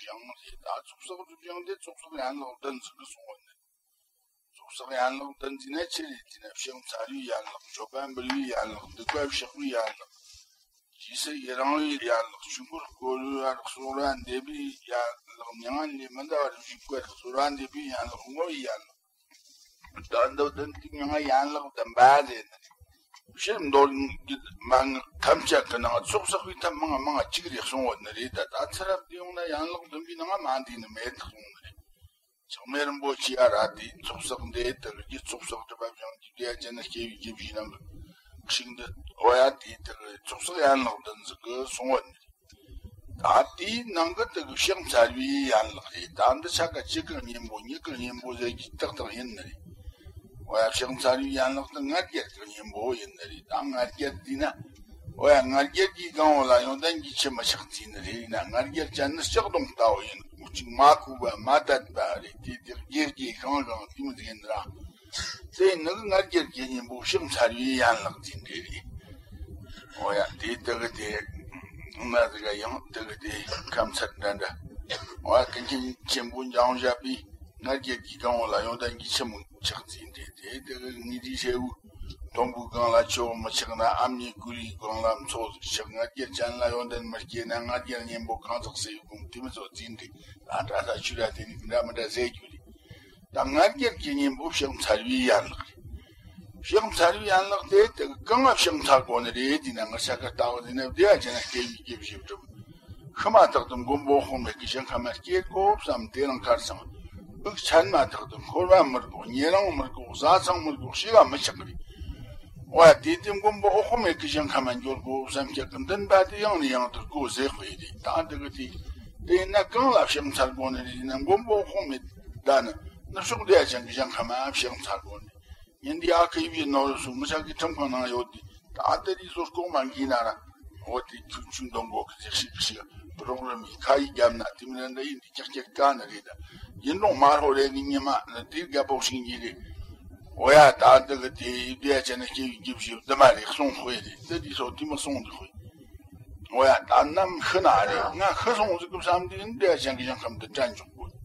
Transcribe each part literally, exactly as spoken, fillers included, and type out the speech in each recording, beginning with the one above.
ཀྱང་རེད། ད་ཚོགས་བསགས་སྒྲིབ་སྦྱང་དེ་ཚོགས་བསགས་ཡན་ལག་བདུན་ཟིག་གི་སོང་བ་ནི། ཚོགས་བསགས་ཡན་ལག་བདུན་ཟེར་ན་ཆི་རེད་ཟེར་ན། ཕྱག་འཚལ་བའི་ཡན་ལག། མཆོད་པ་འབུལ་བའི་ཡན་ལག། སྡིག་པ་བཤགས་པའི་ཡན་ལག། རྗེས་སུ་ཡི་རང་བའི་ཡན་ལག། ཆོས་འཁོར་བསྐོར་བར་གསོལ་བ་འདེབས་པའི་ཡན་ལག། མྱ་ངན་ལས་མི་འདའ་བར་བཞུགས་པར་གསོལ་བ་འདེབས་པའི་ཡན་ལག། བསྔོ་བའི་ཡན་ལག། ད་འདི་བདུན་དེ་མྱིང་ང་ཡན་ལག་བདུན་པ་ཟེར་ནི་རེད། ཕྱིར་མདོ་རྒྱུད་མན་ངག་ཐམས་ཅད་ཀྱི་ནང་ཚོགས་བསགས་པའི་ཐབས་མང་མང་གཅིག་རེད་གསུངས་བ་ནི་རེད། ད་ད་ཚུར་ར་བལྟས་ཡོང་ན་ཡན་ལག་བདུན་པའི་ནང་མ་འདུས་ནི་མེད་གསུངས་ནི་རེད། ཆགས་མེད་རིན་པོ་ཆེ་ཡ་ར་དེའི་ཚོགས་བསགས་འདི་དག་གི་ཚོགས་བསགས་སྒྲུབ་པ་སྦྱང་རྒྱུ་དེ་ཡ་ཅན་ནི་སྐྱེ་བའི་རྒྱུ་བཞི་ནང་གི་ཤིང་འདི་འོ་ཡ་དེའི་དག་གི་ཚོགས་བསགས་ཡན་ལག་བདུན་ཟིག་གི་སོང་བ་ནི་རེད། ད་དེའི་ནང་གི་དག་གི་ཕྱག་འཚལ་བའི་ཡན་ལག་རེད། ད་འདི་ཆ་ག་གཅིག་གི་གཉེན་པོ་གཉིས་ཀྱི་གཉེན་པོ་ཟེར་རྒྱུ་ཏག་ཏག་ཡིན་ནི་རེད། འོ་ཡ་ཕྱག་འཚལ་བའི་ཡན་ལག་དེ་ང་རྒྱལ་གྱི་གཉེན་པོ་ཡིན་ནི་རེད། ད་ང་རྒྱལ་དེས་ན། འོ་ཡ་ང་རྒྱལ་གྱི་གང་བོ་ལ་ཡོན་ཏན་གྱི་ཆུ་མི་ཆགས་ཟེར་ནི་རེད། ཡིན་ན་ང་རྒྱལ་ཅན་ནི་ལྕགས་སྡོང་ལྟ་བུ་ཡིན། གཅིག་མ་ཁུག་པ་མ་དད་པ་རེད། དེ་དེ་རྒྱལ་གྱི་གང་གང་དེ་མི་ཟིག་ཡིན་ར། དེ་ནི་ང་རྒྱལ་གྱི་གཉེན་པོ་ཕྱག་འཚལ་བའི་ཡན་ལག་ཟེར་འདི་རེད། འོ་ཡ་དེ་དེ་གི་དེ་ང་ཟིག་ག་ཡང་དེ་གི་དེ་ཁམས་ཚད་འདྲ་འདྲ། འོ་ཡ་ཀུན་མཁྱེན་ཆེན་པོ་འཇམ་བཞག་པས། ང་རྒྱལ་གྱི་གང་བོ་ལ་ཡོན་ཏན་གྱི་ཆུ་མི་ཆགས་ཟེར་འདི་དེ་དེ་གི་ངེས་འབྱེད་ཆེ་བོ། དུམ་བུའི་སྒང་ལ་ཆུ་བོ་མི་ཆགས་ན། ཨ་མྱེས་ཀུ་ལིའི་སྒང་ལ་མཚོ་ཆགས། ང་རྒྱལ་ཅན་ལ་ཡོན་ཏན་མི་སྐྱེ་ན། ང་རྒྱལ་གཉེན་པོ་གང་ཟག་སུ་ཡི་གོང་དེ་མི་ཚོ་ཟེར་འདི་ད་འདྲ་ས་ཆུ་ར་དེ་ནི་འདྲ་མི་འདྲ་ཟེར་རྒྱུ་རེད། ད་ང་རྒྱལ་གྱི་གཉེན་པོ་ཕྱག་འཚལ་བའི་ཡན་ལག་རེད། ཕྱག་འཚལ་བའི་ཡན་ལག་དེ་དེ་གང་ང་ཕྱག་འཚལ་དགོས་ནི་རེད་དེ་ན། ང་ཆ་ག་ལྟ་བུ་དེ་ན་བདེ་བ་ཅན་ལ་སྐྱེ་བའི་སྐྱེ་བཞི་སྒྲུབ། ཤི་མ་ཐག་ཏུ་མགོན་པོ་འོད་དཔག་མེད་ཀྱི་ཞིང་ཁམས་མ་སྐྱེ་དགོས་བསམ་དེ་རང་ཁར་སང་། དབུགས་ཆད་མ་ཐག་ཏུ་འཁོར་བ་མི་དགོས། ཉེ་རིང་མི་དགོས། བཟའ་ཚང་མི་དགོས། ཤི་བ་མི་ཆགས་རེད། འོ་དེ་དེ་མགོན་པོ་འོད་དཔག་མེད་ཀྱི་ཞིང་ཁམས་མ་འགྱོ་དགོས་བསམ་ཁྱེད་ཀྱི་འདུན་པ་དེ་ཡང་ནས་ཡང་དུ་དགོས་ཟེར་དཔེ་རེད། ད་འདི་གི་དེ་དེ་ན་གང་ལ་ཕྱག་འཚལ་དགོས་ནི་རེད་ན། མགོན་པོ་འོད་དཔག་མེད་ད་ནི་ནུབ་ཕྱོགས་བདེ་བ་ཅན་གྱི་ཞིང་ཁམས་མ་ཕྱག་འཚལ་དགོས་ནི། ཉིན་འདི་ཨ་ཁུ་ཡིད་བཞིན་ནོར་བུ་སོགས་ངི་ཆ་གི་ཁྲིམས་ཁང་ནང་ཡོད་དེ། ད་ལྟ་དེ་ཚོ་ལྐོག་མ་འགྱིས་ན་ར། འོ་དེ་ཆུང་ཆུང་འདོན་གོ་གི་ཟེར་ཤིག་ཤིག་རོགས་རམ་ཡིན་ཁ་ཡིག་བརྒྱབ་ན་དེ་མི་ལ་འདྲ་ཡིན་དེ་ཀྱག་ཀྱག་དཀའ་ནི་རེད་ད། ཡིན་རུང་མ་རོ་རེ་གི་ཉི་མ་ནི་དེ་རྒད་པོ་ཞིག་འགྱིས་རེད། འོ་ཡ་ད་འདི་གི་དེ་བདེ་བ་ཅན་ནི་སྐྱེ་བའི་རྒྱུ་བཞི་བདུན་མ་རེད་གསུང་དཔེ་རེད། དེ་དེ་ཚོ་དེ་མི་གསུང་འདི་དཔེ། འོ་ཡ་ད་ནམ་ཤི་ན་རེད། ང་ཤི་སོང་ཟིག་གི་བསམ་དུས་འདི་ཡ་ཅན་གི་ཞིང་ཁམས་འདི་དྲན་འཇོག་དགོས།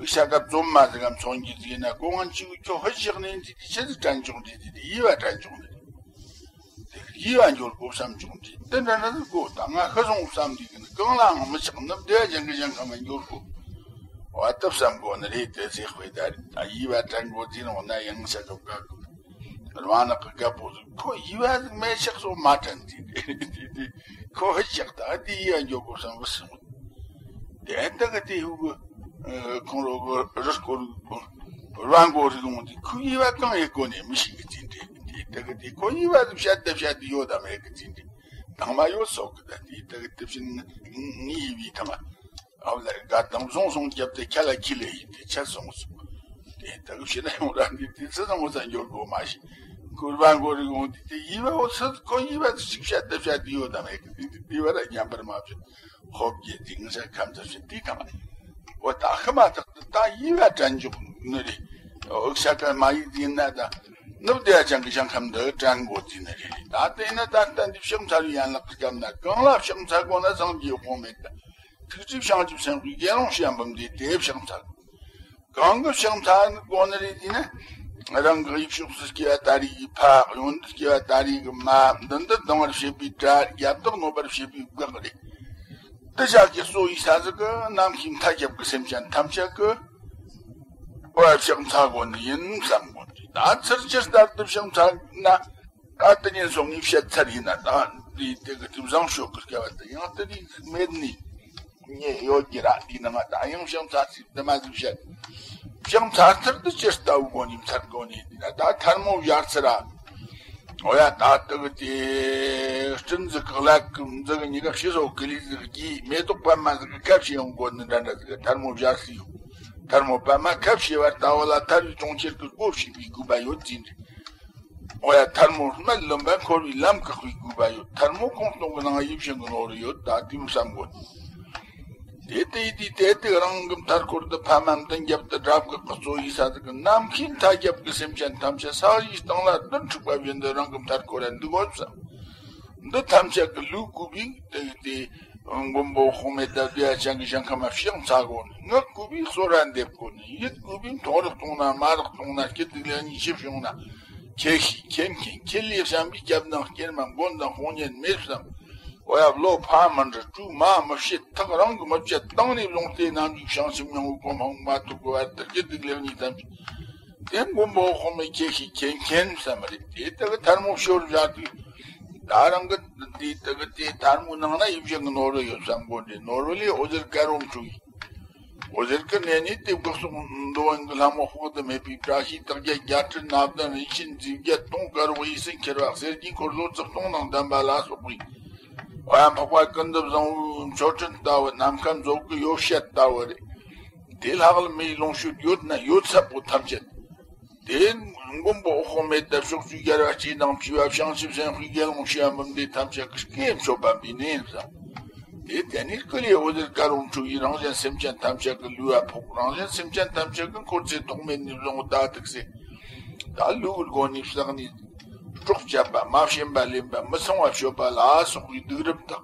ཤ་ཁ་རྩོམ་མ་ཟིག་གམ་ཚོང་གི་ཟིག་ཡིན་ན་ཀོ་ང་གཅིག་ཁྱོ་ཧི་ཞག་ནས་འདི་དེ་ཆི་ཟིག་དྲན་འཇོག་འདི་དེ་དེ་ཡི་བ་དྲན་འཇོག་འདི་དེ་ཡི་བ་འགྱོ་དགོས་བསམ་འཇོག་འདི་དེ་འདྲ་འདྲ་ཟིག་དགོས། ད་ང་ཤི་སོང་བསམ་དུས་གི་ནི་གང་ལའང་མི་ཆགས་ནི་བདེ་བ་ཅན་གི་ཞིང་ཁམས་འགྱོ་དགོས། འོ་ད་བསམ་དགོས་ནི་རེད། དེ་ཟིག་དཔེ་ད་རེད། ད་ཡི་བ་དྲན་དགོས་ཟིག་ནོ་ན་ཡང་ཤ་ཁ་དགའ་དགོས། རང་ནག་གི་རྒད་པོ་ཟིག་ཁོ་ཡི་བ་ཟིག་མེད་ཤག་སོ་མ་དྲན་དེ་དེ་དེ་ཁོ་ཧི་ཤག་ད་དེ་ཡི་བ་འགྱོ་དགོས་བསམ་བུ་སོང་། དེ་ལྟ་གི་དེ་ཧུ་གི་ཁོང་རོ་གི་རི་སྐོར་ར་མགོ་རི་ཡོང་དེ་ཁོ་ཡི་བ་གང་ཡི་གོ་ནས་མི་ཤེས་གི་ཙི་འདྲེ། དེ་ལྟ་གི་དེ་ཁོ་ཡི་བ་ཟིག་བཤད་དེ་བཤད་དེ་ཡོད་དམ་ཧེ་གི་ཙི་འདྲེ། དང་མ་ཡོད་སོག་གི་ད་དེ་ལྟ་གི་དེ་བཞིན་ངའི་ཡི་བའི་ཐང་། ཨ་ལ་དགའ་དང་བཟང་སོང་རྒྱབ་སྟེ་ཁ་ལ་ཁྱི་ལས་ཡིན་ཏེ་ཆད་སོང་ཟིག་དེ་ལྟ་བུ་ཞེ་ན་ཡོང་ར་འདི་དེ་ཚེ་སང་བོ་ཚ་འགྱོ་དགོ་མ་ཤི། སྐུར་བ་འགོ་རི་འོང་དེ་དེ་ཡི་བ་འོ་ཚེ་ཁོ་ཡི་བ་ཚེ་ཅིག་བཤད་དེ་བཤད་དེ་ཡོད་དམ་ཧེ་གི་དེ་དེ་བ་ར་ཉམས་པར་མ་བྱེད། ཧོབ་རྒྱལ་དེ་ངི་ས་ཁམས་ཚ་ཤི་དེ་དང་། འོ་ད་ཤི་མ་ཐག་ཏུ་ད་ཡི་བ་དྲན་འཇོག་ནི་རེད། འོ་ཤ་ཀ་མ་ཡི་དེ་ན་ད་ནུབ་དེ་ཡ་ཅང་གི་ཞང་ཁམས་འདི་དྲན་དགོ་དེ་ནི་རེད། ད་དེ་ན་ད་ལྟ་འདི་ཕྱག་འཚལ་བའི་ཡན་ལག་གི་སྐབས་ན་གང་ལ་ཕྱག་འཚལ་དགོ་ན་སངས་རྒྱས་དབང་མེད་ད། ཐུགས་རྗེ་བྱང་ཆུབ་སེམས་དཔའི་དགེ་སློང་བྱམས་པ་འདི་དེ་ཕྱག་འཚལ། གང་གི་ཕྱག་འཚལ་དགོས་ནི་རེད་དེ་ན། རང་གི་ཡིག་ཕྱོགས་སུ་སྐྱེ་བ་ད་རེས་ཀྱི་ཕ། གཡོན་དུ་སྐྱེ་བ་ད་རེས་ཀྱི་མ། མདུན་དུ་ལྡང་བར་བྱེད་པའི་གྲལ། རྒྱབ་ཏུ་གནོད་པར་བྱེད་པའི་བགེགས་རེད། འདི་ཞག་གི་གཙོ་བོའི་ས་ཟིག་གི་ནམ་ཞིག་མཐའ་ཁྱབ་ཀྱི་སེམས་ཅན་ཐམས་ཅད་ཀྱི་འོ་ཕྱག་འཚལ་དགོས་ནི་ཡིན་བསམ་དགོས་ནི་རེད། ད་ཚུར་ཇི་ལྟར་དུ་ཕྱག་འཚལ་ན། ད་དེ་ཉིན་སོང་ངས་བཤད་ཚར་ཡིན་ན་ད་འདི་དེ་གི་དུས་བཟང་ཤོག་གི་སྐལ་བ་དེ་ཡང་དེ་ནི་མེད་ནི་ངས་ཡོད་ཀྱི་ར། འདི་ནང་ད་ཡང་ཕྱག་འཚལ་ཚིག་དེ་མ་ཟིག་བཤད། ཕྱག་འཚལ་ཚར་དུ་ཅི་ལྟ་བུ་གོ་ནི་མཚར་གོ་ནི་འདི་ན་ད་ཐལ་མོ་སྦྱར་ཚར་ར། འོ་ཡ་ད་དེ་གི་དེ་སྤྲིན་ཟིག་གི་ལག་གི་མཛུ་གི་གཉིས་ཀ་ཕྱི་སོ་གི་ལི་ཟིག་གི་མེ་ཏོག་པད་མ་ཟིག་གི་ཁ་ཕྱེ་ཡོང་གོ་ནི་འདྲ་འདྲ་ཟིག་གི་ཐལ་མོ་སྦྱར་སི་ཡོང་། ཐལ་མོ་པད་མ་ཁ་ཕྱེ་བར་ལྟ་བུ་ལ་ཐར་བའི་གྲོང་ཁྱེར་གི་སྒོ་ཕྱེ་བའི་དགོས་པ་ཡོད་ཅིང་། འོ་ཡ་ཐལ་མོ་སྨད་ལམ་པ་འཁོར་བའི་ལམ་བཀག་པའི་དགོས་པ་ཡོད། ཐལ་མོ་ཁོང་སྟོང་གི་ནང་ཡིད་བཞིན་གྱི་ནོར་ཡོད་ད་དེ་མོ་བསམ་དགོས། དེ་དེ་དེ་དེ་དེ་རང་གི་མཐའ་སྐོར་དུ་ཕ་མ་མདུན་རྒྱབ་ཏུ་དགྲ་བགེགས་ཀྱི་གཙོ་ཡི་ས་ཟིག་གི་ནམ་མཁའི་མཐའ་རྒྱབ་ཀྱི་སེམས་ཅན་ཐམས་ཅད་ས་གཞིའི་སྟེང་ལ་རྡུལ་འཁྲུགས་པ་བཞིན་དུ་རང་གི་མཐའ་སྐོར་ལ་འདུག་གོ་བསམ། འདི་ཐམས་ཅད་ཀྱི་ལུས་བཀུག་པའི་དེ་དེ་ མགོན་པོ་དཔག་མེད་དང་བདེ་བ་ཅན་གྱི་ཞིང་ཁམས་ལ་ཕྱག་འཚལ་དགོས་ནི། ངག་གུས་པས་གསོལ་ར་འདེབས་དགོས་ནི། ཡིད་གུས་པས་མཐོ་རིས་གཏོང་ན་དམའ་རིས་གཏོང་ན་སྐྱིད་སྡུག་ལེགས་ཉེས་ཅི་བྱུང་ན། ཁྱེད་ཤེས་ཁྱེད་མཁྱེན། ཁྱེད་ལས་བྱམས་པའི་སྐྱབས་དང་སྐྱེལ་མ། མགོན་དང་དཔུང་གཉེན་མེད་བསམ། འོ་ཡ། བློ་ཕམ་མི་འདྲི། གྲོས་མ་མི་བྱེད། ཐག་རིང་གི་མི་བཅད། དང་ནས་བཟུང་སྟེ་ནམ་ཞིག་བྱང་ཆུབ་སྙིང་པོའི་གོ་འཕང་མ་ཐོབ་ཀྱི་བར་དུ་སྐྱིད་སྡུག་ལེགས་ཉེས་ཐམས་ཅད་དེ་མགོན་པོ་དཔག་མེད་ཁྱེད་ཤེས་ཁྱེད་མཁྱེན་བསམ་རེད། དེ་དག་གི་ཐལ་མོ་ཤོར་བཞག་དུས། ད་རང་གི་འདི་དག་གི་དེ་ཐལ་མོའི་ནང་ན་ཡིབ་བཞིན་གྱི་ནོར་བུ་ཡོད་བསམ་གོ་འདྲེ། ནོར་བུ་ལས་འོད་ཟེར་དཀར་པོ་འཕྲོས། འོད་ཟེར་གྱི་གནས་ནས་དེ་བཀའ་སོགས་འདོད་ཡོན་གྱི་ལྷ་མོ་དཔག་ཏུ་མེད་པའི་བཀྲ་ཤིས་རྟགས་བརྒྱད་བརྒྱད་ཁྲི་སྣ་བདུན་རིན་ཆེན་རྫས་བརྒྱད་དུང་དཀར་པོ་གཡས་སུ་འཁྱིལ་བ་གསེར་གྱི་འཁོར་ལོ་རྩིབས་སྟོང་དང་ལྡན་པ་ལ་སོགས་པའི། འོ་ཡ། འཕགས་པ་ཀུན་ཏུ་བཟང་པོའི་མཆོད་སྤྲིན་ལྟ་བུ། ནམ་མཁའ་མཛོད་ཀྱི་ཡོ་བྱད་ལྟ་བུ་རེད། དེ་ལྷག་ལ་མིའི་ལོངས་སྤྱོད་ཡོད་ན་ཡོད་ཚད་པོ་ཐམས་ཅད། དེ་མགོན་པོ་དཔག་མེད་དང་ཕྱོགས་བཅུའི་རྒྱལ་བ་སྤྱི་དང་བཅས་པ་བྱང་ཆུབ་སེམས་དཔའི་དགེ་སློང་བྱེ་བ་འབུམ་སྡེ་ཐམས་ཅད་ཀྱིས་སྐད་མཆོད་པ་འབུལ་ནས་བསམ། དེ་དེ་ནས་སྐུ་ལས་འོད་ཟེར་དཀར་པོ་འཕྲོས་པས་རང་གཞན་སེམས་ཅན་ཐམས་ཅད་ཀྱི་ལུས་པ་ཕོག། རང་གཞན་སེམས་ཅན་ཐམས་ཅད་ཀྱི་འཁོར་ཚེ་ཐོག་མེད་ནས་བཟུང་བ་ད་ཐུག་སེ། ད་ལུས་ཀྱི་སྒོ་ནས་བསགས་ནས། སྲོག་བཅད་པ། མ་བྱིན་པ་ལེན་པ། མི་ཚངས་པར་སྤྱོད་པ་ལ་སོགས་པའི་སྡིག་སྒྲིབ་དག།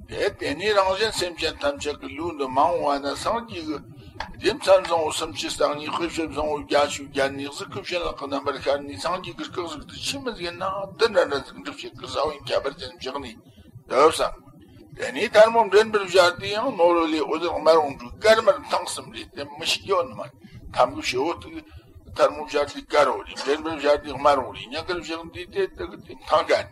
དེ་དེ་ནས་རང་གཞན་སེམས་ཅན་ཐམས་ཅད་ཀྱི་ལུས་འདི་མ་འོངས་པ་ན་སངས་རྒྱས་ཀྱི་རྒྱུ་མཚན་བཟང་པོ་སུམ་ཅུ་རྩ་གཉིས། དཔེ་བྱད་བཟང་པོ་བརྒྱད་ཅུ་གྱ་གཉིས། གཟུགས་ཀྱི་བྱིན་རླབས་ཀྱི་རྣམ་པར་ཤར་ནས་སངས་རྒྱས་ཀྱི་སྐུ་གཟུགས་དེ་ཆི་མོ་ཟིག་ཡིན་ན་དེ་འདྲ་འདྲ་ཟིག་འགྲུབ་བྱེད་ཀྱི་ས་བོན་ཁྱད་པར་ཅན་བཞག་ནས་བསྡད་བསམ། དེ་ནས་ཐལ་མོ་མགྲིན་པར་བཞག་དུས་ཡང་ནོར་བུ་ལས་འོད་ཟེར་དམར་པོ་འཕྲོས། དཀར་དམར་ཐང་གསུམ་རེད། དེ་མི་ཤེས་ཡོད་ནི་མ་རེད། ཐལ་མོ་ཞེ་བོ་དེ་ཐལ་མོ་བཞག་དུས་དཀར་པོ་རེད། མགྲིན་པར་བཞག་དུས་དམར་པོ་རེད། སྙིང་གར་བཞག་དུས་དེ་དེ་གི་དེ་ཐང་ག་རེད།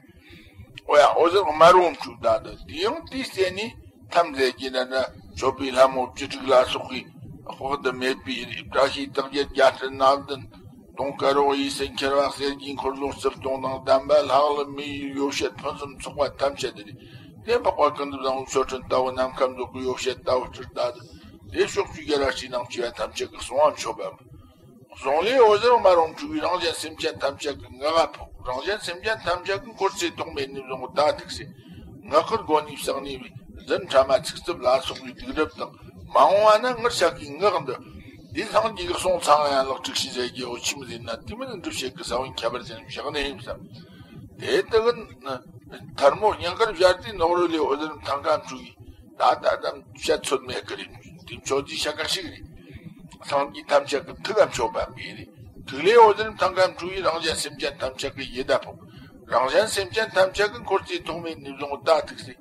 འོ་ཡ། འོད་ཟེར་དམར་པོ་འཕྲོས། ད་དེ་དེ་ཡང་དེའི་རྩེ་ནས་ཐམས་ཅད་ཀྱི་ན་ན་མཆོད་པའི་ལྷ་མོ་བཅུ་དྲུག་ལ་སོགས་པའི་དཔག་ཏུ་མེད་པའི་བཀྲ་ཤིས་རྟགས་བརྒྱད་བརྒྱད་ཁྲི་སྣ་བདུན། དུང་དཀར་པོ་གཡས་སུ་འཁྱིལ་བ་གསེར་གྱི་འཁོར་ལོ་རྩིབས་སྟོང་དང་ལྡན་པ། ལྷག་ལུས་མི་ཡི་ཡོ་བྱད་ཕུན་སུམ་ཚོགས་པ་ཐམས་ཅད་དེ་རེད། དེ་འཕགས་པ་ཀུན་ཏུ་བཟང་པོའི་མཆོད་སྤྲིན་ལྟ་བུ། ནམ་མཁའ་མཛོད་ཀྱི་ཡོ་བྱད་ལྟ་བུ་སྤྲུལ་ལྟ་དེ་ཕྱོགས་བཅུའི་རྒྱལ་བ་སྤྱི་དང་བཅས་པ་ཐམས་ཅད་ཀྱིས་གསོལ་བ་མཆོད་པ། གསུང་ལས་འོད་ཟེར་དམར་པོ་འཕྲོས་པས་རང་གཞན་སེམས་ཅན་ཐམས་ཅད་ཀྱི་ངག་ཕོག། རང་གཞན་སེམས་ཅན་ཐམས་ཅད་ཀྱི་འཁོར་ཚེ་ཐོག་མེད་ནས་བཟུང་བ་ད་ཐུག་སེ། ངག་གི་སྒོ་ནས་བསགས་ནས་པའི་རྫུན་ཕྲ་མ་ཚིག་རྩུབ་ལ་སོགས་པའི་སྡིག་སྒྲིབ་དང་། མ་འོངས་པ་ན་ངེད་ཅག་གི་ངག་འདི་འདི་སངས་རྒྱས་ཀྱི་གསུང་ཚང་ཡང་ལག་ཁྲིག་ཤི་ཟེར་རྒྱལ་པོ་ཆི་མོ་ཟིན་ན་དེ་མིན་འགྲུབ་བྱེད་ཀྱི་ས་བོན་ཁྱད་པར་ཅན་བཞག་ནས་ཡིན་བསམ། དེ་ལྟ་གི་ཐལ་མོ་སྙིང་གར་བཞག་དུས་ནོར་བུ་ལས་འོད་ཟེར་ཐང་ག་འཕྲོས་པས། ད་ད་ལྟ་བཤད་ཚོད་མེད་ཀི་རེད། དེ་མཆོད་རྫས་ཤ་ཁ་ཞིག་རེད། སངས་རྒྱས་ཐམས་ཅད་ཀྱི་ཐུགས་ཀ་མཆོད་པ་འབུལ་རེད། ཐུགས་ལས་འོད་ཟེར་ཐང་ག་འཕྲོས་པས་རང་གཞན་སེམས་ཅན་ཐམས་ཅད་ཀྱི་ཡིད་ད་ཕོག། རང་གཞན་སེམས་ཅན་ཐམས་ཅད་ཀྱི་འཁོར་ཚེ་ཐོག་མེད་ནས་བཟུང་ད་ཐུག་སེ།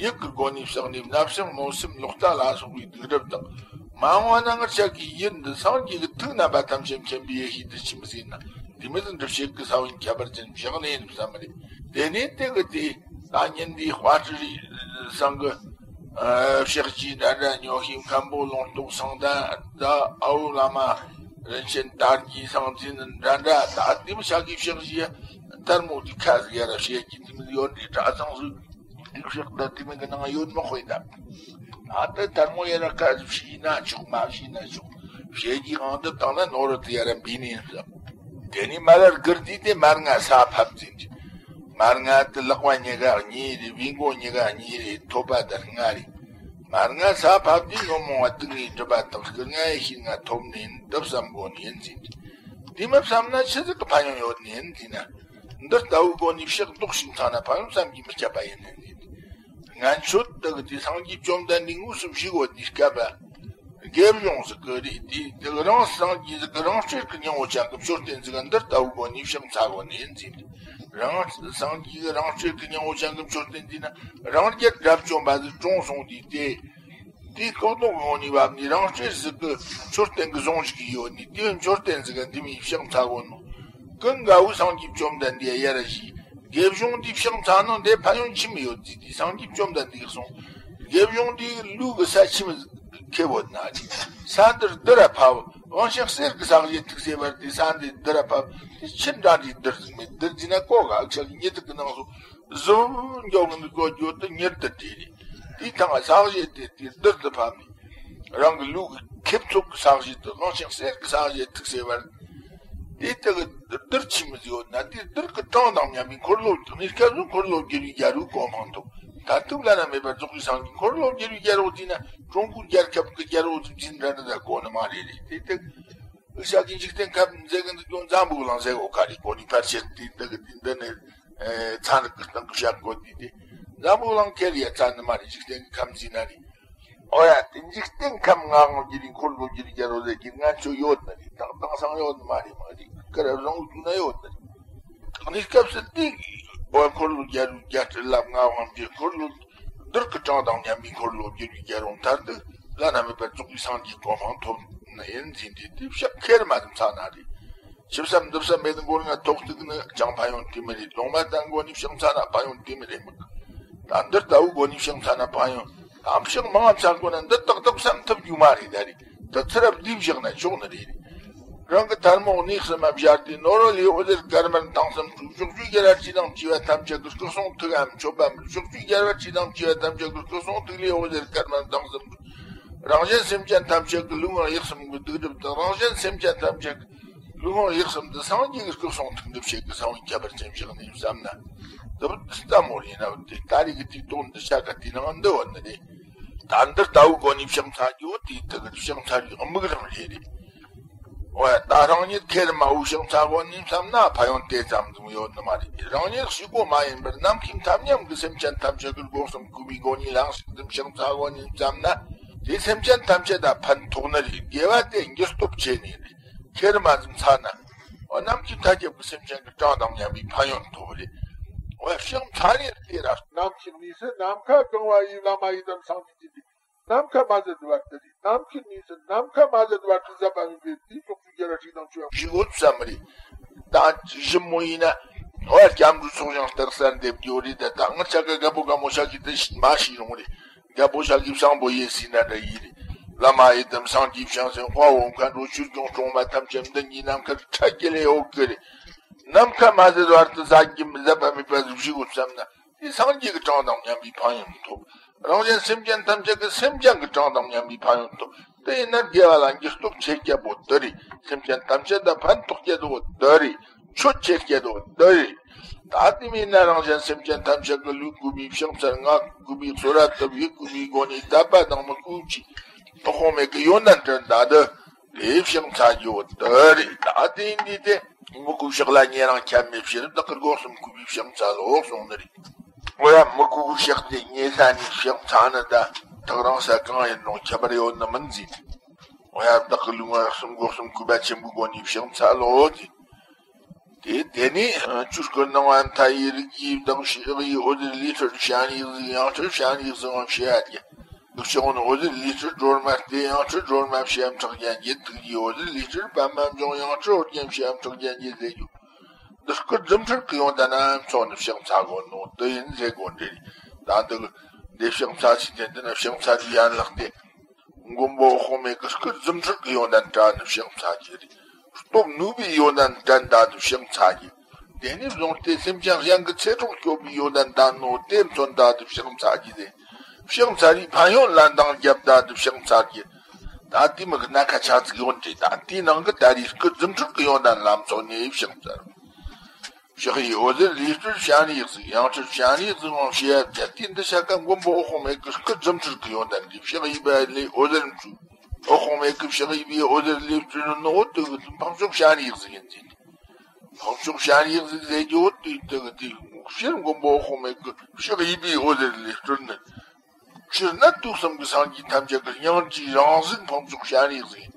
ཡིད་ཀྱི་སྒོ་ནས་བསགས་ནས་བརྣབ་སེམས་གནོད་སེམས་ལོག་ལྟ་ལ་སོགས་པའི་སྡིག་སྒྲིབ་དང་། མ་འོངས་པ་ན་ངེད་ཅག་གི་ཡིད་འདི་སངས་རྒྱས་ཀྱི་ཐུགས་རྣམ་པ་ཐམས་ཅད་མཁྱེན་པའི་ཡེ་ཤེས་འདི་ཆི་མོ་ཟིན་ན་དེ་མིན་འགྲུབ་བྱེད་ཀྱི་ས་བོན་ཁྱད་པར་ཅན་བཞག་ནས་ཡིན་བསམ་པ་རེད། དེ་ནས་དེ་གི་དེ་ད་ཉིན་འདིའི་དཔལ་སྤྲུལ་རིའི་སང་གི་ཕྱག་རྗེས་འདྲ་འདྲ། ཉོ་ཤེས་མཁན་པོ་ལུང་རྟོགས་གསང་བདག་ད་ཨའུ་བླ་མ་རིན་ཆེན་དར་རྒྱས་གསང་འཛིན་འདྲ་འདྲ། ད་འདི་མི་ཤ་གི་ཕྱག་རྗེས་ཐལ་མོ་དེ་ཁ་ཟིག་ཡ་ར་བཤད་ཀྱི་དེ་མི་ཡོད་འདྲི། གྲྭ་ཚང་ཟིག་ཕྱག་ད་དེ་མི་གི་ནང་ཡོད་མི་ཁོས་ད། ད་ལྟ་ཐལ་མོ་ཡ་ར་ཁ་ཟིག་བྱས་ན་ཆོག་མ་བྱས་ན་ཆོག་བྱེད་ཀྱི་ཨང་དུ་བཏང་ན་ནོར་དེ་ཡ་ར་འབུལ་ནི་ཡིན་ཟེར། དེ་ནས་མ་ལར་གིར་དུས་དེ་མར་ང་ས་ཕབ་ཟིན་གྱི། མར་ང་དེ་ལག་པ་གཉིས་ཀ་གཉིས་རེད། བི་མགོ་གཉིས་ཀ་གཉིས་རེད། ཐོད་པ་དེ་ལྔ་རེད། མར་ང་ས་ཕབ་དུས་ཉོན་མོངས་པ་དུག་ནས་སྒྲིབ་པ་དག་སྐུ་ལྔ་ཡེ་ཤེས་ལྔ་ཐོབ་ནས་ཡིན་འདི་བསམ་དགོས་ནི་ཡིན་ཟིན་གྱི། དེ་མ་བསམ་ན་ཆི་ཟིག་གི་ཕན་ཡོན་ཡོད་ནི་ཡིན་ཟིན་ན། འདི་ལྟ་བུའི་སྒོ་ནས་ཕྱག་རྡོག་ཞིག་འཚལ་ན་ཕན་ཡོན་བསམ་གྱིས་མི་ཁྱབ་པ་ཡིན་ནི་ཡིན། ང་མཆོད་དེ་གི་དེ་སངས་རྒྱས་བཅོམ་ལྡན་འདས་དངོས་སུ་བཞུགས་ཡོད་དུས་སྐབས། དགེ་སྦྱོང་ཟིག་གི་རེད་དེ། དེ་གི་རང་སངས་རྒྱས་ཟིག་གི་རང་རྩལ་གི་སྙིང་པོ་ཅན་གི་མཆོད་རྟེན་ཟིག་ག་འདི་ལྟ་བུའི་སྒོ་ནས་ཕྱག་འཚལ་དགོས་ནི་ཡིན་ཟིན། རང་སངས་རྒྱས་གི་རང་རྩལ་གི་སྙིང་པོ་ཅན་གི་མཆོད་རྟེན་དེ་ན་རང་རྒྱལ་དགྲ་བཅོམ་པ་ཟིག་གྲོངས་སོང་དུས་དེ། དེའི་ཁོག་སྟོང་གི་ངོ་ནས་བབས་ནས་རང་རྩལ་ཟིག་གི་མཆོད་རྟེན་གི་བཟུང་ཞིག་ཡོད་ནི་དེ་བས་མཆོད་རྟེན་ཟིག་ག་འདི་མིའི་ཕྱག་འཚལ་དགོས་ནོ། ཀུན་དགའ་བོའི་སངས་རྒྱས་བཅོམ་ལྡན་འདས་ཡ་ར་ཞིག་དགེ་སྦྱོང་འདིའི་ཕྱག་འཚལ་ནོ་འདི་ཕན་ཡོན་ཆི་མོ་ཡོད་ཟེར་དུས་སངས་རྒྱས་བཅོམ་ལྡན་འདས་ཀྱིས་གསུངས། དགེ་སྦྱོང་འདིའི་ལུས་ཀྱི་ས་ཆི་མོ་ཁེ་བོ་ན་ཟེར། ས་འདིར་རྡུལ་ར་ཕབ། དབང་ཆེན་གསེར་གྱི་ས་གཞི་ཐུག་སའི་བར་དེ་ས་འདི་རྡུལ་ར་ཕབ། དེ་ཆི་འདྲ་འདྲའི་རྡུལ་ཟིག་མེད། རྡུལ་ཟེར་ན་ཀོ་ག་ཨ་ཁྱ་གི་ཉི་ཐིག་གི་ནང་སོ་ཟུབ་མགྱོགས་གི་འདུག་གོ་རྒྱུ་དེ་ཉི་རྡུལ་དེ་རེད། དེའི་ཐང་ས་གཞི་དེ་དེ་རྡུལ་དུ་ཕབ་ནས། རང་གི་ལུས་ཀྱི་ཁེབས་ཚུགས་ཀྱི་ས་གཞི་དེ་དབང་ཆེན་གསེར་གྱི་ས་གཞི་ཐུག་སའི་བར། དེ་དག་གི་རྡུལ་ཆི་མོ་ཟིག་ཡོད་ན་དེ་རྡུལ་གྱི་གྲངས་དང་མཉམ་པའི་འཁོར་ལོ་གི་གནས་སྐབས་སུ་འཁོར་ལོ་བསྒྱུར་བའི་རྒྱལ་པོའི་གོ་འཕང་ཐོབ། མཐར་ཐུག་བླ་ན་མེད་པར་རྫོགས་པའི་སངས་རྒྱས། འཁོར་ལོ་བསྒྱུར་བའི་རྒྱལ་པོ་དེ་ན་ཀྲུང་གོའི་རྒྱལ་ཁབ་ཀྱི་རྒྱལ་པོ་ཟིག་འཛིན་འདྲ་འདྲ་དགོས་ནི་མ་རེད་རེད། དེ་དག་ཨུ་ཤ་གི་འཇིག་རྟེན་ཁབ་མཛད་གི་འདུག་ཀྱང་འཛམ་བུ་གླིང་ཟེར་གོ་ཁ་རེད་གོ་ནི་ཕལ་ཆེར་དེ་དག་གི་དེ་འདི་ནས། ཚན་རིག་གི་སྟེང་གི་བཤད་དགོས་དུས་དེ། འཛམ་བུ་གླིང་ཁེར་ཡ་ཚ་ནི་མ་རེད། འཇིག་རྟེན་གྱི་ཁམས་ཟིན་ན་རེད། ཨོ་ཡ་དེ་འཇིག་རྟེན་ཁམས་མངའ་དབང་བསྒྱུར་རེ་འཁོར་ལོ་བསྒྱུར་རྒྱལ་རོ་ཟེར་གྱི་ང་ཚོ་ཡོད་ནི་རེད། དང་དེང་སང་ཡོད་ནི་མ་རེད། མ་རེད། ཀར་རང་དུ་ན་ཡོད་ནི་རེད། གནས་སྐབས་སུ་དེ་ཨོ་འཁོར་ལོ་རྒྱལ་རོ་རྒྱལ་སྲིད་ལ་མངའ་དབང་བསྒྱུར། འཁོར་ལོ་རྡུལ་གྱི་གྲངས་དང་མཉམ་པའི་འཁོར་ལོ་བསྒྱུར་བའི་རྒྱལ་རོང་ཐར་དུ་བླ་ན་མེད་པར་རྫོགས་པའི་སངས་རྒྱས་གོ་འཕང་ཐོབ་ནི་ཡིན་ཟིན་ཏེ་དེ་ཕྱག་ཁེར་མ་དུ་ཚ་ན་རེད། ཆིབས་སམ་འདུབ་སམ་མེད་མགོར་ང་ཐོག་ཐུག་ནི་ཅང་ཕན་ཡོན་དེ་མི་རེད། གདོང་མ་དང་མགོ་ནས་ཕྱག་ཚ་ན་ཕན་ཡོན་དེ་མི་རེད་མི་དག་ད་འདིར་ལྟ་བུ་མགོ་ནས་ཕྱག་ཚ་ན་ཕན་ཡོན་དམ་ཕྱག་མང་ཚ་དགོས་ན་འདི་ཏག་ཏག་བསམ་ཐུབ་རྒྱུ་མ་རེད། ད་རེད་ད་ཚུར་རབ་བསྡུས་བཞག་ན་ཆོག་ནི་རེད། རང་གི་ཐལ་མོ་གནས་གསུམ་མ་བཞར་ཏེ་ནོར་ལས་འོད་ཟེར་དཀར་དམར་མདངས་གསུམ་འཕྲོས། ཕྱོགས་བཅུའི་རྒྱལ་བ་ཆེ་དང་བཅས་པ་ཐམས་ཅད་ཀྱི་སྐུ་གསུང་ཐུགས་ཨ་མཆོད་པ་འབུལ། ཕྱོགས་བཅུའི་རྒྱལ་བ་ཆེ་དང་བཅས་པ་ཐམས་ཅད་ཀྱི་སྐུ་གསུང་ཐུགས་ལས་འོད་ཟེར་དཀར་དམར་མདངས་གསུམ་འཕྲོས། རང་གཞན་སེམས་ཅན་ཐམས་ཅད་ཀྱི་ལུས་ངག་ཡིད་གསུམ་གྱི་སྡིག་སྒྲིབ་དང་། རང་གཞན་སེམས་ཅན་ཐམས་ཅད་ཀྱི་ལུས་ངག་ཡིད་གསུམ་དུ་སངས་རྒྱས་ཀྱི་སྐུ་གསུང་ཐུགས་འདི་ཕྱེད་ཀྱི་གསང་བའི་ཁྱད་པར་ཅན་བཞག་ནས་བསམ་ན། དེ་ལྟ་མོ་ཡིན་ན་དེ་ད་རེས་ཀྱི་དུས་དོན་འདི་བྱ་དགའ་དེའི་ནང་འདི་བ་ནི་རེད། ད་འདིར་ལྟ་བུ་སྒོ་ནས་ཕྱག་འཚལ་རྒྱུ་དེའི་དུ་གི་ཕྱག་འཚལ་བའི་དམིགས་རང་རེད་རེད། འོ་ཡ་ད་རང་ཉིད་ཁེར་མ་བུ་ཕྱག་འཚལ་སྒོ་ནས་བསམ་ན་ཕན་ཡོན་དེ་ཙམ་ཟིག་ཡོད་ནི་མ་རེད། རང་ཉིད་ཕྱི་སྒོ་མ་ཡིན་པར་ནམ་མཁའི་མཐའ་མཉམ་གྱི་སེམས་ཅན་ཐམས་ཅད་ཀྱི་སྒོ་གསུམ་གུས་པའི་སྒོ་ནས་ལང་ཞིག་ཏུ་ཕྱག་འཚལ་སྒོ་ནས་བསམ་ན། དེ་སེམས་ཅན་ཐམས་ཅད་ད་ཕན་ཐོགས་ནི་རེད། དགེ་བ་དེ་འགྱུར་སྟོབས་ཆེ་ནི་རེད། ཁེར་མ་ཟིན་ཚ་ན། འོ་ནམ་མཁའི་མཐའ་ཁྱབ་ཀྱི་སེམས་ཅན་གྱི་གྲངས་དང་མཉམ་པའི་ཕན་ཡོན་ཐོབ་རེད། འོ་ཕྱག་འཚལ་ཡས་དེ་ར། ནམ་ཞིག་གནས་སུ་ནམ་མཁའ་གང་བ་ཡི་བླ་མ་ཡི་དམ་སངས་རྒྱས་ཀྱི་ནམ་མཁའ་མ་ཟད་བར་དུ་རེད། ནམ་མཁའི་གནས་སུ་ནམ་མཁའ་མ་ཟད་བར་དུ་ཟབ་པ་མིན་པའི་དེའི་ཐོག་ཏུ་རྒྱལ་བ་ཞིག་དང་ཆོས་ཞིག་འོད་བསམ་རེད། ད་ཞིབ་མོ་ཡིན་ན། འོ་སྐྱབས་འགྲོའི་ཚོགས་ཀྱང་རྟགས་གསལ་འདེབས་རྒྱུ་རེད། ད་ད་ང་ཅག་གི་རྒད་པོ་རྒད་མོ་ཞག་གི་དེ་མ་ཤེས་རུང་རེད། རྒད་པོ་ཞག་གི་བྱང་པོ་ཡེ་སྲིད་ན་འདྲ་ཡིན་རེད། བླ་མ་ཡི་དམ་སངས་རྒྱས་བྱང་སེམས་དཔའ་བོ་མཁའ་འགྲོ་ཆོས་སྐྱོང་སྲུང་མ་ཐམས་ཅད་མདུན་གྱི་ནམ་མཁར་ཁྲ་སྐྱེ་ལེ་འོག་གི་རེད། ནམ་མཁའ་མ་ཟད་བར་དུ་ཟབ་ཀྱི་ཟབ་པ་མེད་པ་ཟིག་ཞིག་འོད་བསམ་ན། དེ་སངས་རྒྱས་ཀྱི་གྲངས་དང་མཉམ་པའི་ཕན་ཡོན་ཐོབ། རང་གཞན་སེམས་ཅན་ཐམས་ཅད་ཀྱི་སེམས་ཅན་གྱི་གྲངས་དང་མཉམ་པའི་ཕན་ཡོན་ཐོབ། དེ་ཡིན་ན་དགེ་བ་ལ་འགྱུར་སྟོབས་ཆེ་རྒྱལ་པོ་དེ་རེད། སེམས་ཅན་ཐམས་ཅད་ལ་ཕན་ཐོགས་རྒྱལ་པོ་དེ་རེད། ཆོས་ཆེ་རྒྱལ་པོ་དེ་རེད། ད་དེ་མིན་ན་རང་གཞན་སེམས་ཅན་ཐམས་ཅད་ཀྱི་ལུས་གུས་པའི་ཕྱག་འཚལ། ངག་གུས་པའི་གསོལ་བ་བཏབ། ཡིད་གུས་པའི་སྒོ་ནས་དད་པ་དང་མོས་གུས་ཀྱིས་འོད་དཔག་མེད་ཀྱི་ཡོན་ཏན་དྲན་ད་དུ། དེའི་ཕྱག་འཚལ་རྒྱུ་དེ་རེད། ད་དེ་འདི་དེ་མི་གུས་ཕྱག་ལ་ཉེ་རང་ཁྱབ་མེད་ཕྱིར་བདག་གི་སྒོ་གསུམ་གུས་པའི་ཕྱག་འཚལ་ལོ་གསུངས་ནི་རེད། འོ་ཡ་མི་གུས་ཕྱག་དེ་ཉེ་ས་ནས་ཕྱག་འཚལ་ནི་ད་ཐག་རིང་ས་གང་ཡིན་རུང་ཁྱད་པར་ཡོད་ནི་མིན་ཟེར། འོ་ཡ་བདག་གི་ལུས་ངག་གསུམ་སྒོ་གསུམ་གུས་པ་ཆེན་པོའི་སྒོ་ནས་ཕྱག་འཚལ་ལོ་ཟེར། དེ་དེ་ནས་ཆོས་སྐུ་སྣང་བ་མཐའ་ཡས་རིགས་ཀྱི་བདག་ཕྱག་གཡས་འོད་ཟེར་ལས་སྤྲུལ་ཕྱག་གཉིས་གཟིགས། ཡང་སྤྲུལ་ཕྱག་གཉིས་གཟིགས་ངང་ཕྱི་ཡར་རྒྱ། ཕྱོགས་ནས་འོད་ཟེར་ལས་སྤྲུལ་སྒྲོལ་མ་སྟེ། ཡང་སྤྲུལ་སྒྲོལ་མ་ཕྱི་ཡང་ཕྲག་བརྒྱ་འགྱེད། ཐུགས་ཀྱི་འོད་ཟེར་ལས་སྤྲུལ་པདྨ་འབྱུང་། ཡང་སྤྲུལ་ཨོ་རྒྱན་ཕྱི་ཡང་ཕྲག་བརྒྱ་འགྱེད་ཟེར་རྒྱུ། འདི་སྐུ་རྫུ་འཕྲུལ་གྱི་ཡོན་ཏན་ན་མཚོན་ནས་ཕྱག་འཚལ་དགོས་ནོ་དེ་ཡིན་ཟེར་དགོས་འདྲ་རེད། ད་འདི་འདི་ཕྱག་འཚལ་སའི་དོན་དེ་ན་ཕྱག་འཚལ་བའི་ཡན་ལག་སྟེ། མགོན་པོ་འོད་དཔག་མེད་ཀྱི་སྐུ་རྫུ་འཕྲུལ་གྱི་ཡོན་ཏན་དྲན་ནས་ཕྱག་འཚལ་རྒྱུ་རེད། སྟོབས་ནུས་པའི་ཡོན་ཏན་དྲན་ད་དུ་ཕྱག་འཚལ་རྒྱུ། དེ་ནས་བཟུང་སྟེ་སེམས་ཅན་གཞན་གྱི་ཚེ་སྲོག་སྐྱོབ་པའི་ཡོན་ཏན་ལྡན་ནོ་དེ་མཚོན་ད་དུ་ཕྱག་འཚལ་རྒྱུ་རེད། ཕྱག་འཚལ་བའི་ཕན་ཡོན་ལ་འདང་བརྒྱབ་ད་དུ་ཕྱག་འཚལ་རྒྱུ། ད་དེ་མི་གི་སྣ་ཁ་ཆ་ཚིག་ཡོད་འདྲེ། ད་དེའི་ནང་གི་ད་རེས་སྐུ་རྫུ་འཕྲུལ་གྱི་ཡོན་ཏན་ལ་མཚོན་ནས་ཕྱག་འཚལ། ཕྱག་གཡས་འོད་ཟེར་ལས་སྤྲུལ་ཕྱག་གཉིས་གཟིགས། ཡང་སྤྲུལ་ཕྱག་གཉིས་གཟིགས་ངང་ཕྱི་ཡར་རྒྱ། དེ་འདི་ཤ་ཀ་མགོན་པོ་འོད་དཔག་མེད་ཀྱི་སྐུ་རྫུ་འཕྲུལ་གྱི་ཡོན་ཏན་འདི། ཕྱག་གཡས་པ་ལས་འོད་ཟེར་འཕྲོས། འོད་དཔག་མེད་ཀྱི་ཕྱག་གཡས་པའི་འོད་ཟེར་ལས་སྤྲུལ་ནོ་དེ་གི་འཕགས་མཆོག་ཕྱག་གཉིས་གཟིགས་ཡིན་ཟེར། འཕགས་མཆོག་ཕྱག་གཉིས་གཟིགས་ཟེར་རྒྱུ་དེ་དེ་གི་དེ་ཕྱིར་མགོན་པོ་འོད་དཔག་མེད་ཀྱི་ཕྱག་གཡས་པའི་འོད་ཟེར་ལས་སྤྲུལ་ནི། ཕྱིར་ན་དུས་གསུམ་གྱི་སངས་རྒྱས་ཐམས་ཅད་ཀྱི་སྙིང་རྗེའི་རང་གཟུགས་འཕགས་མཆོག་ཕྱག་གཉིས་གཟིགས་ཡིན།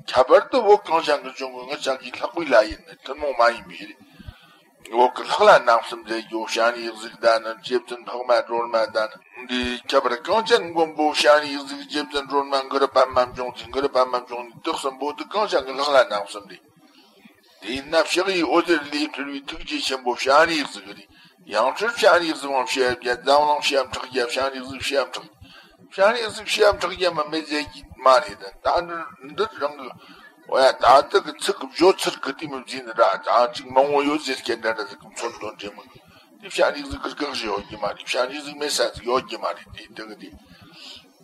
ཁྱད་པར་དུ་བོད་གངས་ཅན་གྱི་ལྗོངས་ཀྱི་ང་ཅག་གི་ལྷག་པའི་ལྷ་ཡིན་ནི་ཐུན་མོང་མ་ཡིན་པའི་རེད། བོད་ཀྱི་ལྷག་ལྷ་རྣམ་གསུམ་མཛད་རྒྱུ་ཕྱག་གཉིས་གཟིགས་ད་ནི་རྗེ་བཙུན་འཕགས་མ་སྒྲོལ་མ་ད་ནི་འདི་ཁྱད་པར་གངས་ཅན་མགོན་པོ་ཕྱག་གཉིས་གཟིགས། རྗེ་བཙུན་སྒྲོལ་མ་གུ་རུ་པདྨ་འབྱུང་ཚེ། གུ་རུ་པདྨ་འབྱུང་གནས་དུས་གསུམ་བོད་དུ་གངས་ཅན་གྱི་ལྷག་ལྷ་རྣམ་གསུམ་རེད། དེས་ན་ཕྱག་གཡས་འོད་ཟེར་ལས་སྤྲུལ་བའི་ཐུགས་རྗེ་ཆེན་པོ་ཕྱག་གཉིས་གཟིགས་རེད། ཡང་སྤྲུལ་ཕྱག་གཉིས་གཟིགས་ངང་ཕྱི་ཡར་རྒྱ། འཛམ་གླིང་ཕྱི་ཡང་ཕྲག་བརྒྱ། ཕྱག་གཉིས་གཟིགས་ཕྱི་ཡང་ཕྲག་ཕྱག་གཉིས་གཟིགས་ཕྱི་ཡང་ཕྲག་བརྒྱ་མ་མེད་ཟེར་གྱི་མ་རེད། ད་འདི་འདི་རང་གི་འོ་ཡ་ད་ལྟ་གི་ཚིག་གི་བརྗོད་ཚུལ་གི་དེ་མི་འཛིན་ར། ད་ཅིག་མང་བོ་ཡོད་ཟེར་སྐད་འདྲ་འདྲ་ཟིག་གི་མཚོན་དོན་འདྲེ་མི་འདུག་དེ་ཕྱག་གཉིས་གཟིགས་གི་དགག་བྱ་ཡོད་ཀྱི་མ་རེད། ཕྱག་གཉིས་གཟིགས་མེད་ས་ཟིག་ཡོད་ཀྱི་མ་རེད། དེ་དེ་གི་དེ་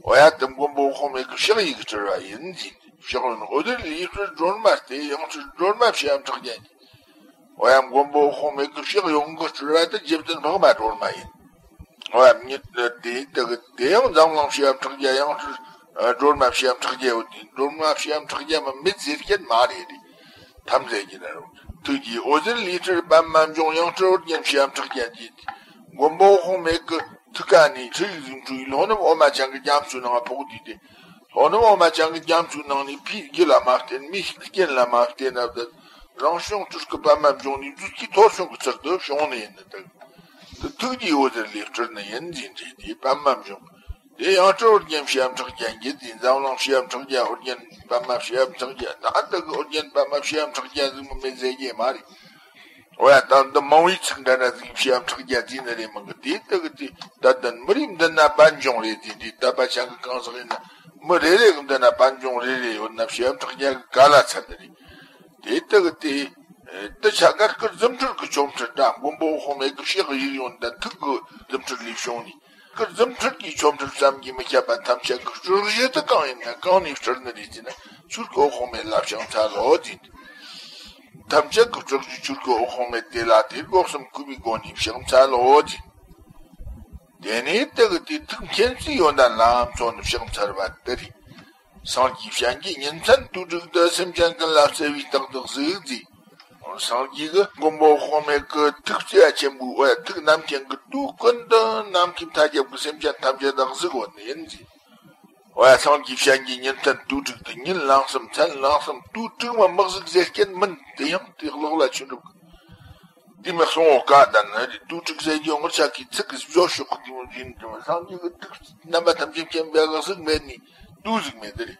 འོ་ཡ་དེ་མགོན་པོ་འོད་དཔག་མེད་གི་ཕྱག་གཡས་གི་སྤྲུལ་བ་ཡིན་ཟེར། ཕྱག་གཡོན་འོད་ཟེར་ལས་སྤྲུལ་སྒྲོལ་མ་སྟེ། ཡང་སྤྲུལ་སྒྲོལ་མ་ཕྱི་ཡང་ཕྲག་བརྒྱ་ཡིན། འོ་ཡ་མགོན་པོ་འོད་དཔག་མེད་ཀྱི་ཕྱག་གཡོན་གྱི་སྤྲུལ་བ་དེ་རྗེ་བཙུན་འཕགས་མ་སྒྲོལ་མ་ཡིན། འོ་ཡ་མྱི་དེ་དེ་གི་དེ་ཡང་འཛམ་གླིང་ཕྱི་ཡང་ཕྲག་བརྒྱ། ཡང་སྤྲུལ་སྒྲོལ་མ་ཕྱི་ཡང་ཕྲག་བརྒྱ་ཡོད་དེ། སྒྲོལ་མ་ཕྱི་ཡང་ཕྲག་བརྒྱ་མ་མེད་ཟེར་སྐད་མ་རེད་རེད། ཐམས་ཅད་ཀྱི་ནང་ཐུགས་ཀྱི་འོད་ཟེར་ལས་སྤྲུལ་པདྨ་འབྱུང་། ཡང་སྤྲུལ་ཨོ་རྒྱན་ཕྱི་ཡང་ཕྲག་བརྒྱ་འགྱེད། མགོན་པོ་འོད་དཔག་མེད་ཀྱི་ ཐུག་ཀ་ནས་ཁྲི་ཡིག་ཟིག་འཁྲུངས་ཡིན། ལྷོ་ནུབ་འོ་མ་ཅན་གྱི་རྒྱ་མཚོའི་ནང་ཕོག་དུས་དེ། ལྷོ་ནུབ་འོ་མ་ཅན་གྱི་རྒྱ་མཚོའི་ནང་ནས་ཕའི་རྒྱུ་ལ་མ་བརྟེན། མའི་རྐྱེན་ལ་མ་བརྟེན་ན་བསྡད། རང་བྱུང་སྤྲུལ་སྐུ་པདྨ་འབྱུང་གནས་མཛོད་ཀྱི་ཐོར་བྱུང་གི་ཚུལ་དུ་བྱུང་ནི་ཡིན་ནི་དང་། དེ་ཐུགས་རྗེའི་འོད་ཟེར་ལས་སྤྲུལ་ནི་ཡིན་ཟེར་འདྲི་དེ། པདྨ་འབྱུང་དེ་ཡང་སྤྲུལ་ཨོ་རྒྱན་བྱེ་བ་ཕྲག་བརྒྱ་འགྱེད་དེ། འཛམ་གླིང་བྱེ་བ་ཕྲག་བརྒྱ། ཨོ་རྒྱན་པདྨ་བྱེ་བ་ཕྲག་བརྒྱ། ད་ལྟ་གི་ཨོ་རྒྱན་པདྨ་བྱེ་བ་ཕྲག་བརྒྱ་ཟིག་མི་མེད་ཟེར་རྒྱུ་མ་རེད། འོ་ཡ། ད་འདི་མང་བོའི་ཚིག་འདྲ་འདྲ་ཟིག་བྱེ་བ་ཕྲག་བརྒྱ་ཟིག་ནི་རེད་མིན་གི། དེ་ལྟ་གི་དེ་ད་ལྟ་མི་རིགས་འདི་ན་པད་འབྱུང་རེད་ཟེར་དུས། དད་པ་ཅན་གི་གང་ཟག་ཡིན་ན་མི་རེ་རེ་གི་འདི་ན་པད་འབྱུང་རེ་རེ་ཡོད་ན་བྱེ་བ་ཕྲག་བརྒྱ་གི་ག་ལ་ཚད་ནི་རེད། དེ་ལྟ་གི་དེ་དེ་ཆ་ག་སྐུ་རྫུ་འཕྲུལ་གི་ཆོ་འཕྲུལ་འདྲ། མགོན་པོ་འོད་དཔག་མེད་གི་ཕྱག་གཡས་གཡོན་དང་ཐུགས་ཀྱི་རྫུ་འཕྲུལ་ལས་བྱུང་ནས། སྐུ་རྫུ་འཕྲུལ་གྱི་ཆོ་འཕྲུལ་བསམ་གྱིས་མི་ཁྱབ་པ་ཐམས་ཅད་ཀྱི་སྤྲུལ་གཞི་དེ་གང་ཡིན་ན་གང་ནས་སྤྲུལ་ནི་རེད་ཅེ་ན། ཆོས་སྐུ་འོད་དཔག་མེད་ལ་ཕྱག་འཚལ་ལོ་ཟེར། ཐམས་ཅད་ཀྱི་སྤྲུལ་གཞི་ཆོས་སྐུ་འོད་དཔག་མེད་དེ་ལ་དེ་སྒོ་གསུམ་གུས་པའི་སྒོ་ནས་ཕྱག་འཚལ་ལོ་ཟེར། དེ་ནས་དེ་གི་དེ་ཐུགས་མཁྱེན་བརྩེའི་ཡོན་ཏན་ལ་མཚོན་ཕྱག་འཚལ་བ་དེ་རེད། སངས་རྒྱས་བྱིན་གྱིས་ཉིན་མཚན་དུས་དྲུག་ཏུ། སེམས་ཅན་ཀུན་ལ་བརྩེ་བའི་རྟགས་དེ་གཟིགས་ཟེར། སངས་རྒྱས་ཀྱི་མགོན་པོ་འོད་དཔག་མེད་ཀྱི་ཐུགས་བརྩེ་བ་ཆེན་པོའི་འོད་ཐུགས་རྣམ་མཁྱེན་གྱི་དུས་ཀུན་ཏུ་ནམ་མཁའི་མཐའ་རྒྱབ་ཀྱི་སེམས་ཅན་ཐམས་ཅད་དེ་གཟིགས་འོང་ནི་ཡིན་ཟེར། འོ་ཡ། སངས་རྒྱས་བྱིན་གྱིས་ཉིན་མཚན་དུས་དྲུག་ཏུ། ཉིན་གླང་གསུམ་མཚན་གླང་གསུམ་དུས་དྲུག་མ་མི་གཟིགས་ཟེར་མཁན་མིན། དེ་ཡང་དེ་ཀློག་ལ་ཆོས་འགྲུབ་གི། དེ་མི་གསུང་བ་བཀའ་དང་ནི་རེད། དུས་དྲུག་ཟེར་རྒྱུ་ངར་ཆ་གི་ཚིག་གི་བཟོ་ཤོག་གི་དེ་མོ་ཡིན་ཀྱང་། སངས་རྒྱས་ཀྱི་ཐུགས་རྣམ་པ་ཐམས་ཅད་མཁྱེན་པའི་གཟིགས་མེད་ནི་དུས་གཟིགས་མེད་དེ་རེད།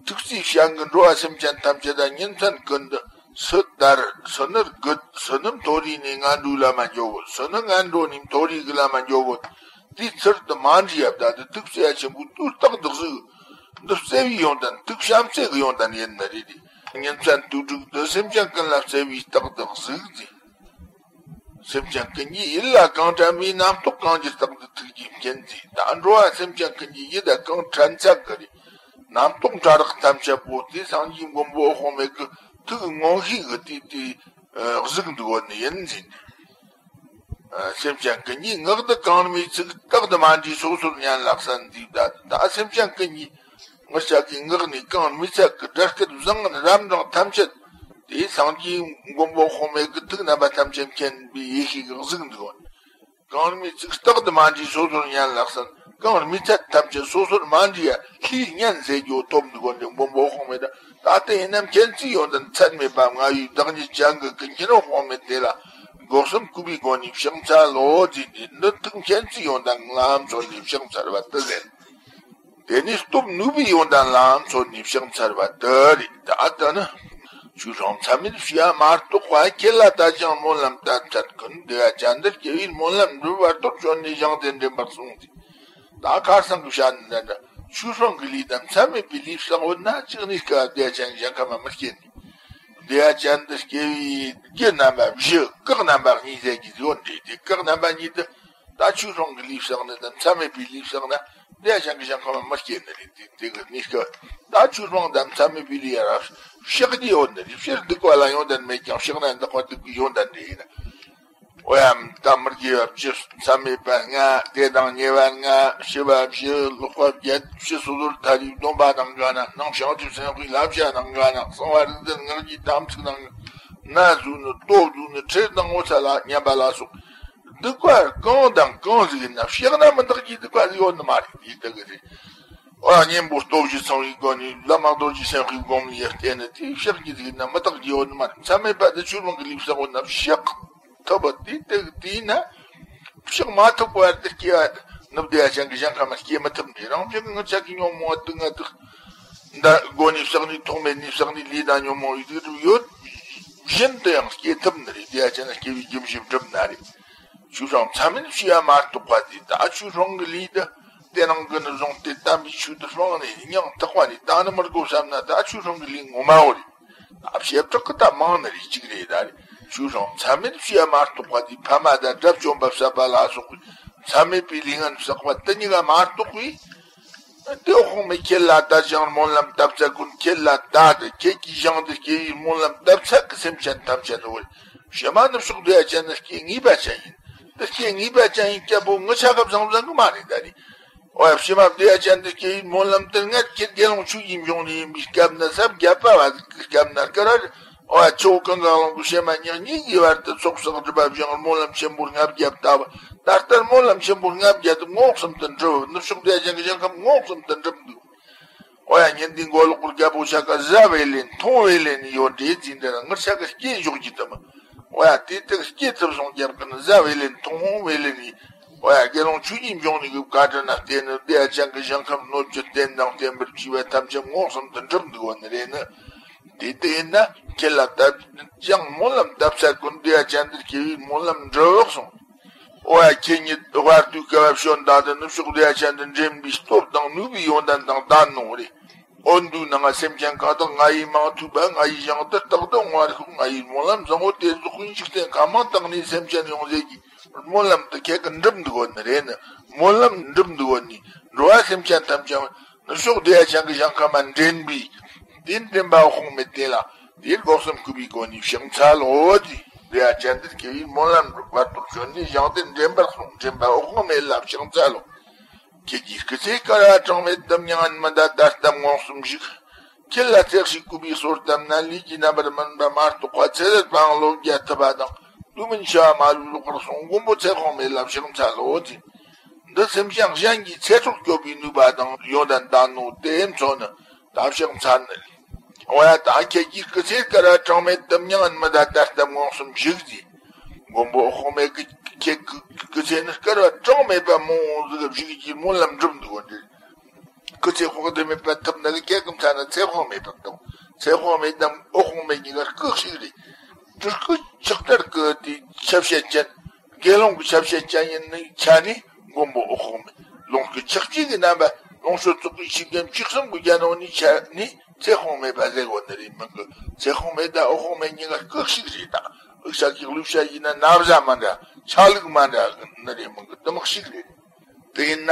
ཐུགས་བརྩེའི་ཞལ་གྱིས་འགྲོ་བ་སེམས་ཅན་ཐམས་ཅད་དང་ཉིན་མཚན་ཀུན་ཏུ་སུ་དར་སུ་ནི་རྒུད་སུ་ནི་མཐོ་རིས་ནས་ངན་འགྲོའི་ལམ་མ་འགྱོ་གོ། སུ་ནི་ངན་འགྲོ་ནས་མཐོ་རིས་ཀྱི་ལམ་མ་འགྱོ་གོ། དེའི་ཚུལ་དུ་མ་འདྲིས་ཡབ་ད་དེ་ཐུགས་བརྩེ་བ་ཆེན་པོའི་དུས་རྟག་ཏུ་གཟིགས། འདི་བརྩེ་བའི་ཡོན་ཏན། ཐུགས་བྱམས་བརྩེ་གི་ཡོན་ཏན་ཡིན་ནི་རེད། ཉིན་མཚན་དུས་དྲུག་ཏུ་སེམས་ཅན་ཀུན་ལ་བརྩེ་བའི་རྟགས་དེ་གཟིགས་ཟེར། སེམས་ཅན་ཀུན་གྱི་ཡིད་ལ་གང་དྲན་པའི་རྣམ་རྟོག་གང་གྱུར་རྟག་ཏུ་ཐུགས་རྗེས་མཁྱེན་ཟེར། ད་འགྲོ་བ་སེམས་ཅན་ཀུན་གྱི་ཡིད་ལ་གང་དྲན་ཚད་ཀྱི་རེད། རྣམ་རྟོག་ཕྲ་རགས་ཐམས་ཅད་པོ་དེ་སངས་རྒྱས་མགོན་པོ་འོད་དཔག་མེད་ཀྱི་ཐུགས་མངོན་ཤེས་ཀྱི་དེ་དེ་གཟིགས་འདུག་ནི་ཡིན་ཟེར། སེམས་ཅན་ཀུན་གྱི་ངག་ཏུ་གོང་མའི་ཚིག་རྟག་ཏུ་མ་འདྲིས་སོ་སོར་ཉན་ལགས་སོ་ཟེར། ད་ད་སེམས་ཅན་ཀུན་གྱི་ངག་ཆ་གི་ངག་ནས་གོང་མའི་ཚིག་གི་སྒྲ་སྐད་བཟང་ངན་རབ་འབྲིང་ཐམས་ཅད་དེ་སངས་རྒྱས་མགོན་པོ་འོད་དཔག་མེད་ཀྱི་ཐུགས་རྣམ་པ་ཐམས་ཅད་མཁྱེན་པའི་ཡེ་ཤེས་ཀྱིས་གཟིགས་འདུག། གོང་མའི་ཚིག་རྟག་ཏུ་མ་འདྲིས་སོ་སོར་ཉན་ལགས་སོ། གོང་མའི་ཚིག་ཐམས་ཅད་སོ་སོར་མ་འདྲིས་ཡ་ལྷས་ཉན་ཟེར་རྒྱུ་ཐོབ་འདུག་གོ། འདི་མགོན་པོ་འོད་དཔག་མེད་ད་ད་ལྟ་ཡིན་ན་མཁྱེན་བརྩེའི་ཡོན་ཏན་ཚད་མེད་པ་མངའ་བའི་བདག་ཉིད་ཅན་གྱི་ཀུན་མཁྱེན་འོད་དཔག་མེད་དེ་ལ་སྒོ་གསུམ་གུས་པའི་སྒོ་ནས་ཕྱག་འཚལ་ལོ་ཟེར་ནས། འདི་ཐུགས་མཁྱེན་བརྩེའི་ཡོན་ཏན་ལ་མཚོན་ནས་ཕྱག་འཚལ་བ་དེ་ཟེར། དེ་ནས་སྟོབས་ནུས་པའི་ཡོན་ཏན་ལ་མཚོན་ནས་ཕྱག་འཚལ་བ་དེ་རེད། ད་ལྟ་ནི། ཆོས་སྲུང་མཚམས་མེད་བྱེ་བ་མ་གཏོགས་པ། ཁྱེད་ལ་བལྟ་ཞིང་སྨོན་ལམ་བཏབ་ཚད་ཀུན། བདེ་བ་ཅན་འདིར་སྐྱེ་བའི་སྨོན་ལམ་འགྲུབ་པར་གཏོར། བྱོན་ནས་བཞེངས་ཏེ་འདྲེན་པར་གསུངས་ཏེ། ད་ཁར་སང་གི་བཤད་ནི་འདྲ་འདྲ། ཆོས་སྲུང་གི་ལས་དང་མཚམས་མེད་པའི་ལས་བསགས་འོ་ན་ཅིག་ནས་སྐབས་བདེ་བ་ཅན་གཞན་ཁ་མ་མི་སྐྱེ་ནི། བདེ་བ་ཅན་དུ་སྐྱེ་བའི་རྒྱུ་རྣམ་པ་བཞི། བཀག་རྣམ་པ་གཉིས་ཟེར་གྱི་ཡོད་འདྲ། དེ་བཀག་རྣམ་པ་གཉིས་དེ་ད་ཆོས་སྲུང་གི་ལས་བསགས་ནི་དང་མཚམས་མེད་པའི་ལས་བསགས་ན་བདེ་བ་ཅན་གྱི་གཞན་ཁ་མ་མི་སྐྱེ་ནི་རེད། དེ་དེ་གི་གནས་སྐབས་ད་ཆོས་སྲུང་དང་མཚམས་མེད་པའི་ལས་ཡ་ར་བཤགས་ཀྱི་ཡོད་ནི་རེད། ཕྱིར་སྡིག་པ་ལ་ཡོན་ཏན་མེད་ཀྱང་བཤགས་ན་འདག་པ་སྡིག་པའི་ཡོན་ཏན་རེད་ཡིན། འོ་ཡ། ད་མི་དགེ་བ་བཅུ། མཚམས་མེད་པ་ལྔ། དེ་དང་ཉེ་བ་ལྔ། ཕྱི་པ་བཞི། ལོག་པ་བརྒྱད། ཕྱི་སོ་སོར་ཐར་བའི་སྡོམ་པ་དང་འགལ་ན། ནང་བྱང་ཆུབ་སེམས་དཔའི་བསླབ་བྱ་དང་འགལ་ན། གསང་བ་རིག་འཛིན་སྔགས་ཀྱི་དམ་ཚིག་དང་འགལ་ན། ཟུག་ནི། ལྟོ་ཟུག་ནི། ཁྲེལ་དང་ངོ་ཚ་ལ་སྙམ་པ་ལ་སོགས་སྡིག་པ་གང་དང་གང་ཟིག་ཡིན་ན་བཤགས་ན་མི་འདག་གི་སྡིག་པ་ཟིག་ཡོད་ནི་མ་རེད། ཡིན་ད་གི་རེད། འོ་ཡ། གཉེན་པོ་སྟོབས་བཞི་ཚང་བའི་སྒོ་ནས་བླ་མ་རྡོ་རྗེ་སེམས་དཔའི་སྒོམ་ཡེ་བརྟེན་ནས་དེ་བཤགས་ཀྱི་ཟིག་ན་མི་དག་གི་ཡོད་ནི་མ་རེད། མཚམས་མེད་པ་དེ་ཆོས་སྲུང་གི་ལུས་བསགས་འོ་ན་བཤགས་ཐུབ་པ་དེ་དེ་དེ་ཡིན་ན། བཤགས་མ་ཐུབ་པར་དེ་སྐྱེ་བ་ནུབ་བདེ་བ་ཅན་གྱི་གཞན་ཁ་མ་སྐྱེ་མི་ཐུབ་ནི། རང་བཞིན་གྱི་ངར་ཆ་གི་ཉོན་མོངས་པ་དེ་ང་དེ་འདའ་སྒོ་ནས་བསགས་ནས་ཐོག་མེད་ནས་བསགས་ནས་ལས་དང་ཉོན་མོངས་པའི་དེ་ཡོད་བཞིན་དུ་ཡང་སྐྱེ་ཐུབ་ནི་རེད། བདེ་བ་ཅན་ལ་སྐྱེ་བའི་རྒྱུ་བཞི་བསྒྲུབ་ན་རེད། ཆོས་སྲུང་མཚམས་མེད་བྱེ་བ་མ་གཏོགས་པ་དེ་ད་ཆོས་སྲུང་གི་ལུས་དེ། དེ་རིང་གི་ནི་བཟུང་སྟེ་དམ་པའི་ཆོས་དེ་སྤངས་ནས་སྙིང་ཐག་པ་ནས་ད་ནི་མི་དགོས་བསམ་ན་ད་ཆོས་སྲུང་གི་ལུས་ངོ་མ་བོ་རེད། ད་བྱེ་བྲག་གི་ད་མང་ནི་རེད། གཅིག་རེད། ད་རེད། ཆོས་སྲུང་མཚམས་མེད་བྱེ་བ་མ་གཏོགས་པ་དེ་ཕ་མ་དང་དགྲ་བཅོམ་པ་བསད་པ་ལ་སོགས་པའི་མཚམས་མེད་པའི་ལུས་ངན་བསགས་པ་དེ་གཉིས་ཀ་མ་གཏོགས་པའི། དེ་འོད་དཔག་མེད་ཁྱེད་ལ་བལྟ་ཞིང་སྨོན་ལམ་བཏབ་ཚད་ཀུན། ཁྱེད་ལ་བལྟ་སྟེ་ཁྱེད་ཀྱིས་བཞེངས་ཏེ་སྐྱེ་བའི་སྨོན་ལམ་བཏབ་ཚད་ཀྱི་སེམས་ཅན་ཐམས་ཅད་དེ་བོ། ཕྱི་མ་ནུབ་ཕྱོགས་བདེ་བ་ཅན་དུ་སྐྱེ་ངེས་པ་ཅན་ཡིན། དེ་སྐྱེ་ངེས་པ་ཅན་ཡིན་སྐྱབས་པོ་ངི་ཆ་གབ་བཟང་བཟང་གི་མ་རེད། ད་རེད། འོ་ཡ། ཕྱི་མ་བདེ་བ་ཅན་དུ་སྐྱེ་བའི་སྨོན་ལམ་དེ་ང་ཁྱེད་དགེ་སློང་ཆོས་ཀྱི་འབྱུང་གནས་ཡིན་པའི་སྐབས་ན་ཟབ་རྒྱབ་པ་བ་གི་སྐབས་ན་སྐར་བ། ཨོ་ཡ། ཆུ་བོ་ཀུན་དགའ་གླིང་གི་བྱེ་མ་ཉག་གཉིས་ཀྱི་བར་དུ་ཚོགས་བསགས་སྒྲིབ་པ་སྦྱངས། སྨོན་ལམ་ཆེན་པོར་ལྔ་བརྒྱ་བཏབ། ད་ལྟར་སྨོན་ལམ་ཆེན་པོར་ལྔ་བརྒྱ་དེ་མངོན་སུམ་དུ་འགྲུབ། ནུབ་ཕྱོགས་བདེ་ཆེན་གྱི་ཞིང་ཁམས་མངོན་སུམ་དུ་འགྲུབ་འདུག། ཨོ་ཡ། ཉིན་དེའི་མགོ་ལོག་གི་རྒྱལ་པོ་ཤ་ཀ་ཟ་བའི་ལན་མཐོང་བའི་ལན་ཡོད་འདྲེ་འཛིན་འདྲ་ན་ངར་ཤ་ཀ་སྐྱེས་འཇོག་གྱི་དུ་མ། ཨོ་ཡ། དེ་དག་སྐྱེས་ཐུབ་སོང་རྒྱབ་ཀུན་ཟ་བའི་ལན་མཐོང་བའི་ལན་ཡིན། ཨོ་ཡ། དགེ་སློང་ཆོས་ཉིད་འབྱུང་གནས་ཀྱི་བཀའ་དྲིན་ན་བརྟེན་ནས་བདེ་ཆེན་གྱི་ཞིང་ཁམས་སྣོད་བཅུད་རྟེན་དང་བརྟེན་པར་བཅས་པ་ཐམས་ཅད་མངོན་སུམ་དུ་འགྲུབ་འདུག་བ་ནི་རེད་ནི། དེ་ལྟ་ཡིན་ན་ཁྱེད་ལ་བཏབ་ཀྱང་སྨོན་ལམ་བཏབ་ས་ཀུན་བདེ་ཆེན་འདིར་སྐྱེ་བའི་སྨོན་ལམ་འགྲུབ་སོང་། ཨོ་ཡ། ཁྱེད་ཉིད་དབའ་དུས་སྐབས་བ་བྱོན་ད་དུ་ནུབ་ཕྱོགས་བདེ་ཆེན་དུ་འདྲེན་པའི་སྟོབས་དང་ནུས་པའི་ཡོན་ཏན་དང་ལྡན་ནོ་རེད། འོ་འདུག་ན་ང་སེམས་ཅན་གང་དག་ང་ཡི་མིང་ཐོས་པ། ང་ཡི་ཞིང་དུ་རྟག་ཏུ་འོང་བར་ཤོག། ང་ཡི་སྨོན་ལམ་བཟང་པོ་དེ་རྫོགས་པའི་འཇིག་རྟེན་ཁམས་མང་དག་ནས་སེམས་ཅན་ཡོང་ཟེར་གྱི་སྨོན་ལམ་དེ་ཁྱེད་ཀྱིས་འགྲུབ་འདུག་བ་ནི་རེད་ནི། སྨོན་ལམ་འགྲུབ་འདུག་བ་ནི་འགྲོ་བ་སེམས་ཅན་ཐམས་ཅད་ནུབ་ཕྱོགས་བདེ་ཆེན་གྱི་ཞིང་ཁམས་མ་འདྲེན་པའི་དེ་འདྲེན་པ་འོད་དཔག་མེད་དེ་ལ་དེའི་སྒོ་གསུམ་གུས་པའི་སྒོ་ནས་ཕྱག་འཚལ་ལོ། དེ་བདེ་ཆེན་དུ་སྐྱེ་བའི་སྨོན་ལམ་འགྲུབ་པར་དུ་བྱོན་ནས་ཞིང་དེ་འདྲེན་པར་གསུངས། འདྲེན་པ་འོད་དཔག་མེད་ལ་ཕྱག་འཚལ་ལོ། ཁྱེད་ཀྱི་སྐུ་ཚེ་བསྐལ་བ་གྲངས་མེད་དུ་མྱ་ངན་མི་འདའ་ད་ལྟ་མངོན་སུམ་བཞུགས། ཁྱེད་ལ་ཚེ་གཅིག་གུས་པས་གསོལ་བཏབ་ན། ལས་ཀྱི་རྣམ་པར་སྨིན་པ་མ་གཏོགས་པ། ཚེ་ཟད་པའང་ལོ་བརྒྱ་ཐུབ་པ་དང་། དུས་མིན་འཆི་བ་མ་ལུས་ལོག་པར་སོང་། མགོན་པོ་ཚེ་དཔག་མེད་ལ་ཕྱག་འཚལ་ལོ། འདི་སེམས་ཅན་གཞན་གྱི་ཚེ་སྲོག་སྐྱོབ་པའི་ནུས་པ་དང་ཡོན་ཏན་ལྡན་ནོ། དེ་མཚོན་ནི་ད་ཕྱག་འཚལ་ནི། འོ་ཡ། ད་ཁྱེད་ཀྱི་སྐུ་ཚེ་བསྐལ་བ་གྲངས་མེད་དུ་མྱ་ངན་མི་འདའ་ད་ལྟ་མངོན་སུམ་བཞུགས་ཟེར། མགོན་པོ་འོད་དཔག་མེད་ཀྱི་ཁྱེད་ཀྱི་སྐུ་ཚེ་ནི་བསྐལ་བ་གྲངས་མེད་པ་མང་བོ་ཟིག་བཞུགས་ཀྱི་སྨོན་ལམ་འགྲུབ་འདུག་གོ་འདི། སྐུ་ཚེ་དཔག་ཏུ་མེད་པ་ཐུབ་ན་གི་སྐྱེ་ཀུན་ཚ་ན་ཚེ་དཔག་མེད་པ་ཐུབ། ཚེ་དཔག་མེད་དམ་འོད་དཔག་མེད་གཉིས་ཀ་སྐུ་གཅིག་རེད། སྤྲུལ་སྐུ་ཕྱག་བྲལ་གི་དེ་ཆ་བྱད་ཅན། དགེ་སློང་གི་ཆ་བྱད་ཅན་ཡིན་ནི་ཆ་ནི་མགོན་པོ་འོད་དཔག་མེད། ལོངས་སྐུ་ཆགས་བཅས་ཀྱི་རྣམ་པ་ལོངས་སྤྱོད་རྫོགས་པའི་ཆོས་ཀུན་བཅུ་གསུམ་གྱི་རྒྱ་ནང་ནི་ཆ་ནི་ཚེ་དཔག་མེད་པ་ཟེར་གོ་ནི་རེད་མིན་གི། ཚེ་དཔག་མེད་དང་འོད་དཔག་མེད་གཉིས་ཀ་སྐུ་གཅིག་རེད་ད། འུ་ཅག་གི་གླུ་བྱ་ཡིན་ན་ན་བཟའ་མ་འདྲ་ཆ་ལུགས་མ་འདྲ་ནི་རེད་མིན་གི། དེ་མོ་གཅིག་རེད། དེ་ཡིན་ན།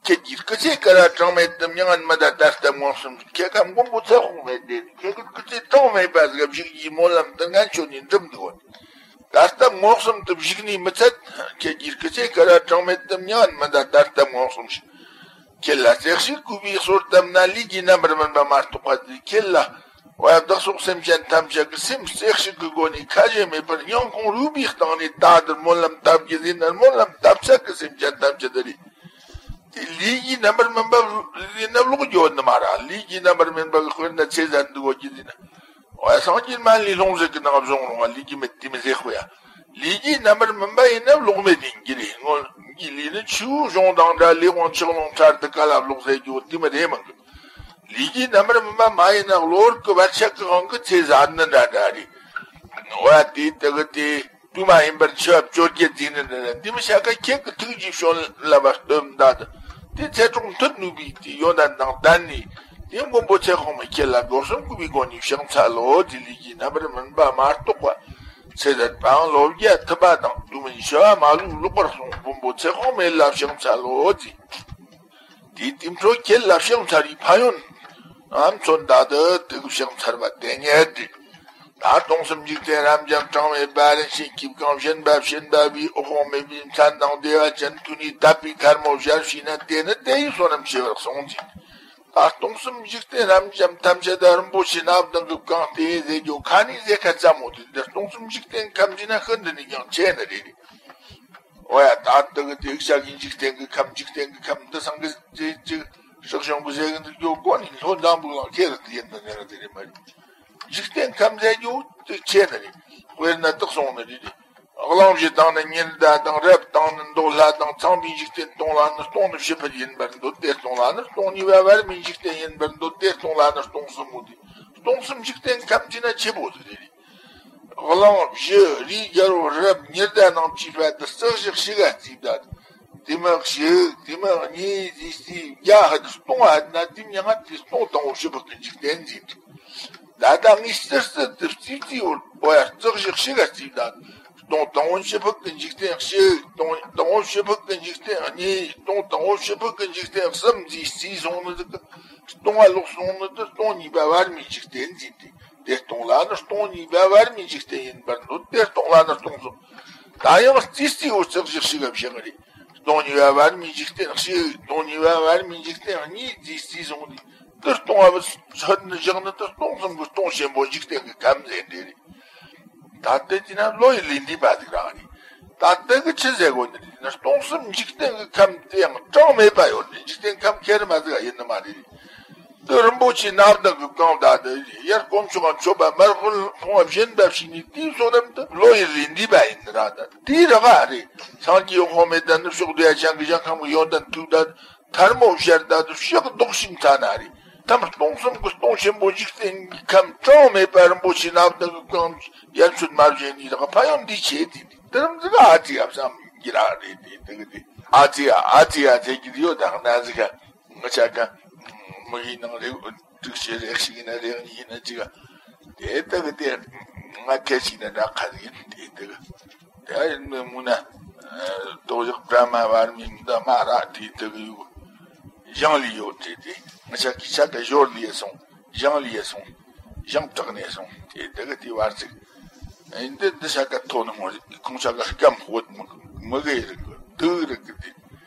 ཁྱེད་ཀྱི་སྐུ་ཚེ་བསྐལ་བ་གྲངས་མེད་དུ་མྱ་ངན་མི་འདའ་ད་ལྟ་མངོན་སུམ། ཁྱེད་ཀ་མགོན་པོ་ཚེ་དཔག་མེད་དེ་ཁྱེད་ཀྱི་སྐུ་ཚེ་གྲངས་མེད་པ་ཟིག་བཞུགས་ཀྱི་སྨོན་ལམ་དེ་ངན་ཆོད་ནས་འགྲུབ་འདུག་གོ། ད་ལྟ་མངོན་སུམ་དུ་བཞུགས་ནས་མི་ཚད། ཁྱེད་ཀྱི་སྐུ་ཚེ་བསྐལ་བ་གྲངས་མེད་དུ་མྱ་ངན་མི་འདའ་ད་ལྟ་མངོན་སུམ་ཞིག། ཁྱེད་ལ་ཚེ་གཅིག་གུས་པས་གསོལ་བཏབ་ན། ལས་ཀྱི་རྣམ་པར་སྨིན་པ་མ་གཏོགས་པ་དེ་ཁྱེད་ལ། བདག་སོགས་སེམས་ཅན་ཐམས་ཅད་ཀྱི་སེམས་རྩེ་གཅིག་གི་སྒོ་ནས་ཁ་ཞེ་མེད་པར་སྙིང་ཁོང་རུས་པའི་གཏིང་ནས་ད་འདིར་སྨོན་ལམ་བཏབ་རྒྱུ་ཟེར་ན་སྨོན་ལམ་བཏབ་ཚད་ཀྱི་སེམས་ཅན་ཐམས་ཅད་དེ་རེད། དེ་ལས་ཀྱི་རྣམ་པར་སྨིན་པ་ཟེར་ན་ལོག་རྒྱུ་ནི་མ་ར། ལས་ཀྱི་རྣམ་པར་སྨིན་པ་གི་དཔེར་ན་ཚེ་ཟད་འདུག་གོ་རྒྱུ་ཟེར་ན། འོ་ཡ། སངས་རྒྱས་མ་ལུས་ལྷུང་བཟེད་ཀྱི་ནང་བཟུང་རུང་བ་ལས་ཀྱི་མེད་དེ་མི་ཟེར་ཁོ་ཡ། ལས་ཀྱི་རྣམ་པར་སྨིན་པ་ཡིན་ན་ལོག་མེད་ཡིན་གྱི་རེད། སྔོན་གྱི་ལས་ནི་ཆུ་བོ་གཞུང་དང་འདྲ། ལས་དབང་ཆུ་ཀླུང་ཚར་དུ་ག་ལ་ལོག་ཟེར་རྒྱུ་དེ་མི་རེད་མིན་གི། ལས་ཀྱི་རྣམ་པར་སྨིན་པ་མ་ཡིན་ན་གློ་བུར་གྱི་བར་ཆད་ཀྱི་དབང་གིས་ཚེ་ཟད་ནི་འདྲ་འདྲ་རེད། འོ་ཡ། དེ་དེ་གི་དེ་དུས་མ་ཡིན་པར་འཆི་བ་བཅོ་བརྒྱད་འཛིན་ནི་འདྲ་འདྲ། དེ་མི་བྱ་ཀ་ཁྱེད་ཀྱི་ཐུགས་རྗེའི་བྱོན་ལ་བ་སྟོན་ད་དེ་ཚེ་སྲོག་མཐུད་ནུས་པའི་དེ་ཡོན་ཏན་དང་ལྡན་ནས་དེ་མགོན་པོ་ཚེ་དཔག་མེད་ཁྱེད་ལ་སྒོ་གསུམ་གུས་པའི་སྒོ་ནས་ཕྱག་འཚལ་ལོ། དེ་ལས་ཀྱི་རྣམ་པར་སྨིན་པ་མ་གཏོགས་པ། ཚེ་ཟད་པའང་ལོ་བརྒྱ་ཐུབ་པ་དང་དུས་མིན་འཆི་བ་མ་ལུས་ལོག་པར་སོང་། མགོན་པོ་ཚེ་དཔག་མེད་ལ་ཕྱག་འཚལ་ལོ། དེ། དེའི་དེ་འཕྲོ་ཁྱེད་ལ་ཕྱག་འཚལ་བའི་ཕན་ཡོན་ནམ་མཚོན་ད་དུ་དེ་གི་ཕྱག་འཚལ་བ་དེ་ཉིད་དེ། ད་སྟོང་གསུམ་འཇིག་རྟེན་རབ་འབྱམས་གྲངས་མེད་པ་རིན་ཆེན་གྱིས་གང་བྱིན་པ་བྱིན་པ་བའི་འོད་དཔག་མེད་པའི་མཚན་དང་བདེ་བ་ཅན་ཐོས་ནས་དད་པའི་ཐལ་མོ་སྦྱར་བྱས་ན་དེ་ནི་དེ་ཡི་བསོད་ནམས་ཆེ་བར་གསུངས་ཏེ། ད་སྟོང་གསུམ་འཇིག་རྟེན་རབ་འབྱམས་ཐམས་ཅད་དུ་རིན་པོ་ཆེ་སྣ་བདུན་གྱིས་གང་སྟེ་ཟེར་རྒྱུ་ཁ་ནས་ཟེར་ཁ་ཙམ་མོ་དེ་འདིར་སྟོང་གསུམ་འཇིག་རྟེན་ཁམས་ཀྱི་ན་ཤིན་ཏུ་ནས་ཀྱང་ཆེ་ནི་རེད། འོ་ཡ། ད་ལྟ་གི་དེ་ཤ་གི་འཇིག་རྟེན་གི་ཁམས། འཇིག་རྟེན་གི་ཁམས་འདི་སང་གི་ཅི་ཅི་སྲིད་གཞུང་གི་ཟེར་གི་འདུག་རྒྱུ་གོ་ནི་ལྷོ་འཛམ་བུ་གླིང་ཁྱེད་ར་དེ་ཡིན་ན་ནི་ར་དེ་རེད་མ་རེད། འཇིག་རྟེན་ཁམས་ཟེར་རྒྱུ་དེ་ཆེ་ནི་རེད། དཔེར་ན་དག་སོང་ནི་རེད། གླིང་བཞི་དང་ནི་ཉི་ཟླ་དང་། རབ་དང་ནི་འདོད་ལྷ་དང་། ཚངས་པའི་འཇིག་རྟེན་སྟོང་ལ་ནི་སྟོང་ནི་ཕྱི་ཕུད་ཡིན་པར་འདོད། དེ་སྟོང་ལ་ནི་སྟོང་གཉིས་པ་བར་མའི་འཇིག་རྟེན་ཡིན་པར་འདོད། དེ་སྟོང་ལ་ནི་སྟོང་གསུམ་མོ་དེ། སྟོང་གསུམ་འཇིག་རྟེན་ཁམས་ཀྱི་ན་ཆེ་བོ་དེ་རེད། གླིང་བཞི་རིའི་རྒྱལ་པོ་རབ་ཉི་ཟླ་ནང་བཅས་པ་དེ་རྩི་ཞག་ཞི་ག་རྩིས་ད། དེ་མ་ཞིག་དེ་མ་གཉིས་རྩིས་རྩིས་བརྒྱ་ཧ་དེ་སྟོང་ཧ་ན་དེ་མྱ་ང་དེ་སྟོང་དང་པོ་ཕྱི་ཕུད་ཀྱི་འཇིག་རྟེན་འཛིན་ཏེ། ད་ལྟ་ངས་རྩི་རྩི་དེ་རྩིས་རྩིས་བོར་བོ་ཡ་རྩི་ཞག་ཞི་ག་རྩིས་ད། སྟོང་དང་པོ་ཕྱི་ཕུད་ཀྱི་འཇིག་རྟེན་ཞིག་སྟོང་དང་པོ་ཕྱི་ཕུད་ཀྱི་འཇིག་རྟེན་གཉིས། སྟོང་དང་པོ་ཕྱི་ཕུད་ཀྱི་འཇིག་རྟེན་གསུམ་རྩིས་རྩིས་སོང་ནི་དེ་གི་སྟོང་བ་ལོག་སོང་ནི་དེ་སྟོང་གཉིས་པ་བར་མའི་འཇིག་རྟེན་འཛིན་ཏེ། དེ་སྟོང་ལ་ནི་སྟོང་གཉིས་པ་བར་མའི་འཇིག་རྟེན་ཡིན་པར་འདོད། དེ་སྟོང་ལ་ནི་སྟོང་གསུམ། ད་ཡང་རྩིས་རྩིས་བོར་རྩི་ཞག་ཞི་ག་བཞག་རེད། སྟོང་གཉིས་པ་བར་མའི་འཇིག་རྟེན་ཞིག་སྟོང་གཉིས་པ་བར་མའི་འཇིག་རྟེན་གཉིས་རྩིས་རྩིས་སོང་ནི། དེ་སྟོང་བ་ཧོད་ནས་བཞག་ན་དེ་སྟོང་གསུམ་གྱི་སྟོང་ཆེན་པོ་འཇིག་རྟེན་གྱི་ཁམས་ཟེར་འདི་རེད། ད་ལྟ་དེ་ན་བློ་ཡི་ལས་འདས་པ་ཟིག་རང་རེད། ད་ལྟ་གི་ཆི་ཟེར་དགོས་ནི་རེད་ན། སྟོང་གསུམ་འཇིག་རྟེན་གྱི་ཁམས་དེ་ཡང་གྲངས་མེད་པ་ཡོད་རེད། འཇིག་རྟེན་ཁམས་ཁེར་མ་ཟིག་ཡིན་ནི་མ་རེད། དེ་རིན་པོ་ཆེ་སྣ་བདུན་གྱིས་གང་ད་དེ་ཡར་དཀོན་མཆོག་ག་མཆོད་པ་མར་དཔལ་ཕོངས་པ་སྦྱིན་པ་བྱས་ནས་དེའི་བསོད་ནམས་དེ་བློ་ཡི་ལས་འདས་པ་ཡིན་ནི་ར། ད་དེའི་ར་ག་རེད། སངས་རྒྱས་འོད་དཔག་མེད་དང་ནུབ་ཕྱོགས་བདེ་བ་ཅན་གྱི་ཞིང་ཁམས་ཀྱི་ཡོན་ཏན་ཐོས་ད། ཐལ་མོ་སྦྱར་ད་དུ་ཕྱག་རྡོག་ཞིག་འཚལ་ན་རེད། ཐམ་སྟོང་གསུམ་གྱི་སྟོང་ཆེན་པོ་འཇིག་རྟེན་གྱི་ཁམས་གྲངས་མེད་པ་རིན་པོ་ཆེ་སྣ་བདུན་གྱིས་གང་ཡར་མཆོད་མར་བྱས་ནས་ར་ག་ཕན་ཡོན་འདི་ཆེ་དེ་དེ་རིམ་ཟིག་ཨ་ཙི་ཡ་བསམ་གྱི་ར་རེད། དེ་དེ་གི་དེ་ཨ་ཙི་ཡ་ཨ་ཙི་ཡ་ཟེར་གྱི་ཡོད། ད་ག་ན་ཟིག་ག་ང་ཆ་ག་མི་ཡི་ནང་རེ་དྲུག་ཤེས་རེ་ཞིག་ཡིན་ན་རེ་གཉིས་ཡིན་ན་ཅིག་ག་དེ་དེ་གི་དེ་ང་ཁས་ཞིག་ན་འདྲ་ཁ་ཡིན། དེ་དེ་གི་དེ་ཡིན་མི་མུ་ན་དོ་ཡག་པྲ་མ་བར་མི་འདི་མ་ར་དེ་དེ་གི་ཡོད། ཞིང་ལས་ཡོད་དེ་དེ་ང་ཆ་གི་ཆ་ག་ཞོར་ལས་སོང་། ཞིང་ལས་སོང་། ཞིང་བྲག་ནས་སོང་། དེ་དེ་གི་དེ་བར་ཅིག་འདི་འདི་ཆ་ག་ཐོ་ནི་མོ་རེད། ཁོང་ཆ་ག་སྐམ་ཧོད་མི་མི་གི་རིགས་དུག་རིགས་གི་དེ་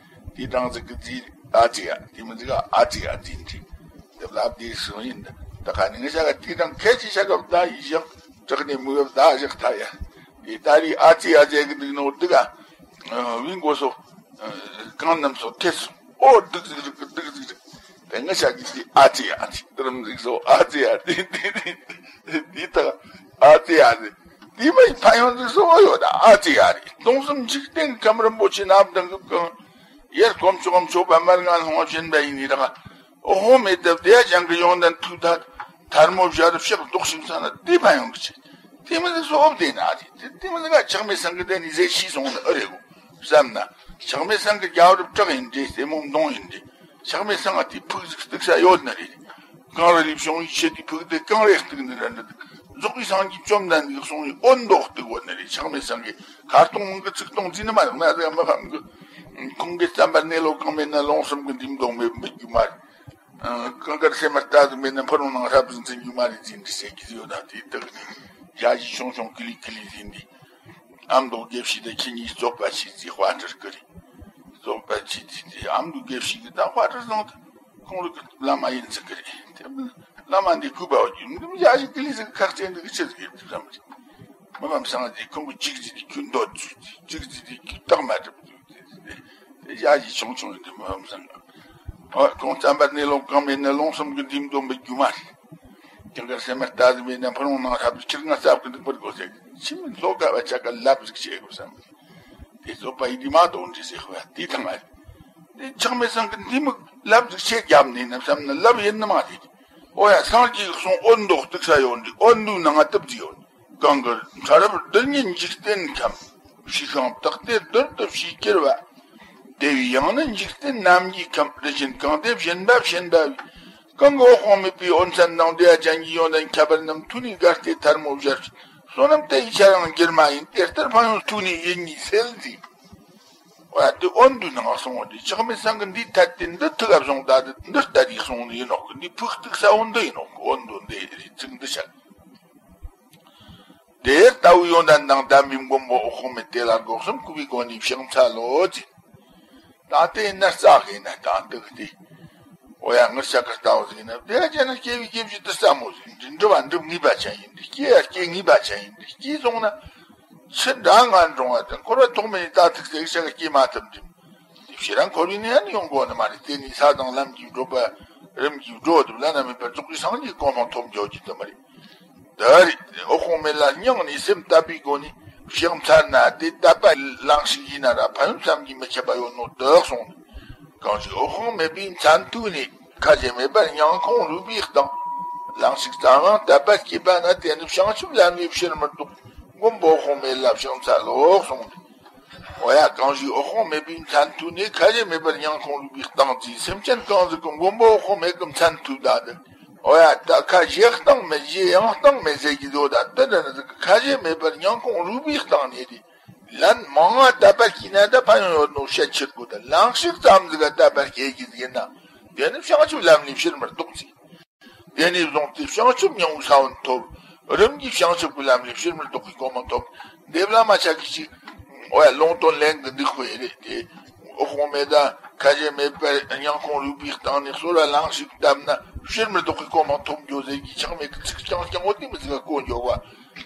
དེ་དང་ཟིག་གི་རྫི་ཨ་ཙི་ཡ་དེ་མི་ཟིག་ཨ་ཙི་ཡ་དེ་འདྲི་དེ་ལབ་དེ་སོང་ཡིན། ད་ག་ནི་ང་ཆ་ག་དེ་དང་ཁད་ཀྱི་ཆ་ག་བདག་ཡིན་ཞིང་བྲག་ནས་མི་གི་བདག་ཞིག་ཐ་ཡ་དེ་ད་རི་ཨ་ཙི་ཡ་ཟེར་གི་འདུག་ནོ་འདུག་ཨ། བིང་གོ་སོ་གང་རྣམས་སོ་ཐེ་སོ། ཨོ་སྡུག་ཟིག་རིག་གི་སྡུག་ཟིག་རིག་དེ་ང་ཆ་གི་དེ་ཨ་ཙི་ཡ་ཨ་ཙི་དེ་རིམ་ཟིག་སོ་ཨ་ཙི་ཡ་དེ་དེ་དེ་དེ་དེ་ད་ཨ་ཙི་ཡ་དེ་དེ་མ་ཡི་ཕན་ཡོན་ཟིག་སོ་ཡོད་ད་ཨ་ཙི་ཡ་རེད། སྟོང་གསུམ་འཇིག་རྟེན་གྱི་ཁམས་རིན་པོ་ཆེ་སྣ་བདུན་གྱིས་གང་ཡར་དཀོན་མཆོག་ག་མཆོད་པ་མར་ངན་སློང་བ་སྦྱིན་པ་ཡིན་ནི་ར་ག་འོད་དཔག་མེད་དེ་བདེ་བ་ཅན་གྱི་ཡོན་ཏན་ཐོས་ད་ཐལ་མོ་སྦྱར་ཕྱག་རྡོག་ཞིག་འཚལ་ན་དེ་ཕན་ཡོན་གྱི་ཆེད་དེ་མི་ཟིག་སོ་བདེ་ན་རེད། དེ་དེ་མི་ཟིག་ག་ཆགས་མེད་སེང་གེ་དེ་ནི་ཟེར་ཤི་སོང་ནི་ཨེ་རེད་གོ་བསམ་ན། ཆགས་མེད་སེང་གེ་རྒྱལ་བ་རབ་དྲག་ཡིན་འདྲ་རྩེ་མོ་མདུང་ཡིན་འདྲ། ཆགས་མེད་སེང་གེ་དེ་ཕུག་ཟིག་གཏུག་ས་ཡོད་ནི་རེད། གངས་རི་ལས་བྱུང་བའི་ཆུ་དེ་ཕུག་དེ་གངས་རི་གཏུག་ནི་རེད་འདྲ་འདུག་རྫོགས་པའི་སངས་རྒྱས་བཅོམ་ལྡན་འདས་གསུང་བའི་འོད་མདོག་གཏུག་གོ་ནི་རེད། ཆགས་མེད་སེང་གེ་ཁ་སྟོང་མང་གི་ཚིག་སྟོང་རྩིས་ནི་མ་རེད། ང་ཟིག་མི་ཕམ་གི་ཁོང་གི་བསམ་པར་གནས་ལོ་གང་མེད་ན་ལོང་གསུམ་གི་འདི་མདོག་མེད་མི་རྒྱུ་མ་རེད། ཨ། གང་དཀར་སེམས་མར་ལྟ་ཟིག་མེད་ན་ཕུ་རུང་ནང་ཧྲ་བཟི་འཛིན་རྒྱུ་མ་རེད་ཟིན་འདི་ཟེར་གྱི་ཡོད་ད། དེ་དག་ནི་ཞ་ཞི་ཆུང་ཆུང་ཀི་ལི་ཀི་ལི་ཟིན་འདི། ཨ་མདོ་དགེ་བཤེས་དང་ཁྱེད་གཉིས་རྩོད་པ་བྱེད་ཟིག་དཔའ་ཁྲིར་ཀི་རེད། རྩོད་པ་བྱེད་ཟིག་འདི་ཨ་མདོ་དགེ་བཤེས་ཀྱི་ད་དཔའ་ཁྲིར་བཟང་ད་ཁོང་རིག་གི་བླ་མ་ཡིན་ཟིག་གི་རེད། དེ་བླ་མ་འདི་གུས་པ་བ་རྒྱུ་འདི་ཞ་ཞི་ཀི་ལི་ཟིག་ཁག་ཅན་འདི་གི་ཆི་ཟིག་ཡིན་ཟིག་བསམ་གི། མི་ཕམ་སངས་རྒྱས་ཁོང་གི་གཅིག་ཟིག་འདི་ཁྱོད་འདོད་ཟིག་གཅིག་ཟིག་འདི་ཁྱོད་རྟགས་མ་གྲུབ་ཟིག་དེ་ཞ་ཞི་ཆུང་ཆུང་ཡིན་དེ་མི་ཕམ་སངས། ཨོ་ཁོང་བསམ་པར་གནས་ལོང་གང་མེད་ན་ལོང་གསུམ་གྱི་འདི་མདོ་འབུད་རྒྱུ་མ་རེད། ཀྱང་གར་སེམས་མ་ལྟ་ཟིན་པས་ན་ཕུ་རུང་ནང་ཧྲ་བཟི་ཁྱེར་ང་ཟབ་གི་འདུག་པར་དགོས་ཟེར་གི་ཕྱི་མི་ལྷོ་ཁ་བ་ཆ་ག་ལབ་ཟིག་བྱེད་དགོས་བསམ་གི། དེ་ཚོ་པ་ཡི་དི་མ་དོན་འདྲི་ཟེར་ཧོ་ཡ་དེ་ཐང་ཨ། དེ་ཆགས་མེད་སེང་གེ་འདི་མི་ལབ་ཟིག་བྱེད་རྒྱབ་ནས་ན་བསམ་ན་ལབ་ཡིན་ནི་མ་རེད། ཨོ་ཡ་སངས་རྒྱས་གསུང་འོད་མདོག་གཏུག་ས་ཡོད་འདི་འོད་མདོའི་ནང་ང་གཏུབ་ཀྱི་ཡོད། གང་གི་ཕྲ་རབ་རྡུལ་སྙེད་འཇིག་རྟེན་ཁམས། ཕྱི་ཤིང་བཏགས་ཏེ་རྡུལ་དུ་བྱས་གྱུར་པ། དེ་བས་ཡང་ན་འཇིག་རྟེན་རྣམ་བསྒྱིངས་ཁམས། རི་ཆེན་གང་དེ་བཞིན་པ་བཞིན་པ་བས། གང་གི་འོད་དཔག་མེད་པའི་འོད་མཚན་དང་བདེ་བ་ཅན་གྱི་ཡོན་ཏན་ཁྱད་པར་རྣམས་ཐོས་ནས་དགའ་སྟེ་ཐལ་མོ་སྦྱར། བསོད་ནམས་དེ་ཡི་ཆ་ཡང་འགྱུར་མ་ཡིན། དེ་ལྟར་ཕན་ཡོན་ཐོས་ནས་ཡིད་གཉིས་སེལ་ཟིན། ཨ་དེ་འོད་མདོའི་ནང་སོང་བ་དེ་ཆགས་མེད་སེང་གེ་འདི་ཐད་དེ་འདི་ཐུག་ག་སོང་ད་དེ་འདི་ལྟ་དེ་སོང་ནི་ཡིན་ནོ་གི། འདི་ཕུག་གཏུག་ས་འོ་འདི་ཡིན་ནོ་གི། འོད་མདོ་འདི་རེད་ཚིག་འདི་ཆགས། དེ་ལྟ་བུའི་ཡོན་ཏན་དང་ལྡན་པའི་མགོན་པོ་འོད་དཔག་མེད་དེ་ལ་སྒོ་གསུམ་གུས་པའི་སྒོ་ནས་ཕྱག་འཚལ་ལོ་ཅེས། ད་ལྟའི་ན་རྩ་གི་ན་ད་འདི་གི་དེ། འོ་ཡ་ངར་ཤ་ཁར་ལྟ་བུ་ཟིག་ན་དེ་ཡ་ཅན་ན་སྐྱེ་བའི་སྐྱེ་བཞི་དུ་ས་མོ་ཟིག་འདི་འགྲུབ་པ་འགྲུབ་ངེས་པ་ཅན་ཡིན་འདི་སྐྱེ་ཡ་སྐྱེ་ངེས་པ་ཅན་ཡིན་འདི་སྐྱེས་སོང་ན། ཕྱི་འདྲ་ངན་འགྲོ་བ་དང་འཁོར་བ་ཐོག་མེད་ནས་ད་ཐུག་ཟེར་ཤ་ག་སྐྱེ་མ་ཐུབ་འདི། དེ་ཕྱིར་རང་འཁོར་བའི་ནང་ཡང་ཡོང་དགོས་ནི་མ་རེད། དེ་ནི་ས་དང་ལམ་གྱི་བགྲོད་པ་རིམ་གྱིས་བགྲོད་དུ་བླ་ན་མེད་པར་རྫོགས་པའི་སངས་རྒྱས་གོ་འཕང་ཐོབ་འགྱོ་རྒྱུ་དེ་མ་རེད། ད་རེད། འོད་དཔག་མེད་ལ་སྙིང་ནས་སེམས་དད་པའི་སྒོ་ནས་ཕྱག་འཚལ་ན་དེ་དད་པ་གླེང་ཞིག་ཡིན་ན་ར་ཕན་ཡོན་བསམ་གྱིས་མི་ཁྱབ་པ་ཡོད་ནོ་དག་སོང་། གང་ཞིག་འོད་དཔག་མེད་པའི་མཚན་ཐོས་ནས་ཁ་ཞེ་མེད་པར་སྙིང་ཁོང་རུས་པའི་གཏིང་། གླེང་ཞིག་ཙམ་ཡང་དད་པ་སྐྱེས་པ་ན་དེ་ནི་བྱང་ཆུབ་ལམ་ལས་ཕྱིར་མི་ལྡོག་མགོན་པོ་འོད་དཔག་མེད་ལ་ཕྱག་འཚལ་ལོ་གསུངས་ཏེ། འོ་ཡ་གང་ཞིག་འོད་དཔག་མེད་པའི་མཚན་ཐོས་ནས་ཁ་ཞེ་མེད་པར་སྙིང་ཁོང་རུས་པའི་གཏིང་བརྩིས། སེམས་ཅན་གང་ཟིག་གི་མགོན་པོ་འོད་དཔག་མེད་ཀྱི་མཚན་ཐོས་ད་དེ། འོ་ཡ་ད་ཁ་ཞེ་གཏིང་མེད་ཞེ་ཡང་གཏིང་མེད་ཟེར་གྱི་ཡོད་ད། དེ་འདྲ་ནི་ཟིག་གི་ཁ་ཞེ་མེད་པར་སྙིང་ཁོང་རུས་པའི་གཏིང་ནས་དེ། ལན་མང་ང་དད་པ་སྐྱེས་ན་ད་ཕན་ཡོན་ཡོད་ནོ་བཤད་ཕྱིར་དགོས་ད། གླེང་ཞིག་ཙམ་ཟིག་ག་དད་པ་སྐྱེ་གི་ཟིག་ཡིན་ན། དེ་ནི་བྱང་ཆུབ་ལམ་ལས་ཕྱིར་མི་ལྡོག་ཅིང་། དེ་ནས་བཟུང་སྟེ་བྱང་ཆུབ་སྙིང་པོའི་ས་བོན་ཐོབ། རིམ་གྱིས་བྱང་ཆུབ་ཀྱི་ལམ་ལས་ཕྱིར་མི་ལྡོག་པའི་གོ་འཕང་ཐོབ། འདེབས་ལ་མ་ཆགས་ཀྱི་ཅིག་འོ་ཡ་ལུང་དོན་ལེན་གི་འདུག་དཔེ་རེད་དེ། འོད་དཔག་མེད་དང་ཁ་ཞེ་མེད་པར་སྙིང་ཁོང་རུས་པའི་གཏིང་ནས་གསོལ་བ་གླེང་ཞིག་བཏབ་ན་ ཕྱིར་མི་ལྡོག་པའི་གོ་འཕང་ཐོབ་འགྱོ་ཟེར་གྱི་ཆགས་མེད་ཀྱི་ཚིག་རྐྱང་རྐྱང་འོ་དེ་མི་ཟིག་ག་གོ་འགྱོ་བ།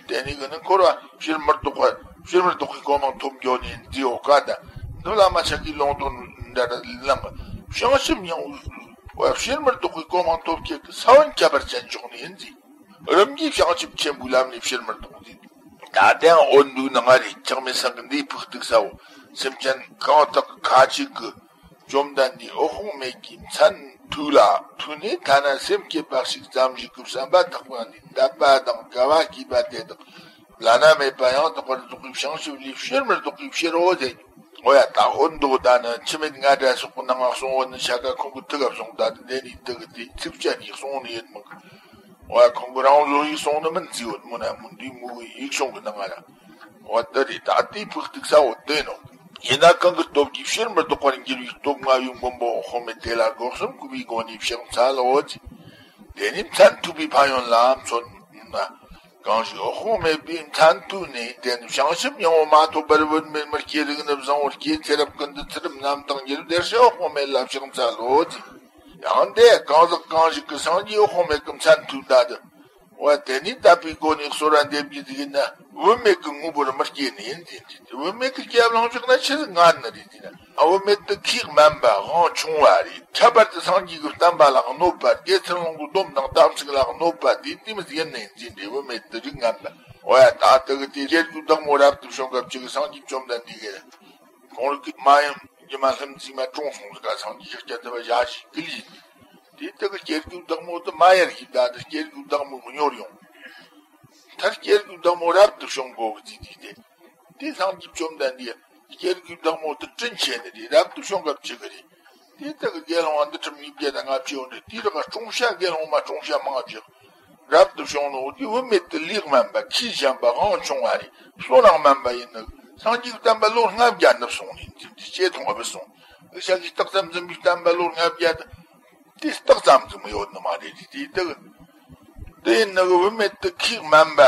དེ་ནི་གི་ནི་འཁོར་བ་ཕྱིར་མི་ལྡོག་པ་ཕྱིར་མི་ལྡོག་པའི་གོ་འཕང་ཐོབ་འགྱོ་ནི་འདི་འོ་ཀ་ད། འདི་བླ་མ་ཆ་གི་ལུང་དོན་འདྲ་ལམ་བྱང་ཆུབ་སྙིང་པོ་ཕྱིར་མི་ལྡོག་པའི་གོ་འཕང་ཐོབ་ཁྱེད་ཀྱི་ས་བོན་ཁྱད་པར་ཅན་འཇོག་ནི་ཡིན་ཟིག་རིམ་གྱིས་བྱང་ཆུབ་ཆེན་པོའི་ལམ་ནས་ཕྱིར་མི་ལྡོག་ཟིག་ད་ལྟའང་འོ་འདུག་ན་ང་རེ་ཆགས་མེད་སེང་གེ་འདིའི་ཕུག་སྟེགས་ས་བོ་སེམས་ཅན་གང་དག་ཁ་ཅིག་གི་བཅོམ་ལྡན་འདས་འོད་དཔག་མེད་ཀྱི་མཚན་ཐོས་ལ་ཐོས་ནས་ཐ་ན་སེམས་བསྐྱེད་པ་ཞིག་ཙམ་ཞིག་གི་བསམ་པ་ཐག་པ་ནས་འདད་པ་དང་དགའ་བ་སྐྱེས་པ་དེ་དག་བླ་ན་མེད་པ་ཡང་དག་པར་རྫོགས་པའི་བྱང་ཆུབ་ལས་ཕྱིར་མི་ལྡོག་པའི་ཕྱིར་རོ་ཟེར། འོ་ཡ་ད་འོ་འདུག་ད་ནི་འཆི་མེད་ང་འདྲ་སོགས་ཀྱི་ནང་ང་གསུང་བོ་ནི་ཤ་ཀ་ཁོང་གི་ཐུགས་ལ་གསུང་ད་དེ་འདྲ་ནི་དེ་གི་དེ་ཚིགས་བཅད་ནས་གསུང་ནི་ཡོད་མི་གི་འོ་ཡ་ཁོང་གི་རང་བཟོ་ཡིས་གསུང་ནི་མིན་ཚིག་ཡོད་མོ་ན་མོ་འདི་མོ་གི་ཡིག་ཆུང་གི་ནང་ང་ར། འོ་དེ་རེད་ད་དེའི་ཕུག་སྟེགས་ས་འོ་དེ་ནོ། ཡིན་ན་གང་གི་སྟོབས་ཀྱིས་ཕྱིར་མི་ལྡོག་པར་འགྱུར་བའི་སྟོབས་མངའ་བའི་མགོན་པོ་འོད་དཔག་མེད་དེ་ལ་སྒོ་གསུམ་གུས་པའི་སྒོ་ནས་ཕྱག་འཚལ་ལོ་ཅིག་དེ་ནས་མཚན་ཐོས་པའི་ཕན་ཡོན་ལ་མཚོན་ན། གང་ཞིག་འོད་དཔག་མེད་པའི་མཚན་ཐོས་ནས་དེ་ནི་བྱང་ཆུབ་སྙིང་པོ་མ་ཐོབ་པར་བུད་མེད་མི་སྐྱེ་རིགས་ནི་བཟང་བོར་སྐྱེ་ཚེ་རབས་ཀུན་ཏུ་ཚུལ་ཁྲིམས་རྣམ་དག་འགྱུར་དེར་ཞེས་འོད་དཔག་མེད་ལ་ཕྱག་འཚལ་ལོ་ཅིག་ཡང་དེ་གང་ཟག་གང་ཞིག་གི་སངས་རྒྱས་འོད་དཔག་མེད་ཀྱི་མཚན་ཐོས་ད་དུ། འོ་དེ་ནས་དད་པའི་སྒོ་ནས་གསོལ་བ་འདེབས་རྒྱུ་ཟིག་ཡིན་ན་བུད་མེད་ཀྱི་དངོས་པོར་མི་སྐྱེ་ནི་ཡིན་ཟེར་དུས་བུད་མེད་ཀྱི་སྐྱེ་བ་ལོངས་སྤྱོད་ན་ཆི་ཟིག་ངར་ནི་རེད་ཟེར་ན། ཨ་བུད་མེད་དུ་ཁས་དམན་པ་དབང་ཆུང་བ་རེད། ཁྱད་པར་དུ་སངས་རྒྱས་ཀྱི་བསྟན་པ་ལ་གནོད་པ་དགེ་ཚུལ་སློང་གི་སྡོམ་དང་དམ་ཚིག་ལ་གནོད་པ་དེ་དེ་མི་ཟིག་ཡིན་ནི་ཡིན་ཟེར་དུས་བུད་མེད་དུ་རིགས་ངན་པ། འོ་ཡ་ད་དེ་གི་དེ་སྐྱེ་དགུའི་བདག་མོ་རབ་ཏུ་བྱུང་སྐབས་ཅིག་སངས་རྒྱས་བཅོམ་ལྡན་འདས་ཀྱིས་ཁོང་རིགས་ཀྱི་མ་ཡིན་རྒྱུ་མ་ལྷུམ་བཙུགས་མ་གྲོངས་སོང་ཟིག་ག་སངས་རྒྱས་ཤཱཀྱ་ཐུབ་པ་ཞལ་ཞིག་གི་ལས། དེ་དག་གི་སྐྱེ་དགུའི་བདག་མོ་དུ་མ་ཡར་ཞིག་ད་དུ་སྐྱེ་དགུའི་བདག་མོ་གཉོར་ཡོང་། མཐར་སྐྱེ་དགུའི་བདག་མོ་རབ་ཏུ་བྱུང་དགོ་གི་ཟེར་དུས་དེ། དེ་སངས་རྒྱས་བཅོམ་ལྡན་འདས་སྐྱེ་དགུའི་བདག་མོ་དུ་དྲིན་ཆེ་ནི་རེད། རབ་ཏུ་བྱུང་སྐབས་ཅིག་གི་རེད། དེ་དག་གི་དགེ་སློང་བ་འདུལ་ཁྲིམས་ཉིས་བརྒྱ་དང་ལྔ་བཅུ་ཡོད་རེད། དེ་དག་གི་གྲོང་ཤ་དགེ་སློང་མ་གྲོང་ཤ་མང་བཞག་རབ་ཏུ་བྱུང་ནོ་དེ་བུད་མེད་དུ་ལུས་དམན་པ་ཁས་ཞན་པ་དབང་ཆུང་བ་རེད། བསོད་ནམས་དམན་པ་ཡིན་ནོ། སངས་རྒྱས་བསྟན་པ་ལོ་ལྔ་བརྒྱ་ནུབ་སོང་ནས་དེ་དེ་ཆེ་མཐོང་བུད་སོང་། ཨི་ཤ་གི་སྟག་ཙམ་འཛིན་པའི་བསྟན་པ་ལོ་ལྔ་བརྒྱ་དེ་སྟག་ཙམ་ཙམ་ཡོད་ནི་མ་རེད། དེ་དེ་དེ་ཡིན་ནོ་བུད་མེད་དུ་ཁས་དམན་པ་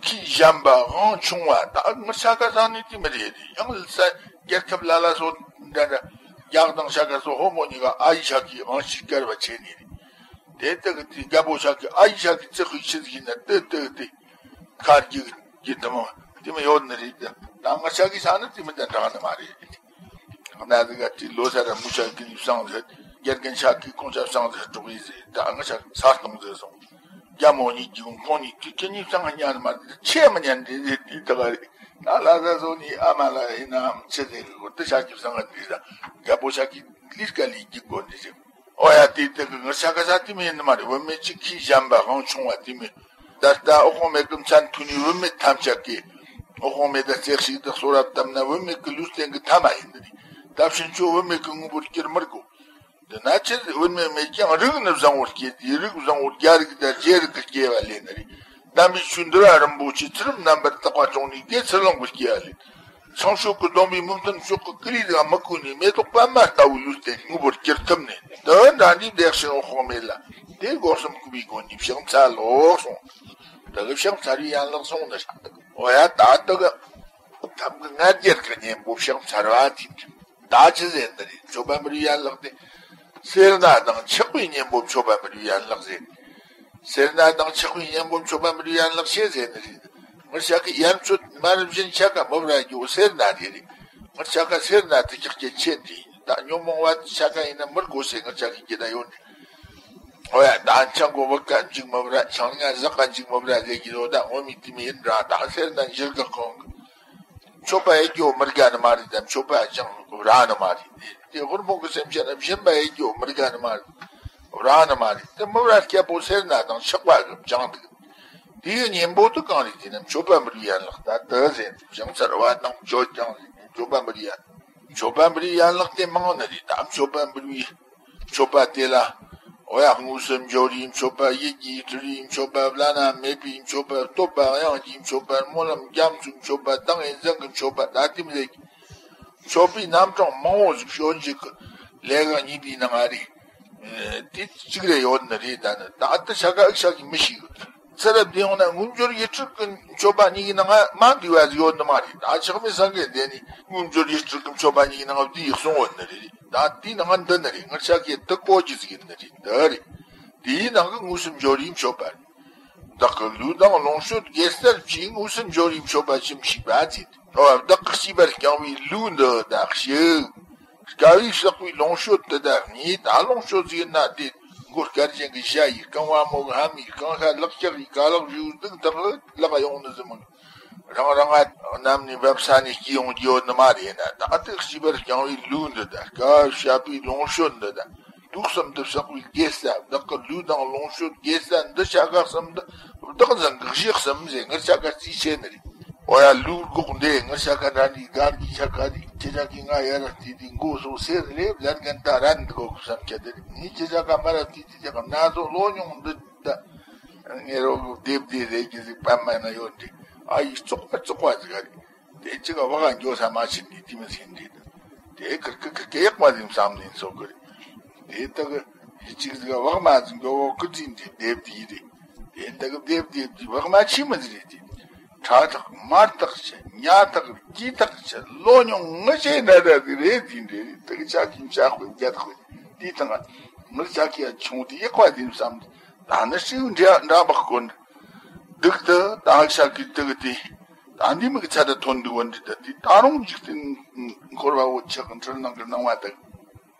ཁས་ཞན་པ་དབང་ཆུང་བ་ད་ངར་ཤ་ཀ་ས་ནས་དེ་མི་རེད། ཡང་ལ་ས་རྒྱལ་ཁབ་ལ་ལ་སོ་འདྲ་འདྲ་རྒྱག་དང་ཤ་ཀ་སོ་ཧོ་མོ་གཉིས་ཀ་ཨ་ཡི་ཤ་ཀའི་དབང་ཤེད་བསྐལ་བ་ཆེ་ནི་རེད། དེ་ལྟ་གི་དེ་རྒད་པོ་ཤ་གི་ཨ་ཡི་ཤ་གི་རྩེ་ཤུལ་ཆི་ཟིག་ཡིན་ན་དེ་ལྟ་གི་དེ་ཁར་གྱི་གི་དེ་མོ་དེ་མོ་ཡོད་ནི་རེད། ད་ང་ཤ་གི་ས་ནི་དེ་མི་འདྲ་འདྲ་ནི་མ་རེད། ང་ཟིག་ག་དེ་ལོ་ས་ར་མུ་ཤ་གི་ནི་བསང་ཟེར། རྒྱལ་རྒན་ཤ་གི་ཁོང་ཤ་བསང་ཟེར་གྲོགས་ཡིན་ཟེར། ད་ང་ཤ་ས་སྟོང་ཟེར་སོང་། རྒྱ་མོ་གཉིས་ཀྱི་ཁོང་གཉིས་དེ་ཁྱེད་གཉིས་བསང་ཉན་མ་རེད། ཆེ་མི་ཉན་རེད་ཟེར། དེ་ད་ག་རེད། ད་ལ་ས་སོ་ནི་ཨ་མ་ལ་ཡིན་ནམ་ཆི་ཟེར་གི་གོ་དེ་ཤ་གི་བསང་ང་དེ་ཟ་རྒད་པོ་ཤ་གི་ལིས་ཀ་ལི་གི་གོ་འདི་ཟེར། ཨོ་ཡ་དེ་དེ་གི་ངར་ཤ་ཀ་ས་དེ་མི་ཡིན་ནི་མ་རེད། བུད་མེད་ཅིག་ཁས་ཞན་པ་དབང་ཆུང་བ་དེ་མི། ད་ལྟ་འོད་དཔག་མེད་ཀྱི་མཚན་ཐོས་ནས་བུད་མེད་ཐམས་ཅད་ཀྱིས་འོད་དཔག་མེད་ད་རྩེ་གཅིག་ཏུ་གསོལ་རབ་བཏབ་ན་བུད་མེད་ཀྱི་ལུས་རྟེན་གྱི་ཐ་མ་ཡིན་ནི་རེད། ད་ཕྱིན་ཆད་བུད་མེད་ཀྱི་དངོས་པོར་སྐྱུར་མི་དགོས། དེ་ན་ཆེད་བུད་མེད་མེད་ཀྱང་རིགས་ནི་བཟང་བོར་སྐྱེས་ཏེ་རིགས་བཟང་བོར་རྒྱལ་རིགས་དང་རྗེ་རིགས་ཀྱི་སྐྱེ་བ་ལེན་ནི་རེད། དམ་པའི་ཆོས་འདུལ་བ་རིན་པོ་ཆེ་ཚུལ་ཁྲིམས་རྣམ་པར་དག་པ་སྐྱོང་ནས་དགེ་ཚུལ་སློང་གི་སྐྱེ་བ་ལེན། སངས་རྒྱས་ཀྱི་སྡོམ་པའི་མི་མཐུན་ཕྱོགས་ཀྱི་ཀུ་ལུ་དང་མི་གོས་ནས་མེ་ཏོག་པད་མ་ལྟ་བུའི་ལུས་རྟེན་དངོས་པོར་གྱུར་ཐུབ་ནས་དོན་དག་འདི་བདེ་ཞིང་འོད་དཔག་མེད་ལ་དེ་སྒོ་གསུམ་གུས་པའི་སྒོ་ནས་ཕྱག་འཚལ་ལོ་གསུངས། དེ་གི་ཕྱག་འཚལ་བའི་ཡན་ལག་གསུངས་ནི། འོ་ཡ་ད་དེ་གི་ཐབས་ཀྱི་ང་རྒྱལ་གྱི་གཉེན་པོ་ཕྱག་འཚལ་བ་དེ་ད་ཅི་ཟེར་ནི་རེད། མཆོད་པ་འབུལ་བའི་ཡན་ལག་དེ། སེར་སྣ་དང་ཆགས་པའི་གཉེན་པོ་མཆོད་པ་འབུལ་བའི་ཡན་ལག་ཟེར། སེར་སྣ་དང་ཆགས་པའི་གཉེན་པོ་མཆོད་པ་འབུལ་བའི་ཡན་ལག་ཤེས་ཟེར་ནི་རེད། ངར་ཤ་ཀ་ཡར་མཆོད་མར་བཞིན་ཤ་ཀ་མི་བར་རྒྱུ་སེར་སྣ་རེད་རེད། ངར་ཤ་ཀ་སེར་སྣ་དེ་ཀྱག་ཀྱག་ཆེ་འདི་ཡིན། ད་ཉོན་མོངས་པ་ཤ་ཀ་ཡིན་ན་མི་དགོས་ཟེར་ངར་ཤ་ཀའི་རྒྱུད་ད་ཡོད་ནི། འོ་ཡ་ད་ཆང་གོ་བུ་ཀ་འཇིག་མི་བར་ཆང་ང་ཟག་ག་འཇིག་མི་བར་ཟེར་གྱི་རོ། ད་འོ་མི་དེ་མི་ཡིན་ར། ད་སེར་སྣ་འཇིར་ག་གང་གི་མཆོད་པ་ཡེ་རྒྱུ་མི་དགའ་ནི་མ་རེད། དམ་མཆོད་པ་ཅང་རག་ནི་མ་རེད། དེ་ཧོར་མོ་གི་སེམས་ཅན་སྦྱིན་པ་ཡེ་རྒྱུ་མི་དགའ་ནི་མ་རེད། རག་ནི་མ་རེད། དེ་མི་ར་སྐྱ་པོ་སེར་སྣ་དང་ཆགས་པ་གི་སྦྱང་འདུག་དེའི་གཉེན་པོ་དུ་གང་རེད་དེ་ན་མཆོད་པ་འབུལ་ཡན་ལག་ད་དུ་ཟེར་ཞིང་ཚར་བ་དང་མཆོད་ཀྱང་མཆོད་པ་འབུལ་ཡན། མཆོད་པ་འབུལ་ཡན་ལག་དེ་མང་ནི་རེད། ད་མཆོད་པ་འབུལ་བའི་མཆོད་པ་དེ་ལ། འོ་ཡ་དངོས་སུ་འབྱོར་བའི་མཆོད་པ། ཡིད་ཀྱིས་སྤྲུལ་བའི་མཆོད་པ། བླ་ན་མེད་པའི་མཆོད་པ། བསྟོད་པ་དབྱངས་ཀྱི་མཆོད་པ། སྨོན་ལམ་རྒྱ་མཚོའི་མཆོད་པ། ཏིང་ངེ་འཛིན་གྱི་མཆོད་པ། ད་དེ་མི་ཟེར། མཆོད་པའི་རྣམ་གྲངས་མང་བོ་ཞིག་སྤྱོད་འཇུག་གི་ལས་ཀ་གཉིས་པའི་ནང་ང་རེད། དེ་གཅིག་རེ་ཡོད་ནི་རེད། ད་ནི་ད་ལྟ་ཤ་ཀ་ཨིག་ཤ་གི་མི་ཤེས་གི། ཚེ་རབས་འདི་ཡོང་ན་དངོས་འབྱོར་ཡིད་སྤྲུལ་གྱི་མཆོད་པ་གཉིས་ཀྱི་ནང་ང་མ་འདུས་པ་ཟིག་ཡོད་ནི་མ་རེད། ད་ཆགས་མེད་སེང་གེ་འདི་ནི་དངོས་འབྱོར་ཡིད་སྤྲུལ་གྱི་མཆོད་པ་གཉིས་ཀྱི་ནང་ང་འདི་ཡིག་གསུང་ཡོད་ནི་རེད། ད་དེའི་ནང་ང་འདི་ནི་རེད། ངར་ཤ་ཀའི་དུ་གོ་རྒྱུ་ཟིག་ཡིན་ནི་རེད། འདི་རེད། དེའི་ནང་གི་དངོས་སུ་འབྱོར་བའི་མཆོད་པ་རེད། བདག་གི་ལུས་དང་ལོངས་སྤྱོད་དགེ་རྩ་བཅས་དངོས་སུ་འབྱོར་བའི་མཆོད་པ་ཅི་མཆིས་པ་ཟེར། ཨོ། བདག་གི་སྐྱེས་པ་རྐྱང་བའི་ལུས་འདི་དག་ཞིག་དཀའ་བས་བསགས་པའི་ལོངས་སྤྱོད་དེ་དག་ནི། ད་ལོངས་སྤྱོད་ཟེར་ན་དེ་མགོ་དཀར་ཅན་གྱི་ཞྭ་ཡིས། རྐང་བ་མོ་གི་ལྷམ་ཡིས། རྐང་ཤ་ལག་ལྕགས་ཡིས། ཀ་ལག་རིའུ་འདུག་དག་ལག་ཡོང་ནི་ཟིག་མིན། རང་རང་ང་གནམ་ནས་བབས་ས་ནས་སྐྱེས་ཡོང་རྒྱུ་ཡོད་ནི་མ་རེད་ན། ད་ལྟའི་སྐྱེས་པ་རྐྱང་བའི་ལུས་འདི་དང་། དཀའ་བ་སྤྱད་པའི་ལོངས་སྤྱོད་འདི་དང་། དུས་གསུམ་དུ་བསགས་པའི་དགེ་རྩ། བདག་གི་ལུས་དང་ལོངས་སྤྱོད་དགེ་རྩ་འདི་ཆ་ག་གསུམ་འདི། བདག་འཛིན་གྱི་གཞི་གསུམ་ཟེར། ངེད་ཆ་ག་རྩིས་ཆེ་ནི་རེད། འོ་ཡ། ལུས་འགོག་འདི་ངེད་ཆ་ག་འདྲ་འདྲའི་སྒར་གྱི་ཆ་ག་རེད། ཁྱེད་ཆ་གིས་ང་ཡར་ར་བལྟས་དུས་མགོ་སོགས་སེར་ལེབ་ལ་རྒན་ད་རན་འདུག་གོ་བསམ་གྱི་འདི་རེད། ངས་ཁྱེད་ཆ་ག་མར་ར་བལྟས་དུས་ཆ་ག་ན་ཟོག་ལོ་ཉུང་འདི། ད་ངེད་རོགས་སྡེབ་སྡེབ་རེད་ཀྱི་ཟིག་པད་མ་ན་ཡོད་འདྲི། ཨ་ཡིས་བཙོག་པ་བཙོག་པ་ཟིག་རེད། དེ་གཅིག་ག་བག་འགྱོ་ས་མ་ཕྱིན་ནི་དེ་མི་ཟིན་འདྲི། དེ་ཁིར་ཁིར་ཁིར་ཁིར་ཡག་པ་ཟིག་བསམ་ནས་སོ་གི་རེད། དེ་ད་གི་གཅིག་ཟིག་ག་བག་མ་ཟིག་འགྱོ་བོ་ཀི་ཙི་འདྲི་སྡེབ་དེ་རེད། དེ་ད་གི་སྡེབ་སྡེབ་དེ་བག་མ་ཆི་མི་ཟིག་རེད་དེ། ཁྲག་ཐག་དམར་ཐག་ཆེ། ཉ་ཐག་རྒྱུས་ཐག་ཆེ། ལོ་ཉུང་ངུ་ཆེ་འདྲ་འདྲ་ཟིག་རེད་དེ་འདྲི། ད་གི་ཆ་གི་ཆ་དཔེ་རྒྱ་ཐག་དེ་དང་། ངུར་ཆ་གི་ཡ་ཆུང་དེ་ཡག་པ་དེ་བསམ། ད་ནི་ཤིག་འདྲ་འདྲ་བག་གོ་འདྲི། སྡུག་ཏུ་ད་ཤ་གི་སྡུག་དེ། ད་འདི་མིག་ཚད་དུ་ཐོན་འདུག་འདྲི། ད་དེ་ད་རུང་འཇིག་རྟེན་འཁོར་བ་འོད་ཆགས་འཁྲུལ་སྣང་གི་སྣང་བ་དག།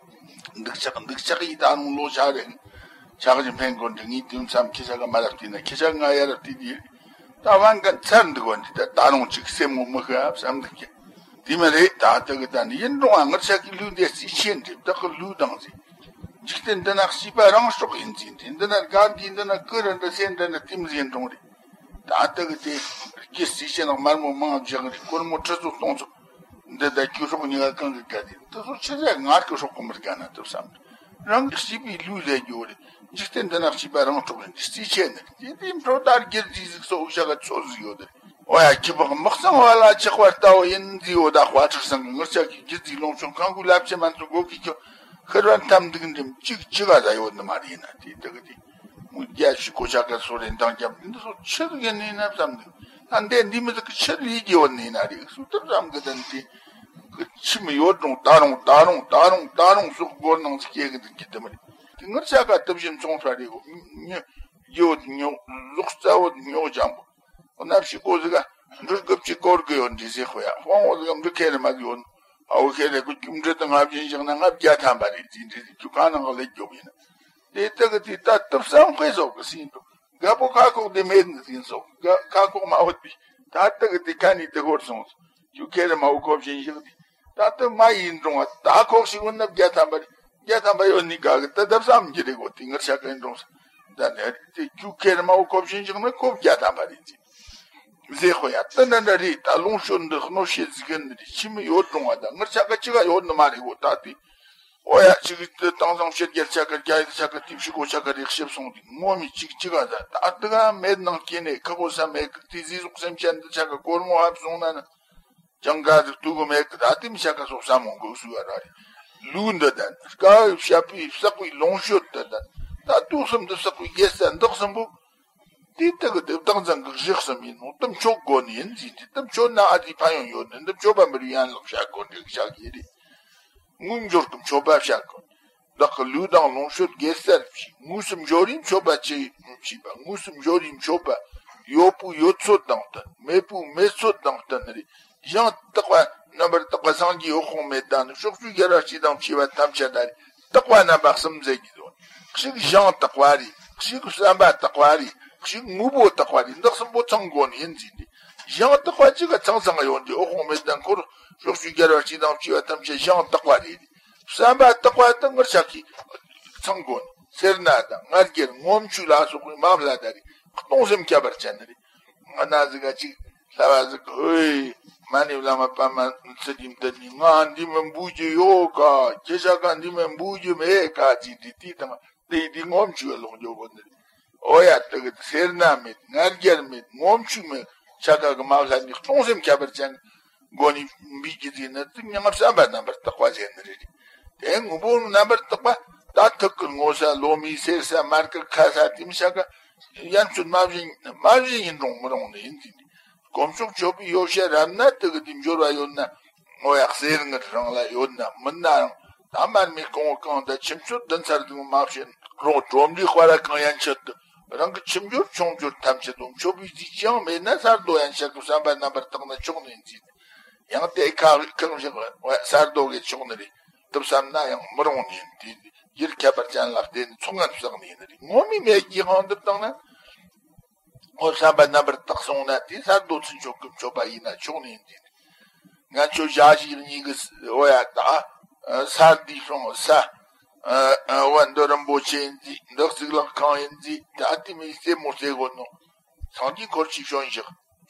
འདུག་ཆགས་འདུག་ཆགས་ཡིན། ད་རུང་ལོ་ཆགས་རེད། ཆགས་ཀྱི་འཕེན་དགོས་འདྲི། ངས་དུས་མཚམས་ཁྱེད་ཆ་ག་མ་ལབ་དུས་ན་ཁྱེད་ཆ་ང་ཡ་ལབ་དུས་དེ། ད་བན་གན་ཚར་འདུག་འདྲི། ད་ད་རུང་ཅིག་སེམས་ངོ་མི་ཤི་ཨ་བསམ་འདུག་ཀྱི། དེ་མ་རེད། ད་ལྟ་གི་ད་ནི་ཡིན་རུང་ཨ་ངར་ཆ་གི་ལུས་འདི་རྩིས་ཆེན་འདྲི། བདག་གི་ལུས་དང་ཟིན། འཇིག་རྟེན་འདི་ན་སྐྱིད་པ་རང་སྲོག་ཡིན་ཟིན་འདྲི། འདི་ན་དགའ་འདི་འདི་ན་ཀི་ར་འདྲ་སེ་འདྲ་འདྲ་དེ་མི་ཟིན་རུང་རེད། ད་ལྟ་གི་དེ་སྐྱེ་སྲིད་ཆེ་ནག་དམར་མོ་མང་བཞག་རེད། སྒོར་མོ་ཁྲི་ཚོ་སྟོང་ཚོ། འདི་ད་ཁྱོད་སྲོག་ཉི་ག་གང་གི་དགའ་དེ་འདི་ཚོ་ཆི་ཟེར་ངར་གི་སྲོག་གི་མི་དགའ་ན་ཐུབ་བསམ། རང་གི་སྐྱིད་པའི་ལུས་ལས་རྒྱུ་རེད། འཇིག་རྟེན་འདི་ན་སྐྱིད་པ་རང་སྲོག་ཡིན་འདྲི། རྩིས་ཆེ་ནི་དེ་དེ་འཕྲོ་ལྟར་རྒྱུ་རྫི་ཟིག་སོ་འུ་ཞག་ག་ཚོ་ཟིག་ཡོད་དེ། འོ་ཡ། ཁྱི་ཕག་མི་གཙང་བ་ལ་ཆགས་པ་ལྟ་བུ་ཡིན་འདི་འོ། ད་དཔའ་ཁྲག་སང་གི་ངར་ཆ་གི་རྒྱུ་རྫི་ལོངས་སྤྱོད་གང་གི་ལབ་ཆེ་མ་ཚོ་སྒོ་གི་ཁྱོ་ཤར་བ་ཐམ་འདུག་འདྲི། གཅིག་གཅིག་ག་ཟ་ཡོད་ནི་མ་རེད་ན་དེ་ད་གི་དེ། མོ་རྒྱ་ཞིག་གོ་ཆ་ག་སོ་རེ་འདང་རྒྱབ་འདི་ཚོ་ཆི་ཟིག་ཡིན་ནི་ན་བསམ་འདུག་ད་འདི་འདི་མི་ཟིག་གི་ཆི་ཟིག་ཡིན་གྱི་ཡོད་ནི་ན་རེད་སུ་ཐུབ་བསམ་གི། ད་འདི་གི་ཆི་མི་ཡོད་རུང་ད་རུང་ད་རུང་ད་རུང་ད་རུང་སོག་སྒོར་ནང་ཟིག་སྐྱེ་གི་འདུག་གི་དེ་མ་རེད། དེ་ངར་ཆ་ག་སྟབས་ཞིམ་ཚོང་ཕྲ་རེད་གོ། ཉི་ཡོད་ཉོ་ལོག་རྩ་བོ་ཉོ་ཅང་པོ། ཨོ་ན་ཕྱི་གོ་ཟིག་ག་འབྲུ་རྒུབ་ཅིག་སྐོར་གི་ཡོད་འདྲི་ཟེར་ཁོ་ཡ། དཔང་བོ་ཟིག་ག་འབྲུ་ཁེ་རེ་མ་གི་ཡོད། ཨའོ་ཁེ་རེ་གོ་ཁྱུ་འབྲུ་དང་ལྔ་བཞིན་བཞག་ན་ལྔ་བརྒྱ་ཐམ་པ་རེད་ཟིན་འདྲི་ཟིག་ཁྱུ་གང་ནང་ག་ལེགས་རྒྱོབ་ཡིན། དེ་ལྟ་གི་དེ་ད་སྟབས་བསམ་དཔེ་སོགས་གི་ཟིན་འདུག་དགའ་པོ་ཁ་ཁོག་དེ་མེད་ནི་ཟིན་སོགས་དགའ་ཁ་ཁོག་མ་འོད་པའི་ད་ལྟ་གི་དེ་ཁ་ནས་དེ་ཧོར་སོང་། ཁྱུ་ཁེ་རེ་མ་འོ་ཁོ་བཞིན་བཞག་དེ། ད་ལྟ་མ་ཡིན་རུང་བ་ད་ཁོག་ཞིག་འོ་ན་བརྒྱ་ཐམ་པ་རེད། བརྒྱ་ཐམ་པ་ཡོད་ནི་དགའ་གི་ད་ལྟ་བསམ་གྱི་རེད་གོ། དེ་ངར་ཆ་ག་ཡིན་རུང་ས། ད་ནས་དེ་ཁྱུ་ཁེར་མ་འོ་ཁོ་བཞིན་བཞག་ན་ཁོ་བརྒྱ་ཐམ་པ་རེད་ཅི། ཟེ་ཁོ་ཡ་ད་འདྲ་འདྲ་རེད། ད་ལོངས་སྤྱོད་འདི་གནོད་བྱེད་ཟིག་གི་འདི་རེད། ཕྱི་མི་ཡོད་རུང་བ་ད་ངར་ཆ་ག་ཅི་ག་ཡོད་ནི་མ་རེད་གོ། ད་དེ་ཨོ་ཡ་ཅིག་དེ་དེང་སང་ཕྱི་རྒྱལ་ཆ་ག་རྒྱ་ཡིག་ཆ་ག་དེ་ཕྱི་གོ་ཆ་ག་རེད་ཤེབ་སོང་དེ་ངོ་མི་ཅིག་ཅི་ག་ད་ད་དེ་ག་མེད་ནང་སྐྱེ་ནས་ཁ་གོ་ས་མེད་གི། དེ་ཟི་ཟོག་སེམས་ཅན་འདི་ཆ་ག་སྒོར་མོ་ཧབ་སོང་ན་ན། ཅང་ག་ཟིག་ཏུ་གུ་མེད་གི། ད་དེ་མི་ཤ་ཀ་སོགས་ས་མོ་གོ་སུ་ཡ་ར་རེ། ལུས་འདི་དན་དཀའ་བའི་བཤད་པའི་བསགས་པའི་ལོངས་སྤྱོད་འདི་དན་ད་དུས་གསུམ་དུ་བསགས་པའི་དགེ་རྩ་འདི་གསུམ་པོ། དེ་ལྟ་གི་དེ་བདག་འཛིན་གི་གཞི་གསུམ་ཡིན་ནོ། དེ་མཆོད་དགོས་ནི་ཡིན་ཟིན་ཏེ། དེ་མཆོད་ན་ཨ་ཏི་ཕན་ཡོན་ཡོད་ནི་འདི་མཆོད་པ་མི་རུ་ཡན་ལག་བྱ་དགོས་འདྲེ་བྱ་གི་རེད། དངོས་འབྱོར་གི་མཆོད་པ་བྱ་དགོས། བདག་གི་ལུས་དང་ལོངས་སྤྱོད་དགེ་རྩ་བྱས། དངོས་སུ་འབྱོར་རིན་མཆོད་པ་ཅི་མཆིས་པ། དངོས་སུ་འབྱོར་རིན་མཆོད་པ། ཡོད་པོ་ཡོད་ཚོད་དང་བསྟུན། མེད་པོ་མེད་ཚོད་དང་བསྟུན་རེད། གཞན་དག་པ་རྣམ་པར་དག་པ་སངས་རྒྱས་འོད་དཔག་མེད་དང་ནི། ཕྱོགས་བཅུའི་རྒྱལ་བ་སྲས་དང་བཅས་པ་ཐམས་ཅད་ད་རེད། དག་པ་རྣམ་པ་གསུམ་མཛད་ཀྱི་འདུག་གཅིག་གཞན་དག་པ་རེད། གཅིག་བསམ་པ་དག་པ་རེད། གཅིག་དངོས་པོ་དག་པ་རེད། འདི་གསུམ་པོ་ཚང་དགོས་ནི་ཡིན་ཟིན་ཏེ། གཞན་དག་པ་གཅིག་ག་ཚང་ཚང་ཡོད་འདི་འོད་དཔག་མེད་དང་འཁོར་ཕྱོགས་བཅུའི་རྒྱལ་བ་སྲས་དང་བཅས་པ་ཐམས་ཅད་གཞན་དག་པ་རེད། བསམ་པ་དག་པ་དང་ངར་ཆགས་ཀྱི་ཚང་དགོས་ནི། སེར་སྣ་དང་ང་རྒྱལ་ངོམ་ཆུ་ལ་སོགས་པའི་མ་བླ་ད་རེད། སྟོང་སེམས་ཁྱབ་པར་བྱ་ནི་རེད། ང་ན་ཟིག་ག་ཅིག་ལྷ་བ་ཟིག་ཧོས། མ་ཎི་བླ་མ་པདྨ་ཚུལ་ཁྲིམས་དེ་ནི་ང་འདི་མི་འབུལ་རྒྱུ་ཡོད་ག་ཁྱེད་ཆ་ག་འདི་མི་འབུལ་རྒྱུ་མེད་ག་ཅིག་འདི་དེ་དང་དེ་འདི་ངོམ་ཆུ་བ་ལོག་འཇོག་གོ་ནི་རེད། ཨོ་ཡ་དེ་གི་སེར་སྣ་མེད་ང་རྒྱལ་མེད་ངོམ་ཆུ་མེད་ཆ་ག་གི་མ་བླ་ནི་སྟོང་སེམས་ཁྱབ་པར་བྱ་ནི། མགོ་ནས་འབུད་ཀྱི་ཟིན་ན་དེ་མྱང་བསམ་པ་རྣམ་པར་དག་པ་ཟེར་ནི་རེད། དེ་དངོས་པོ་རྣམ་པར་དག་པ་ད་ཐུག་གི་ངོ་ས་ལོ་མའི་སེར་ས་མར་གི་ཁ་ས་དེ་མི་ཤ་ག་ཡན་ཚུལ་མ་བཞིན་མ་བཞིན་ཡིན་རུང་མི་རུང་ནི་ཡིན་དེ་འདི་དཀོན་མཆོག་མཆོད་པའི་ཡོ་བྱད་རབ་ན་དེ་གི་དེ་འབྱོར་བ་ཡོད་ན་ངོ་ཡག་སེར་ངར་རང་ལ་ཡོད་ན་མིན་ན་རང་ད་མར་མེ་གང་བོ་གང་ད་ཁྱིམ་ཚུལ་བདུན་ཚར་དུ་མ་བྱེད་ རོང་གྲོང་འདི་དཔའ་ར་གང་ཡན་ཆད་དུ་རང་གི་ཁྱིམ་འབྱོར་ཆུང་འབྱོར་ཐམས་ཅད་དུ་མཆོད་པའི་རྫས་ཅང་མེད་ན་ས་རྡོ་ཡན་ཆད་དུ་བསམ་པ་རྣམ་པར་དག་ན་ཆོག་ནས་འཛིན། ཡང་དེ་ཁ་ཁག་བཞག་ས་རྡོ་གི་ཆོག་ནི་རེད། དུ་བསམ་ན་ཡང་མི་རུང་ནས་འདི་ཡུལ་ཁྱད་པར་ཅན་ལ་བརྟེན་ནས་ཚོགས་ངན་བསགས་ནས་ཡིན་ནི་རེད། ངོ་མའི་མེད་ཀྱི་དབང་དུ་བཏང་ན། ངོ་བསམ་པ་རྣམ་པར་དག་སོང་ན་དེ་ས་རྡོ་ཚུན་ཆོད་ཀྱི་མཆོད་པ་ཡིན་ན་ཆོག་ནས་འདི་ནི། ང་ཚོ་ཞག་ཞིག་གཉིས་ཀྱི་འོ་ཡ་ད་ས་འདི་སོང་ས་འོ་འདི་རིན་པོ་ཆེ་ཡིན་ཟིག་འདི་གཙུག་ལག་ཁང་ཡིན་ཟིག་ད་དེ་མི་རྩེད་མོ་རྩེ་དགོས་ནོ། སངས་རྒྱས་འཁོར་གྱི་བྱོན་ཞག་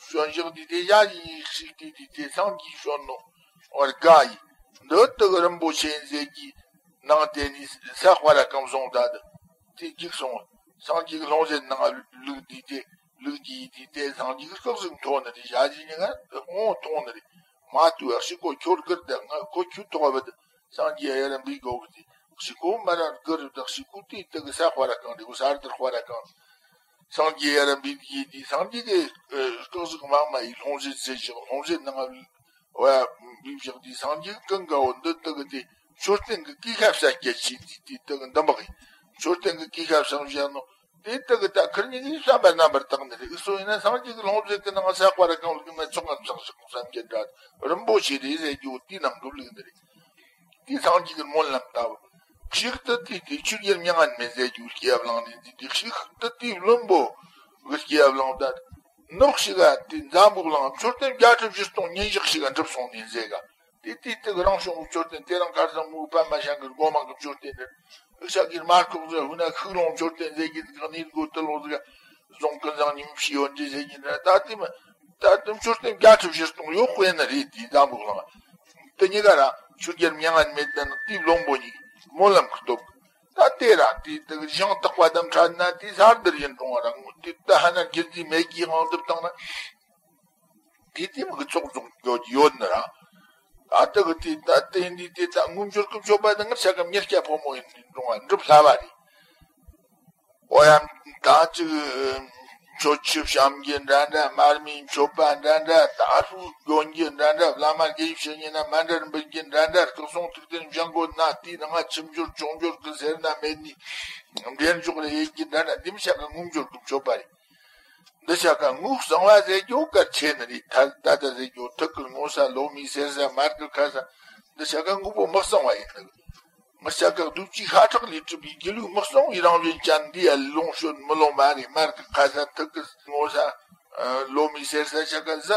བྱོན་ཞག་འདི་དེ་ཞག་ཞིག་གཉིས་ཞིག་དེ་དེ་དེ་སངས་རྒྱས་བྱོན་ནོ། འོ་དགའ་ཡིན། འདི་དག་རིན་པོ་ཆེ་ཡིན་ཟེར་གྱི། ནང་དེ་ནས་ས་དཔའ་ར་གང་བཟུང་ད་དུ། དེ་འཇིག་སོང་། སངས་རྒྱས་ཀྱི་ལྷུང་བཟེད་ནང་ལུག་དེ་དེ་ལུག་དེ་དེ་དེ་སངས་རྒྱས་ཀྱི་སྐུ་གཟུགས་མཐོང་ནི་རེད། ཞག་གཅིག་གཉིས་ཀ་འོང་མཐོང་ནི་རེད། མ་ཐུ་བ་ཤི་ཀོ་ཁྱོར་གིར་དེ་ང་ཁོ་ཁྱོད་ཐོག་བ་དུ་སངས་རྒྱས་ཡ་ར་འབིག་གོ་གི་དེ་ཤི་ཀོ་མ་ར་གིར་དེ་ཤི་ཀོ་དེ་དེ་གི་ས་དཔའ་ར་གང་རེད། གོ་ས་དར་དཔའ་ར་གང་། སངས་རྒྱས་ཡ་ར་འབིག་གི་དེ་སངས་རྒྱས་ཀྱི་སྐུ་གཟུགས་མང་མ་ཡི་ལྷུང་བཟེད་ཟེར་ཞིག་ལྷུང་བཟེད་ནང་བ་བི་བཞག་དུས་སངས་རྒྱས་ཀྱི་ཀུན་དགའ་བོ་འདི་དག་གི་དེ་མཆོད་རྟེན་གྱི་སྐུ་ཤ་བསད་སྐྱེད་བྱེད་དུས་དེ་དག་གི་འདི་འབག་ཡིན། མཆོད་རྟེན་གྱི་སྐུ་ཤ་བསད་བཞག་ནོ། དེ་དག་གི་ད་ཁིར་གཉིས་ཀྱི་བསམ་པ་རྣམ་པར་དག་ནི་རེད། ཨི་སོ་ཡིན་ན་སངས་རྒྱས་ཀྱི་ལྷུང་བཟེད་ཀྱི་ནང་ས་དཔའ་ར་གང་ལུགས་ན་ཚོགས་ངན་བསགས་ཤིག་བསམ་གྱི་འདྲ་རིན་པོ་ཆེ་རེད་ཟེར་རྒྱུ་དེའི་ནང་གི་ལུགས་ནི་རེད། དེ་སངས་རྒྱས་ཀྱི་སྨོན་ལམ་ལྟ་བུ། ཞིག་ཏུ་དེ་དེ་ཆོས་རྒྱལ་མྱ་ངན་མེད་ཟེར་རྒྱུ་སྐྱེ་བ་བླངས་ནས་འདི་དེ་ཞིག་ཏུ་དེ་བློན་པོ་གི་སྐྱེ་བ་བླངས་ད། ནག་ཞིག་ག་དེ་འཛམ་བུ་གླིང་མཆོད་རྟེན་བརྒྱ་ཁྲི་བཞི་སྟོང་ཉིས་བརྒྱ་ཞིག་ག་འགྲུབ་སོང་ནས་ཟེར་ག་དེ་དེ་དེ་གི་རང་བྱུང་གི་མཆོད་རྟེན་དེ་རང་ཁར་སང་མུ་པ་མ་ཤང་གི་སྒོ་མང་གི་མཆོད་རྟེན་རེད། ཨི་ཤ་གིར་མར་ཁོག་ཟེར་ཧུ་ན་ཤུགས་ལོང་མཆོད་རྟེན་ཟེར་གི་གི་ནི་སྒོ་དུ་ལོག་ཟེར་ག་རྫོང་ཀུན་བཟང་ཉིན་ཤི་ཡོད་འདྲི་ཟེར་གི་འདྲ་ད་དེ་མ། ད་དུང་མཆོད་རྟེན་བརྒྱ་ཁྲི་བཞི་སྟོང་ཡོད་དཔེ་ནི་རེད། དེ་འཛམ་བུ་གླིང་དེ་གཉིས་ཀ་ར་ཆོས་རྒྱལ་མྱ་ངན་མེད་དེ་ནི་དེའི་བློན་པོ་གཉིས་སྨོན་ལམ་གི་སྟོབས། ད་དེ་ར་དེ་དེ་གི་ཞིང་བཏགས་པ་དམ་ཕྲ་ན་དེ་ས་འདིར་ཡིན་རུང་བ་ར་ངོ་དེ་ད་ཧ་ན་རྒྱུ་རྫས་མེད་ཀྱི་དབང་དུ་བཏང་ན། དེ་དེ་མི་གི་ཚོགས་རྫོང་ཡོད་ཡོད་ནི་ར། ད་དེ་གི་དེ་ད་དེ་འདི་དེ་ད་ངུ་འབྱོར་གི་མཆོད་པ་དེ་ངར་ཆ་ག་མྱི་སྐྱ་ཕོ་མོ་ཡིན་རུང་བ་འགྲུབ་སླ་བ་རེད། ཨོ་ཡ། ད་ཅིག་མཆོད་ཆུ་བཤམས་ཀྱི་འདྲ་འདྲ། མར་མེའི་མཆོད་པ་འདྲ་འདྲ། ད་ཧུ་དགོན་གྱི་འདྲ་འདྲ། བླ་མ་དགེ་བཤེས་ཉིན་ན་མ་འདྲར་འབུལ་གྱི་འདྲ་འདྲ། སྐུ་གསུང་ཐུགས་རྟེན་བཞེངས་དགོས་ན་དེའི་ནང་ང་ཆུ་འབྱོར་ཆུང་འབྱོར་གི་ཟེར་ན་མེད་ནི། འདྲེན་འཇོག་རེ་ཡེད་ཀྱི་འདྲ་འདྲ། འདི་མི་ཤ་ག་ངུ་འབྱོར་གི་མཆོད་པ་རེད། འདི་ཤ་ག་ངུ་གསང་བ་ཟེར་རྒྱུ་གལ་ཆེ་ནི་རེད། ད་ད་ད་ཟེར་རྒྱུ་ཐུག་གི་ངོ་ས་ལོ་མི་ཟེར་ས་མར་གི་ཁ་ས། འདི་ཤ་ག་ངུ་པོ་མི་གསང་བ་ཡིན་ནི། མི་ཤ་ཀ་གདུགས་ཀྱི་ཤ་ཁྲག་ལས་གྲུབ་པའི་སྒྱིད་ལུག་མི་གསང་བའི་རང་བཞིན་ཅན་འདི་ཡ་ལོངས་སྤྱོད་མི་ལོང་མ་རེད། མར་གི་ཁ་ས་ཐུག་གི་ངོ་ས། ལོ་མི་ཟེར་ས་ཤ་ཀ་ཟ་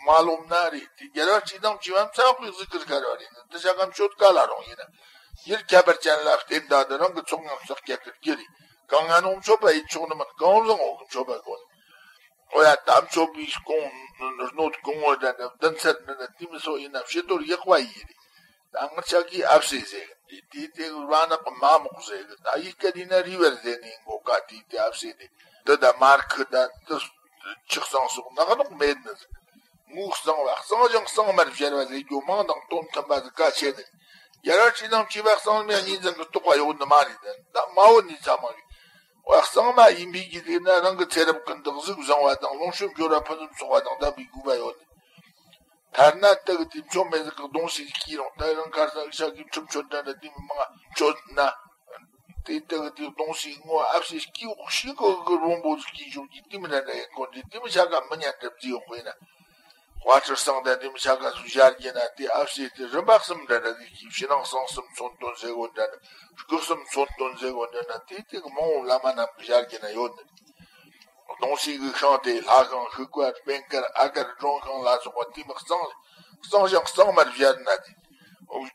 མ་ལོང་ན་རེད། དེ་རྒྱལ་བ་སྲིད་དང་བཅས་པ་མཚན་དཔེ་གཟིགས་ཀིར་ཁར་བ་རེད། འདི་ཤ་ཀ་མཆོད་ཀ་ལ་རུང་ཡིན་ན། ཡུལ་ཁྱད་པར་ཅན་ལ་བརྟེན་ད་འདི་རང་གི་ཚོགས་ངན་བསགས་རྒྱག་གི་རྒྱུ་རེད། གང་ང་ནོ་མཆོད་པ་ཡིན་ཆོག་ནི་མིན། གང་བཟང་འོག་གི་མཆོད་པ་དགོས། ཨོ་ཡ། དམ་ཆོས་པའི་སྐོང་སྣོད་སྐོང་བ་འདྲ་འདྲ། བདུན་ཚར་འདྲ་འདྲ། དེ་མི་སོགས་ཡིན་ན་ཕྱི་དོར་ཡག་པ་ཡིན་རེད། ད་ངར་ཆ་གིས་ཨབ་སེ་ཟེར་གི་དེ་དེ་དེ་ར་ནག་མ་མོག་ཟེར་གི་ད་ཡིག་སྐད་ཡིན་ན་རི་བར་ཟེར་ནས་མགོ་ཀ་དེ་དེ་ཨབ་སེ་དེ་དེ་ད་མར་ཁུ་ད་དེ་ཆགས་སང་སོགས་ནག་ནོག་མེད་ནི་ཟེར། ངུ་གསང་བ་གསང་ཞིང་གསང་མར་བཞར་བ་ཟེར་རྒྱུ་མང་དང་དོན་མཐུན་པ་ཟིག་གལ་ཆེ་ནི། རྒྱལ་བ་སྲིད་དང་བཅས་པ་གསང་མི་གཉིས་འཛིན་གི་རྟོགས་པ་ཡོད་ནི་མ་རེད། ད་མ་འོ་ནི་ཚ་མ་རེད། བ་གཙང་མ་ཡིན་པའི་གི་དེ་ན་རང་གི་ཚེ་རབས་ཀུན་ཏུ་གཟུགས་བཟང་བ་དང་ལོངས་སྤྱོད་འབྱོར་བ་ཕུན་སུམ་ཚོགས་པ་དང་ལྡན་པའི་དགོས་པ་ཡོད། ཐ་ན་དེ་གི་དེ་མཆོད་མེ་ཟིག་གི་གདོང་ཞིག་སྐྱིད་རུང་ད་རང་ཁར་སང་ཤ་གི་ཁྲིམས་མཆོད་འདྲ་འདྲ་དེ་མི་མང་མཆོད་ན། དེ་དེ་གི་དེ་གདོང་ཞིག་ངོ་ཨབ་ཞིག་སྐྱིད་འོག་ཞིག་གི་གི་རོང་པོ་སྐྱིད་ཞོག་གི་དེ་མི་འདྲ་འདྲ་ཡིན་གོ་འདི་དེ་མི་ཤ་ཀ་མི་ཉན་གྲབས་ཅི་ཡོང་དཔེ་ན། དཔའ་ཁྲིར་སང་དང་དེ་མི་ཤ་ཀ་སུ་ཞར་གྱི་ན་དེ་ཨབ་ཞིག་དེ་རིམ་པ་གསུམ་འདྲ་འདྲ་གི་ཞིག་ཕྱི་ནང་གསང་གསུམ་མཚོན་དོན་ཟེར་གོ་འདྲ་འདྲ། སྐུ་གསུམ་མཚོན་དོན་ཟེར་གོ་འདྲ་ན་དེ་དེ་གི་མང་བོ་བླ་མ་རྣམས་ཀྱི་ཞལ་གྱི་ན་ཡོད་ནི། གདོང་ཞིག་གི་ཤིང་དེ་ལྷ་ཤིང་ཤུག་པ་སྤེན་དཀར་ཨ་དཀར་སྒྲོན་ཤིང་ལ་སོགས་པ་དེ་མི་གཙང་གཙང་ཞིང་གཙང་མར་བཞར་ན་དེ།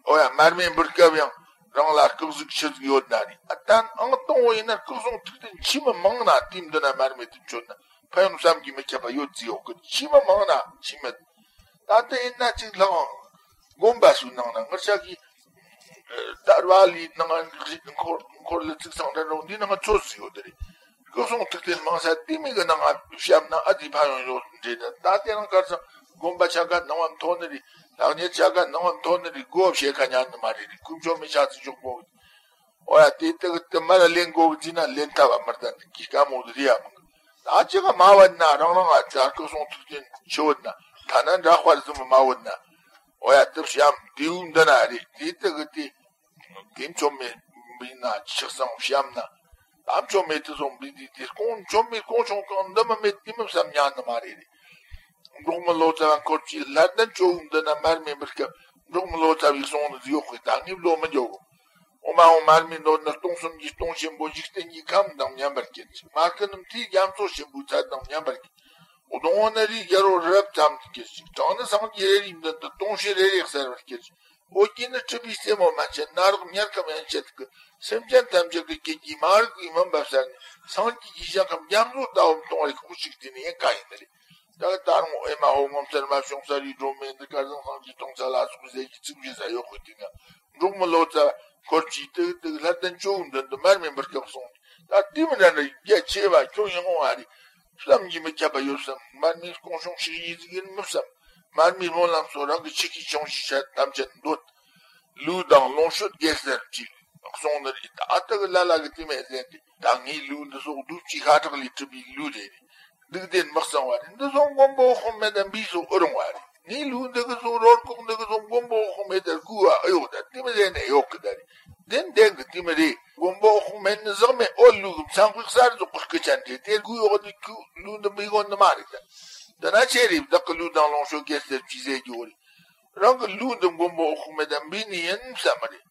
ཨོ་ཡ་མར་མེ་འབུར་སྐབས་ཡང་རང་ལ་སྐུ་གཟུགས་ཆི་ཟིག་ཡོད་ན་རེད། ཨ་ད་ཨང་སྟོང་བོ་ཡིན་ན་སྐུ་གསུང་ཐུགས་རྟེན་ཆི་མི་མང་ན་དེ་འདི་ན་མར་མེ་དེ་མཆོད་ན་ཕན་ཡོན་བསམ་གྱིས་མི་ཁྱབ་པ་ཡོད་ཟིག་ཡོད་གི་ཆི་མི་མང་ན་ཆི་མེད། ད་ལྟ་ཡིན་ན་ཅིག་ལྷག་དགོན་པ་སུ་ནང་ན་ངར་ཆ་གི་ད་ར་ལི་ནང་འཁོར་འཁོར་ལ་ཚིག་ཚང་འདྲ་རུང་འདི་ནང་ཚོད་ཟིག་ཡོད་དེ་རེད། སྐུ་གསུང་ཐུགས་རྟེན་མང་ས་དེ་མིན་གི་ནང་ང་བཤམས་ན་ཨ་དེ་ཕན་ཡོན་ཡོད་འདྲེ་ད་ད་དེ་རང་གར་སང་དགོན་པ་ཆ་ག་ནང་བ་མཐོ་ནི་རེད། ལྷག་ཉེ་ཆ་ག་ནང་བ་མཐོ་ནི་རེད། སྒོ་བཤད་ཁ་ཉན་ནི་མ་རེད་རེད། ཁུ་མཆོད་མི་ཆ་ཚིག་འཇོག་གོ། ཨོ་ཡ་དེ་དེ་གི་དེ་མ་ལ་ལེན་དགོ་གི་ཟིན་ན་ལེན་ཐབས་མི་ལྡན་དེ་གི་དཀའ་མོ་དེ་རེད་ཡ་མང་གི། ད་ཅི་ག་མ་བ་ན་རང་རང་ཨ་ཙ་སྐུ་གསུང་ཐུགས་རྟེན་ཆི་བོ་ན་ཐ་ན་འདྲ་དཔར་ཟིན་མ་བོ་ན། ཨོ་ཡ་དེ་བཤམས་དེའུ་འདི་ན་རེད་དེ་དེ་གི་དེ། དེ་མཆོད་མེ་འབུལ་ན་ཆགས་སང་བཤམས་ན། ད་མཆོད་མེ་དེ་སོང་བི་དི་དེ་སྐོང་མཆོད་མེ་སྐོང་ཆུང་གང་འདི་མི་མེད་དེ་མི་བསམ་ཉན་ནི་མ་རེད། འབྲོག་མི་ལོ་ཙཱ་བ་འཁོར་གྱིས་ལྷ་ལྡན་ཇོ་བོ་འདི་ན་མར་མེ་འབུལ་སྐབས་འབྲོག་མི་ལོ་ཙཱ་བའི་གསུང་ནི་ཡོག་གི་ད་ངས་ལོ་མི་འཇོག་གོ། འོ་མ་འོ་མར་མེ་འདོད་ནི་སྟོང་གསུམ་གྱི་སྟོང་ཆེན་པོ་འཇིག་རྟེན་གྱི་ཁམས་དང་མཉམ་པར་སྐྱེད་ཅིང་མ་ཁུ་ནུ་མཐའི་རྒྱ་མཚོ་ཆེན་པོའི་ཚད་དང་མཉམ་པར་སྐྱེད། གདོང་བོ་ནི་རིའི་རྒྱལ་པོ་རི་རབ་ཙམ་དུ་སྐྱེད་ཅིང་བྲང་ནི་སངས་རྒྱས་རེ་རེའི་མདུན་དུ་དུང་ཕྱུར་རེ་རེ་གསལ་བར་སྐྱེད་ཅིང་། འོ་སྐྱེས་ནི་སྤྲུལ་པའི་རྩེ་མོ་མན་ཆད་ནཱ་རོ་དམྱལ་ཁམས་ཡན་ཆད་ཀྱི་སེམས་ཅན་ཐམས་ཅད་ཀྱི་སྐྱེ་རྒྱུའི་མ་རིག་པའི་མུན་པ་བསལ་ནས་སངས་རྒྱས་ཀྱི་ཞིང་ཁམས་རྒྱ་མཚོ་ལྟ་བུར་གཏོང་བའི་ཁོག་ཅིག་དེ་ནི་ཡིན་ག་ཡིན་ནི་རེད། ད་ད་རུང་ཨེ་མ་ཧོ་ངོ་མཚར་མ་བྱུང་ས་རིའི་སྒྲོན་མེ་འདི་སྐལ་བཟང་སངས་རྒྱས་སྟོང་ཚ་ལ་སོགས་ཟེར་གྱི་ཚིག་བཞི་ས་ཡོག་གི་དུས་ན་འབྲོག་མི་ལོ་ཙཱ་འཁོར་གྱིས་ཏིག་ཏིག་ལྷ་ལྡན་ཇོ་བོའི་མདུན་དུ་མར་མེ་འབུལ་སྐབས་སོང་། ད་དེ་མི་འདྲ་འདྲ་རྒྱ་ཆེ་བ་ཁྱོད་ཡིན་འོང་བ་རེད། བསམ་གྱིས་མི་ཁྱབ་པ་ཡོད་བསམ། མར་མེ་སྐོང་ཆུང་ཞིག་ཡིན་ཟིག་ཡིན་མི་བསམ། མར་མེའི་སྨོན་ལམ་སོགས་རང་གི་ཆེ་ཤོས་ཆུང་ཤོས་ཆ་ཐམས་ཅད་འདོད། ལུས་དང་ལོངས་སྤྱོད་དགེ་སེལ་ཅིག་གསུངས་ནི་རེད། ད་ལྟ་གི་ལ་ལ་གི་དེ་མེད་ཟེར་ཏེ་ད་ངའི་ལུས་འདི་སོགས་གདུགས་ཀྱི་ཤ་ཁྲག་ལས་གྲུབ་པའི་ལུས་རེད། སྡིག་ལྡན་མི་གཙང་བ་རེད། འདི་སོགས་མགོན་པོ་འོད་དཔག་མེད་དང་བི་སོགས་ཨུ་རུང་བ་རེད། ངའི་ལུས་འདི་གི་སོགས་རོ་ཁོག་འདི་གི་སོགས་མགོན་པོ་འོད་དཔག་མེད་དང་བསྐུལ་བ་ཨེ་ཡོད་ད་དེ་མི་ཟེར་ནས་ཡོག་གི་ད་རེད། བདེན་བདེན་གི་དེ་མི་རེད། མགོན་པོ་འོད་དཔག་མེད་ནི་ཟག་མེད་འོད་ལུས་ཀྱི་མཚན་དཔེ་གསར་རྫོགས་ཀྱི་སྐུ་ཅན་རེད། དེ་དགུའི་འོག་ནས་ཁོའི་ལུས་འདི་མི་ཡོང་ནི་མ་རེད་ད། འདི་ན་ཆེ་རེད། བདག་གི་ལུས་དང་ལོངས་སྤྱོད་དགེ་སེལ་གྱིས་ཟེར་རྒྱུ་རེད། རང་གི་ལུས་འདི་མགོན་པོ་འོད་དཔག་མེད་དང་བི་ནི་ཡིན་བསམ་མི་རེད།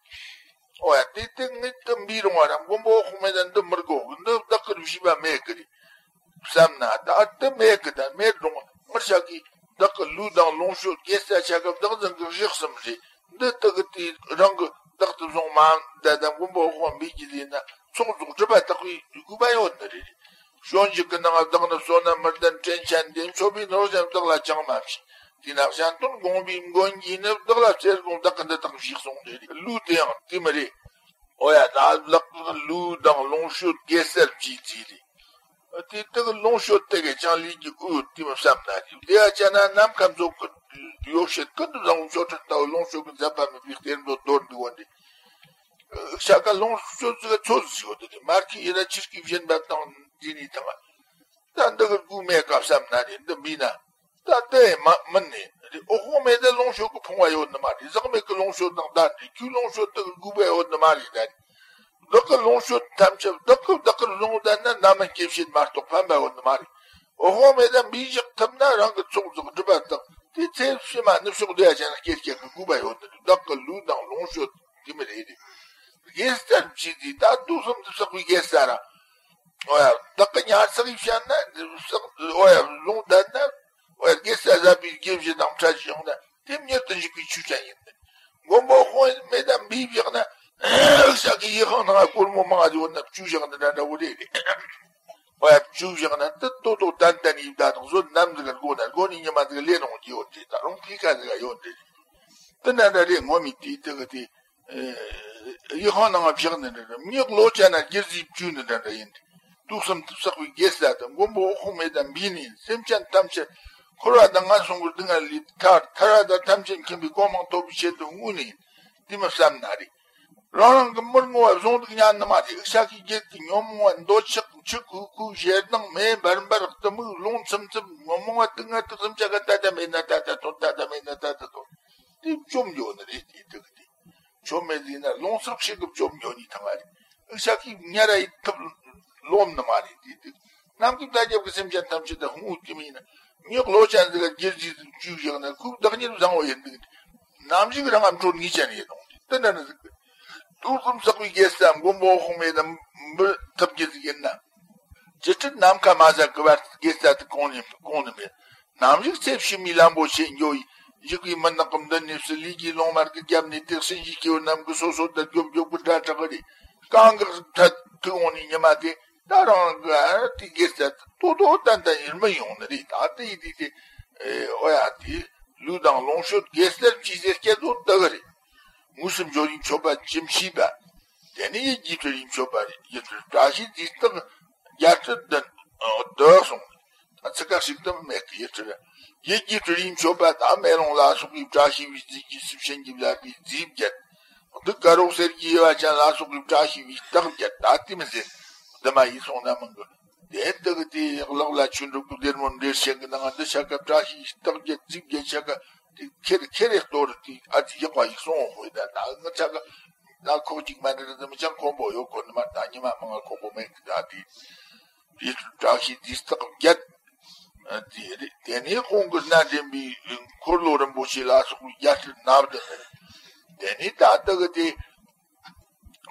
ཨོ་ཡ་དེ་དེ་ངས་དེ་འབུལ་རུང་བ་ར་མགོན་པོ་འོད་དཔག་མེད་དང་འདི་མི་དགོས་གི། འདི་བདག་གིར་བྱས་པ་མེད་གི་རེད་བསམ་ན་ད་དེ་མེད་གི། ད་མེད་རུང་ངར་ཤག་གིས་བདག་གི་ལུས་དང་ལོངས་སྤྱོད་དགེ་རྩ་ཆ་སྐབས་བདག་འཛིན་གི་རིགས་གསུམ་རེད། འདི་དག་གི་དེ་རང་གི་བདག་ཏུ་བཟུང་མ་ད་ད་མགོན་པོ་འོད་དཔག་མེད་ཀྱི་ལས་ན་ཚོགས་རྫོགས་སྒྲུབ་པ་དག་པའི་དགོས་པ་ཡོད་ནི་རེད། སྤྱོད་འཇུག་གི་ནང་བདག་ནི་བསོད་ནམས་མི་ལྡན་བཀྲེན་ཆེན་ཏེ། མཆོད་པའི་ནོར་ཀྱང་བདག་ལ་ཅང་མ་བྱིན། དེས་ན་གཞན་དོན་དགོངས་པའི་མགོན་གྱིས་ནི། བདག་ལ་བརྩེར་དགོངས་བདག་གི་འདི་དག་བྱོས་གསུངས་ཏེ་རེད། ལུས་དེ་ཡང་དེ་མི་རེད། ཨོ་ཡ་ད་ལག་ལུས་དང་ལོངས་སྤྱོད་དགེ་རྩར་བྱས་ཚེ་རེད། དེ་དག་ལོངས་སྤྱོད་དེ་གའི་ཅང་ལུས་ཀྱི་དབུལ་དེ་མི་བསམ་ན་རེད། དེ་ཡ་ཅ་ན་ནམ་མཁའ་མཛོད་ཀྱི་ཡོ་བྱད་ཀུན་ཏུ་བཟང་པོ་མཆོག་སྤྲིན་ལྟ་བུ་ལོངས་སྤྱོད་ཀྱི་མཛད་པ་མེད་པའི་གཏེར་མདོ་མདོར་བསྡུས་པ་འདི། ཤ་ཀ་ལོངས་སྤྱོད་ཀྱི་ཚོད་ཟིག་ཡོད་དེ་མར་ཁི་ཡི་ར་ཆིར་ཀི་བཞིན་པ་དང་འདི་ནི་དང་། ད་འདི་གི་དགོས་མེད་ཀ་བསམ་ན་རེད། འདི་མིན་ན། ད་དེ་མ་མིན་ནི་རེད། འོད་དཔག་མེད་དེ་ལོངས་སྤྱོད་ཀྱི་ཕུང་བ་ཡོད་ནི་མ་རེད། ཟག་མེད་ཀྱི་ལོངས་སྤྱོད་དང་ལྡན་རེད། ཁྱོད་ལོངས་སྤྱོད་དེ་གི་དགོས་པ་ཡོད་ནི་མ་རེད་ད། བདག་གི་ལོངས་སྤྱོད་ཐམས་ཅད་བདག་གི་བདག་གིར་བཟུང་བསྡད་ན་རྣམ་སྨིན་སྐྱེད་བྱེད་མ་གཏོགས་ཕན་པ་ཡོད་ནི་མ་རེད། འོད་དཔག་མེད་དེ་འབུལ་བཞག་ཐུབ་ན་རང་གི་ཚོགས་རྫོགས་སྒྲུབ་པ་དང་དེ་ཚེ་ཕྱི་མ་ནུབ་ཕྱོགས་བདེ་བ་ཅན་ལ་སྐྱེ་སྐྱེ་གི་དགོས་པ་ཡོད་ནི་རེད། བདག་གི་ལུས་དང་ལོངས་སྤྱོད་དེ་མི་རེད། དགེ་རྩར་བྱས་ཏེ་ད་དུས་གསུམ་དུ་བསགས་པའི་དགེ་རྩ་ར། ཨོ་ཡ། བདག་གི་ཉར་ཚགས་ཡིས་བཤད་ན་བསགས། ཨོ་ཡ། ལུང་བསྟན་ན། ཨོ་ཡ། དགེ་རྩ་ཟབ་པའི་དགེ་བཞི་དང་ཕྲད་ཅིང་ན་དེ་མྱུར་དུ་འཇུག་པའི་ཆོས་ཅན་ཡིན། མགོན་པོ་འོད་དཔག་མེད་དང་འབུལ་བཞག་ན། ཤ་ཀི་ཡི་ཧང་ནང་སྒོར་མོ་མང་ང་ཡོད་ན་བཅུ་བཞག་ན་འདྲ་འདྲ་བོ་རེད། ཨོ་ཡ། བཅུ་བཞག་ན་དེ་ཏོ་ཏོ་ཏན་ཏན་ཡིན་ད་དང་བཟོ་ནམ་ཟིག་ག་དགོས་ན་དགོས་ནི་ཉི་མ་ཟིག་ལས་རུང་གི་ཡོད་དེ་ད་རུང་ཕི་ཁ་ཟིག་ག་ཡོད་དེ། དེ་འདྲ་འདྲ་རེད། ངོ་མི་དེ་དེ་གི་དེ། ཡི་ཧང་ནང་བཞག་ནི་འདྲ་འདྲ། མྱི་ལོ་ཅན་ན་རྒྱུ་རྫས་བཅུ་ནི་འདྲ་འདྲ་ཡིན། དུས་གསུམ་དུ་བསགས་པའི་དགེ་རྩ་དང་མགོན་པོ་འོད་དཔག་མེད་དང་འབུལ་ནི་ཡིན། སེམས་ཅན་ཐམས་ཅད་འཁོར་བ་དང་ངན་སོང་གི་སྡུག་བསྔལ་ལས་ཐར་ཐར་བ་དང་ཐམས་ཅད་མཁྱེན་པའི་གོ་འཕང་ཐོབ་པའི་ཆེད་དུ་དངོས་ནི་ཡིན། དེ་མི་བསམ་ན་རེད། རང་རང་གི་མི་བསྔོ་བ་བཟུང་འདུག་ཉན་ནི་མ་རེད། ཤ་ཀི་རྒྱལ་གྱི་ཉོན་མོངས་པ་འདོད་ཆགས་ཆུ་ཁོལ་ཁོལ་ཞེ་སྡང་མེ་འབར་འབར་གཏི་མུག་རླུང་འཚུབ་འཚུབ་ཉོན་མོངས་པ་སྡུག་བསྔལ་དུག་གསུམ་ཆ་ག་ད་ལྟ་མེད་ན་ད་ལྟ་ཐོན། ད་ལྟ་མེད་ན་ད་ལྟ་ཐོན། དེ་བཅོམ་འཇོག་ནི་རེད། དེ་དག་དེ། ཆོ་མེད་ཟིན་ན་ལོང་སོགས་ཤིག་གི་བཅོམ་འཇོག་ནི་ཐང་ང་རེད། ཨི་ཤ་ཀི་ཉ་ར་ཡི་ཐུབ་ལོམ་ནི་མ་རེད། དེ་དེ། ནམ་གྱི་ད་རྒྱབ་ཀྱི་སེམས་ཅན་ཐམས་ཅད་དུ་ཧུང་ཨུ་ཏི་མིན་ན། མྱི་ལོ་ཅན་ཟིག་ག་རྒྱུ་རྫས་ཟིག་བཅུག་བཞག་ན་ཁུག་བདག་ཉིད་བཟང་བོ་ཡིན་འདུག་ནམ་ཞིག་རང་ང་འཕྲོད་ངེས་ཅན་ཡིན་ནོ། དེ་འདྲ་ནི་ཟིག་གི། དུས་གསུམ་བསགས་པའི་དགེ་རྩ་མགོན་པོ་འོད་དཔག་མེད་དང་འབུལ་ཐུབ་རྒྱུ་ཟིག་ཡིན་ན། ཅི་སྲིད་ནམ་མཁའ་མ་ཟད་ཀྱི་བར་དུ་དགེ་རྩ་དེ་གོང་ནས་གོང་ནས་མེད། ནམ་ཞིག་ཚེ་ཕྱི་མའི་ལམ་པོ་ཆེ་འགྱོ་ཡི་འཇུག་པའི་མུན་ནག་གི་མདུན་ནས་སུ་ལུས་ཀྱི་ལོང་མར་གྱི་རྒྱབ་ནས་དེ་གསུན་གྱི་སྐྱེ་བོ་རྣམས་ཀྱི་སོ་སོ་དང་རྒྱོབ་རྒྱོབ་ཀྱི་སྒྲ་གྲགས་རེད། གང་གི་ཐད་ཐུག་འོང་ནས་ཉི་མ་དེ་ད་རང་གི་དེ་དགེ་རྩ་དེ་ཏོ་ཏོ་ཏན་ཏན་ཡིན་མི་ཡོང་ནི་རེད། ད་དེ་ཡི་དེ་དེ་ཨོ་ཡ་དེ་ལུས་དང་ལོངས་སྤྱོད་དགེ་རྩར་བྱས་ཟེར་སྐད་དོད་དག་རེད། དངོས་སུ་འབྱོར་རིན་མཆོད་པ་ཅི་མཆིས་པ། དེ་ནི་ཡིད་ཀྱི་དྲི་རིན་མཆོད་པ་རེད། ཡིད་དྲི་བཀྲ་ཤིས་རྫས་རྟགས་བརྒྱད་ཁྲི་བདུན་བདུན་གསུངས། ད་ཚིག་ཁ་ཞིག་ཏུ་མེད་ཀི་ཡིད་དྲི་རེད། ཡིད་ཀྱི་དྲི་རིན་མཆོད་པ་དང་མེ་ལོང་ལ་སོགས་པའི་བཀྲ་ཤིས་པའི་རྫས་ཀྱིས་སྲིད་ཕྱིན་གྱི་བླ་མའི་རྫས་བརྒྱད། གདུགས་དཀར་པོ་གསེར་གྱི་དབྱེ་བ་ཅན་ལ་སོགས་པའི་བཀྲ་ཤིས་པའི་རྟགས་བརྒྱད། ད་དེ་མི་ཟེར། འདི་མ་ཡིན་སོང་ན་མང་གི། དེ་དག་དེ་ལག་ལ་ཆོས་འགྲོ་གི་སྡེར་མོ་འདྲེར་ཞིང་གི་ནང་འདི་ཆ་ག་བཀྲ་ཤིས་རྟགས་བརྒྱད་རྫས་བརྒྱད་ཆ་ག་དེ་ཁེར་ཁེར་རེ་གཏོར་དེ་ཨ་ཙི་ཡག་པ་ཡིག་སོང་འོ་ཧོས་ད་ད་ང་ཆ་ག་ད་ཁོག་གཅིག་མ་འདྲ་དེ་མི་ཅང་ཁོམ་པོ་ཡོད་གོ་ནི་མ། ད་ཉི་མ་མང་ང་ཁོག་པོ་མེད་གི། ད་དེ་དེ་བཀྲ་ཤིས་དུས་རྟགས་བརྒྱད། ཨ། དེ་རེད། དེ་ནས་ཁོང་གི་སྣ་འདྲེན་པའི་འཁོར་ལོ་རིན་པོ་ཆེ་ལ་སོགས་པའི་རྒྱ་ཁྲི་སྣ་བདུན་རེད། དེ་ནས་ད་ལྟ་གི་དེ་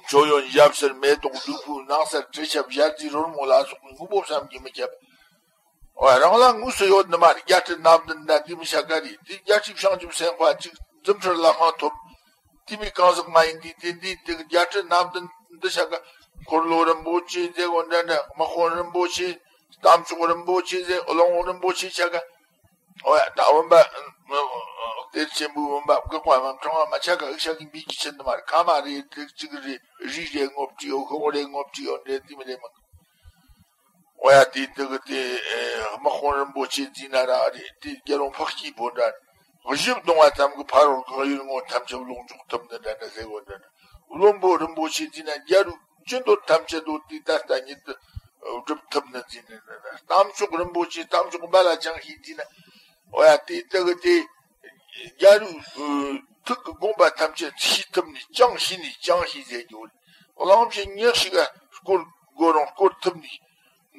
མཆོད་ཡོན་ཞབས་གསེར་མེ་ཏོག་བདུག་སྤོས་སྣང་གསལ་དྲི་ཆབ་ཞལ་རྩི་རོལ་མོ་ལ་སོགས་པའི་མགོན་པོ་བསམ་གྱིས་མི་ཁྱབ། ཨོ་ཡ། རང་ལ་དངོས་སུ་ཡོད་ནི་མ་རེད། རྒྱ་ཁྲི་སྣ་བདུན་ད་འདི་མི་ཤ་ཀ་རེད། དེ་རྒྱལ་སྲས་བྱང་ཆུབ་སེམས་དཔའ་གཅིག་རྫུ་འཕྲུལ་ལ་དབང་ཐོབ། དེ་མི་གང་ཟག་མ་ཡིན་དེ། དེ་འདི་དེ་རྒྱ་ཁྲི་སྣ་བདུན་འདི་ཤ་ཀ། འཁོར་ལོ་རིན་པོ་ཆེ་ཟེར་གོ་འདྲ་འདྲ། དམག་དཔོན་རིན་པོ་ཆེ། རྟ་མཆོག་རིན་པོ་ཆེ་ཟེར། གླང་པོ་རིན་པོ་ཆེ་ཤ་ཀ། ཨོ་ཡ། ད་བུམ་པ་གཏེར་ཆེན་པོའི་བུམ་པ་འགག་པ་མ་འཕྲང་བ་མ་ཆ་ཀ་ཨིག་ཤ་གི་འབུལ་རྒྱུ་ཆེ་ནི་མ་རེད། ཁ་མ་རེད། དེ་གཅིག་རེད། རིགས་རེ་ངོ་སྤྲད་ཡོད། ཤོག་རེ་ངོ་སྤྲད་ཡོད་འདྲེ་དེ་མི་རེད་མ། ཨོ་ཡ། དེ་དེ་གི་དེ་དམག་དཔོན་རིན་པོ་ཆེ་འཛིན་ན་ར་རེད། དེ་རྒྱལ་པོ་འཕགས་སྐྱེས་པོ་འདྲ། གཞི་བརྡུང་བ་ཙམ་གྱིས་ཕ་རོལ་གང་ཡོད་ངོ་ཐམས་ཅད་ལོངས་སྤྱོད་ཐུབ་ནི་འདྲ་འདྲ་ཟེར་བོ་འདྲ་འདྲ། བློན་པོ་རིན་པོ་ཆེ་འཛིན་ན་རྒྱལ་པོའི་ཅི་འདོད་ཐམས་ཅད་འདོད་དེ་ད་ལྟ་ཉིད་དུ་སྒྲུབ་ཐུབ་ནི་འཛིན་ནི་འདྲ་འདྲ། རྟ་མཆོག་རིན་པོ་ཆེ་རྟ་མཆོག་འབའ་ལ་ཅང་ཤེས་འཛིན་ན། ཨོ་ཡ། དེ་དེ་གི་དེ་རྒྱལ་པོའི་ཐུགས་ཀྱི་དགོངས་པ་ཐམས་ཅད་ཤེས་ཐུབ་ནི། ཅང་ཤེས་ནི། ཅང་ཤེས་ཟེར་རྒྱུ་རེད། གླེང་གཞི་ཉག་ཞིག་ག་སྐོར་དགོས་རུང་སྐོར་ཐུབ་ནི།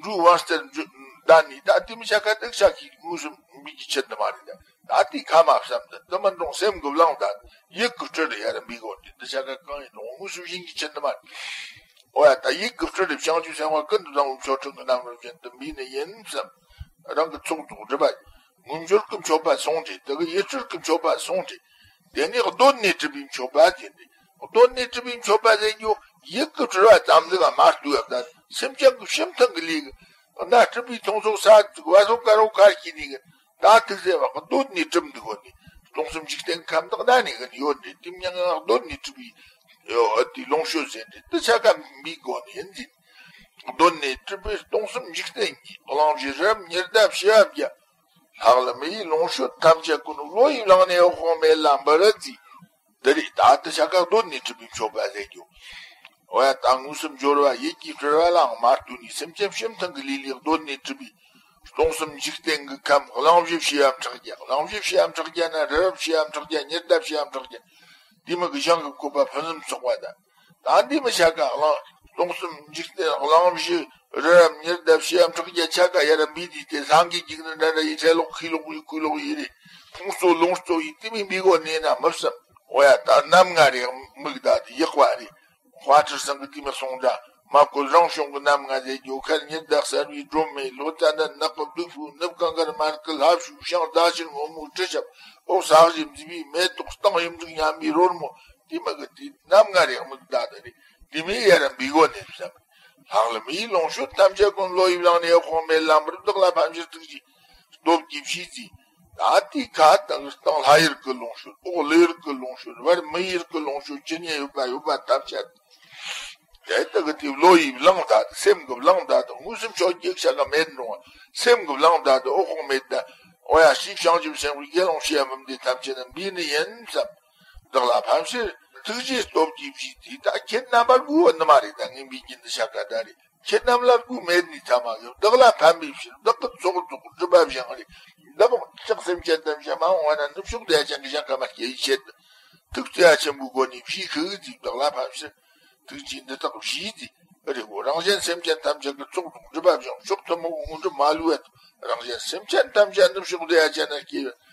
འགྲོ་བ་སྟེར་འདྲ་ནི་ད་དེ་མི་ཆ་ཀ་དེ་ཤ་ཀི་དངོས་སུ་འབུལ་རྒྱུ་ཆེ་འདི་མ་རེད། ད་དེ་ཁ་མ་བསམ་ད་དེ་མི་འགྲོ། སེམས་ཀྱི་བླང་ད་ཡིད་ཀྱི་སྤྲུལ་ཡ་ར་འབུལ་དགོས་ཏེ། འདི་ཆ་ཀ་གང་ཡིན་རུང་དངོས་སུ་བྱིན་རྒྱུ་ཆེ་འདི་མ་རེད། ཨོ་ཡ། ད་ཡིད་ཀྱི་སྤྲུལ་བྱང་ཆུབ་སེམས་དཔའ་ཀུན་ཏུ་བཟང་པོ་མཆོག་སྤྲུལ་གྱི་རྣམ་རོལ་ཅན་དུ་འབུལ་ནི་ཡིན་བསམ། རང་གི་ཚོགས་རྫོགས་སྒྲུབ་པ། དངོས་འབྱོར་གྱི་མཆོད་པ་སོང་སྟེ། དེ་གི་ཡིད་སྤྲུལ་གྱི་མཆོད་པ་སོང་སྟེ། དེ་ནས་གདོད་ནས་གྲུབ་པའི་མཆོད་པ་ཟེར་ཏེ། གདོད་ནས་གྲུབ་པའི་མཆོད་པ་ཟེར་རྒྱུ་ཡིད་ཀྱི་སྤྲུལ་བ་ཙམ་ཟིག་མ་གཏོགས་ཡབ་ད་སེམས་ཅན་གྱི་སྤྱི་མཐུན་གྱི་ལས་ཀྱི་གནའ་སྤྲུལ་པའི་ཐུན་ཚོགས་ས་བ་སོ་ཀ་རོ་ཁ་སྐྱེས་ནས་གི་ད་ཐུགས་ཟེར་བ་གདོད་ནས་གྲུབ་འདུག་གོ་ནི། སྟོང་གསུམ་འཇིག་རྟེན་ཁམས་དག་ན་ནས་གི་ཡོད་འདི་དེ་མྱང་ང་གདོད་ནས་གྲུབ་པའི་དེ་ལོངས་སྤྱོད་ཟེར་འདི་དེ་ཆ་ཀ་འབུལ་དགོས་ནི་ཡིན་ཟིན། གདོད་ནས་གྲུབ་པའི་སྟོང་གསུམ་འཇིག་རྟེན་གྱི་གླིང་བཞི་རི་རབ་ཉི་ཟླ་བྱེ་བ་བརྒྱ། ལྷ་ཀླུ་མི་ཡི་ལོངས་སྤྱོད་ཐམས་ཅད་ཀུན། བློ་ཡིས་བླངས་ནས་འོད་དཔག་མེད་ལ་འབུལ་ཟེར། འདི་རེད། ད་དེ་ཆ་ཀ་གདོད་ནས་གྲུབ་པའི་མཆོད་པ་ཟེར་རྒྱུ། འོ་ཡ། ད་དངོས་སུ་འབྱོར་བ་ཡིད་ཀྱི་སྤྲུལ་བ་ལའང་མ་ལྟོས་ནས་སེམས་ཅན་སྤྱི་མཐུན་གྱི་ལས་ལས་གདོད་ནས་གྲུབ་པའི་སྟོང་གསུམ་འཇིག་རྟེན་གྱི་ཁམས་གླིང་བཞི་བྱེ་བ་ཕྲག་བརྒྱ། གླིང་བཞི་བྱེ་བ་ཕྲག་བརྒྱ་ན་རི་རབ་བྱེ་བ་ཕྲག་བརྒྱ། ཉི་ཟླ་བྱེ་བ་ཕྲག་བརྒྱ། དེ་མི་གི་ཞིང་གི་བཀོད་པ་ཕུན་སུམ་ཚོགས་པ་དང་། ད་འདི་མི་ཆ་ཀ་གླིང་སྟོང་གསུམ་འཇིག་རྟེན་གླིང་བཞི་རི་རབ་ཉི་ཟླ་བྱེ་བ་ཕྲག་བརྒྱ་ཆ་ཀ་ཡར་འབུལ་དུས་དེ་སངས་རྒྱས་ཀྱི་ནི་འདྲ་འདྲ་ཡི་ཚེ་ལོག་ཁུས་ལོག་ཡི་ཁུས་ལོག་ཡི་རེད། ཁོང་གཙོ་ལོངས་གཙོ་ཡི་དེ་མི་འབུལ་གོ་ནས་ན་མི་བསམ། འོ་ཡ། ད་རྣམ་ལྔ་རེད། མིག་ད་དེ་ཡག་པ་རེད། དཔལ་སྤྲུལ་ཚང་གི་དེ་མི་གསུང་འདྲ། མ་བཀོད་རང་བྱུང་གི་རྣམ་ལྔ་ཟེར་རྒྱུ་ཁར་ཉི་ཟླ་གསལ་བའི་སྒྲོན་མེ། ལྷོ་རྩ་ནད་ནག་པོ་བདུག་སྤོས་ནུབ་གངས་དཀར་དམར་ཁུ་ལྷ་བཤོས། བྱང་ཟླ་ཕྱེད་སྔོན་མོའི་དྲི་ཆབ། འོག་ས་གཞི་མཛེས་པའི་མེ་ཏོག་སྟེང་ཡུམ་གཟུགས་མཉམ་པའི་རོལ་མོ། དེ་མི་གི་དེ་རྣམ་ལྔ་རེད། མིག་ད་དེ་རེད། དེ་མི་ཡར་འབུལ་གོ་ནས་བསམ། ལྷ་ཀླུ་མི་ཡི་ལོངས་སྤྱོད་ཐམས་ཅད་ཀུན། བློ་ཡིས་བླངས་ནས་འོད་དཔག་མེད་ལ་འབུལ། བདག་ལ་ཕན་ཕྱིར་ཐུགས་རྗེས་སྟོབས་ཀྱིས་བྱས་ཏེ། ད་དེའི་ཁ་ད་སྟེང་ལྷ་ཡུལ་གྱི་ལོངས་སྤྱོད། འོག་ཀླུ་ཡུལ་གྱི་ལོངས་སྤྱོད། བར་མི་ཡུལ་གྱི་ལོངས་སྤྱོད། ཇི་སྙེད་ཡོད་པ་ཡོད་པ་ཐམས་ཅད། དེ་ལྟ་གི་དེ་བློ་ཡིས་བླངས་ད་སེམས་ཀྱིས་བླངས་ད་དངོས་སུ་མཆོད་རྒྱུ་ཆ་ཀ་མེད་འགྲོ། སེམས་ཀྱིས་བླངས་ད་དེ་འོད་དཔག་མེད་ད། འོ་ཡ། ཞེས་བྱང་ཆུབ་སེམས་དཔའི་དགེ་སློང་བྱེ་བ་འབུམ་སྡེ་ཐམས་ཅད་ནི་འབུལ་ནི་ཡིན་བསམ། བདག་ལ་ཕན་ཕྱིར་ཐུགས་རྗེས་སྟོབས་ཀྱིས་བྱས་ཏེ། ད་ཁྱེད་རྣམ་པར་དགོས་པ་ནི་མ་རེད། ད་ངས་འབུལ་རྒྱུ་འདི་ཆ་ཀ་ད་རེད། ཁྱེད་རྣམས་ལ་དགོས་མེད་ནི་ཐ་མ་གི། བདག་ལ་ཕན་པའི་ཕྱིར་བདག་གི་ཚོགས་རྫོགས་སྒྲུབ་པ་བཞེངས་རེ། བདག་ཅག་སེམས་ཅན་ཐམས་ཅད་མ་འོངས་པ་ན་ནུབ་ཕྱོགས་བདེ་བ་ཅན་གྱི་ཞིང་ཁམས་ལ་སྐྱེ་བའི་ཆེད་དུ། ཐུགས་བརྩེ་བ་ཆེན་པོའི་སྒོ་ནས་བཞེས་ཤིག་ཅེས་བདག་ལ་ཕན་ཕྱིར་ཐུགས་རྗེས་འདི་དག་བཞེས་ཏེ། ཨ་རེ་བོ། རང་གཞན་སེམས་ཅན་ཐམས་ཅད་ཀྱི་ཚོགས་རྫོགས་སྒྲུབ་པ་བཞེངས། མཆོག་ཐུན་མོང་གི་དངོས་གྲུབ་མ་ལུས་པ་དང་། རང་གཞན་སེམས་ཅན་ཐམས་ཅད་ནུབ་ཕྱོགས་བདེ་བ་ཅན་ན་སྐྱེ་བའི་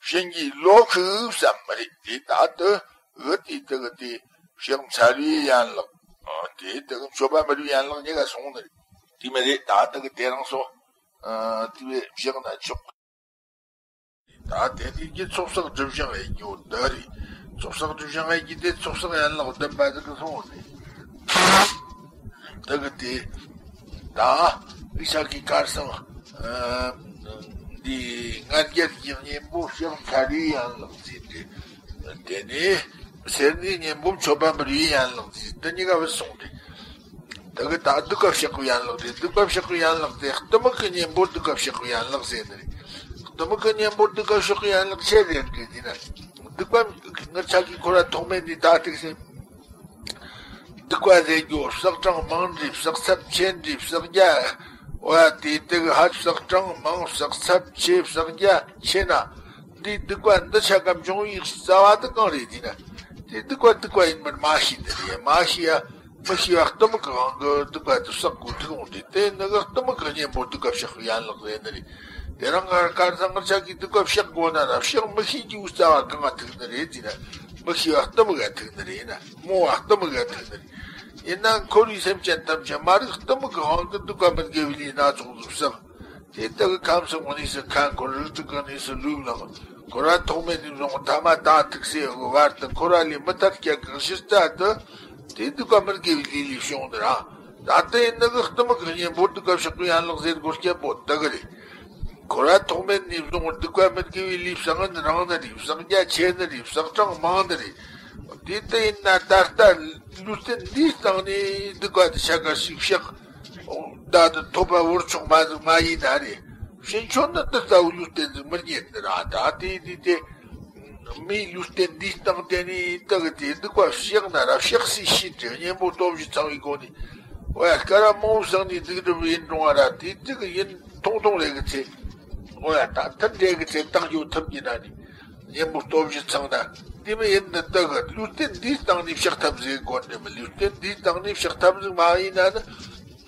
བྱིན་གྱིས་རློབས་ཤིག་བསམ་མི་རེད་དེ། ད་དུ་འུ་དེ་དུ་གི་དེ་ཕྱག་འཚལ་བའི་ཡན་ལག། ཨ། དེ་དུ་གི་མཆོད་པ་འབུལ་བའི་ཡན་ལག་གཉིས་ཀ་སོང་ནི་རེད། དེ་མི་རེད། ད་དུ་གི་དེ་རང་སོ། ཨ། དེ་བས་བཞག་ན་ཆོག། ད་དེ་དུས་ཀྱི་ཚོགས་བསགས་སྒྲིབ་སྦྱང་ཡེད་རྒྱུ་འདི་རེད། ཚོགས་བསགས་སྒྲིབ་སྦྱང་ཡེད་རྒྱུ་དེ་ཚོགས་བསགས་ཡན་ལག་བདུན་པ་དེ་གི་སོང་ནི་རེད། དེ་གི་དེ། ད་ཨི་ཤ་ཀི་གར་སང་། ཨ། འདི་ང་རྒྱལ་གྱི་གཉེན་པོ་ཕྱག་འཚལ་བའི་ཡན་ལག་ཟེར་ཏེ། དེ་ནས་སེར་སྣའི་གཉེན་པོ་མཆོད་པ་འབུལ་བའི་ཡན་ལག་ཟེར། དེ་གཉིས་ཀ་བུད་སོང་སྟེ། དེ་གི་ད་གདུག་པ་བཤགས་པའི་ཡན་ལག་དེ། གདུག་པ་བཤགས་པའི་ཡན་ལག་དེ་གཏི་མུག་གི་གཉེན་པོ་གདུག་པ་བཤགས་པའི་ཡན་ལག་ཟེར་ནི་རེད། གཏི་མུག་གི་གཉེན་པོ་གདུག་པ་བཤགས་པའི་ཡན་ལག་ཆེ་ཟེར་གི་དེ་ན། གདུག་པ་ངར་ཆགས་ཀྱི་འཁོར་བ་ཐོག་མེད་ནས་ད་ཐུག་སེ། སྡིག་པ་ཟེར་རྒྱུ་བསགས་གྲངས་མང་འདྲ་བསགས་ཚབས་ཆེ་འདྲ་བསགས་རྒྱ། འོ་ཡ། དེ་དག་ཧ་བསགས་གྲངས་མང་བསགས་ཚབས་ཆེ་བསགས་རྒྱ་ཆེ་ན། འདིའི་སྡིག་པ་འདི་ཆ་ག་འབྱུང་བའི་རྩ་བ་དེ་གང་རེད་ཟེར་ན། དེ་སྡིག་པ་སྡིག་པ་ཡིན་པར་མ་ཤེས་ནི་རེད། མ་ཤེས་ཡ། མི་ཤེས་པ་གཏི་མུག་གི་དབང་གིས་སྡིག་པ་དེ་བསགས་དགོས་ཐུག་འོང་དུས། དེ་ནི་གི་གཏི་མུག་གི་གཉེན་པོ་སྡིག་པ་བཤགས་པའི་ཡན་ལག་རེད་ནི་རེད། དེ་རིང་ང་ཁ་སང་ངར་ཆ་གིས་སྡིག་པ་བཤགས་དགོས་ན་ར། བཤགས་མི་ཤེས་རྒྱུ་རྩ་བ་གང་ང་ཐུག་ནི་རེད་ཟེར་ན། མི་ཤེས་པ་གཏི་མུག་ག་ཐུག་ནི་རེད་ན། རྨོངས་པ་གཏི་མུག་ག་ཐུག་ནི་རེད། ཡིན་ན་འཁོར་བའི་སེམས་ཅན་ཐམས་ཅད་མ་རིག་གཏི་མུག་གི་དབང་གིས་སྡིག་པ་མི་དགེ་བའི་ལས་སྣ་ཚོགས་ཤིག་བསགས། དེ་དག་གི་ཁམས་གསུམ་གྱི་གནས་སུ་ཁ་འཁོར། རིགས་དྲུག་གི་གནས་སུ་ལུས་བླངས། འཁོར་བ་ཐོག་མེད་ནས་བཟུང་ཐ་མ་དག་ཐུག་སའི་བར་དུ་འཁོར་བ་ལས་མི་ཐར་སྐྱེ་གི་གཞི་རྩ་དེ། དེ་སྡིག་པ་མི་དགེ་བའི་ལས་ལས་བྱུང་ནི་རེད། ད་ལྟ་ཡིན་ནི་གི་གཏི་མུག་གི་གཉེན་པོ་སྡིག་པ་བཤགས་པའི་ཡན་ལག་ཟེར་དགོས་རྐྱེན་པོ་དེ་གི་རེད། འཁོར་བ་ཐོག་མེད་ནས་བཟུང་སྡིག་པ་མི་དགེ་བའི་ལས་བསགས་ནི་རིང་ནི་རེད། བསགས་རྒྱ་ཆེ་ནི་རེད། བསགས་གྲངས་མང་ནི་རེད། དེ་ལྟ་ཡིན་ན་ད་ལྟ་ལུས་རྟེན་འདིའི་སྟེང་ནས་སྡིག་པ་དེ་ཆ་ག་ཞིག་བཤགས། ད་དུ་ཐོབ་པ་བོར་ཆོག་མ་ཟིག་མ་ཡིན་ན་རེད། ཕྱིན་ཆད་ནི་འདི་ལྟ་བུའི་ལུས་རྟེན་ཟིག་མི་རྙེད་ནི་ར། ད་དེ་དེ་དེ་མིའི་ལུས་རྟེན་འདིའི་སྟེང་དེ་ནས་ད་གི་དེ་སྡིག་པ་བཤགས་ན་ར། བཤགས་སའི་ཕྱིར་དེ་གཉེན་པོ་སྟོབས་བཞི་ཚང་བའི་སྒོ་ནས། འོ་ཡ། སྐར་མང་བོ་བསགས་ནས་སྡིག་སྒྲིབ་ཡིན་རུང་བ་ར། དེ་དེ་གི་ཡིན་ཐུང་ཐུང་རེད་གི་ཚེ། འོ་ཡ། ད་མཐུན་འབྲེལ་གི་ཚེ་བཏང་རྒྱུ་ཐུབ་ཀྱི་ན་ནི། གཉེན་པོ་སྟོབས་བཞི་ཚང་ན། དེ་མི་ཡིན་ནི་ད་གི་ལུས་རྟེན་འདིའི་སྟེང་ནས་བཤགས་ཐབས་ཟིག་དགོས་ནི་མི། ལུས་རྟེན་འདིའི་སྟེང་ནས་བཤགས་ཐབས་ཟིག་མ་ཡིན་ན་ནི།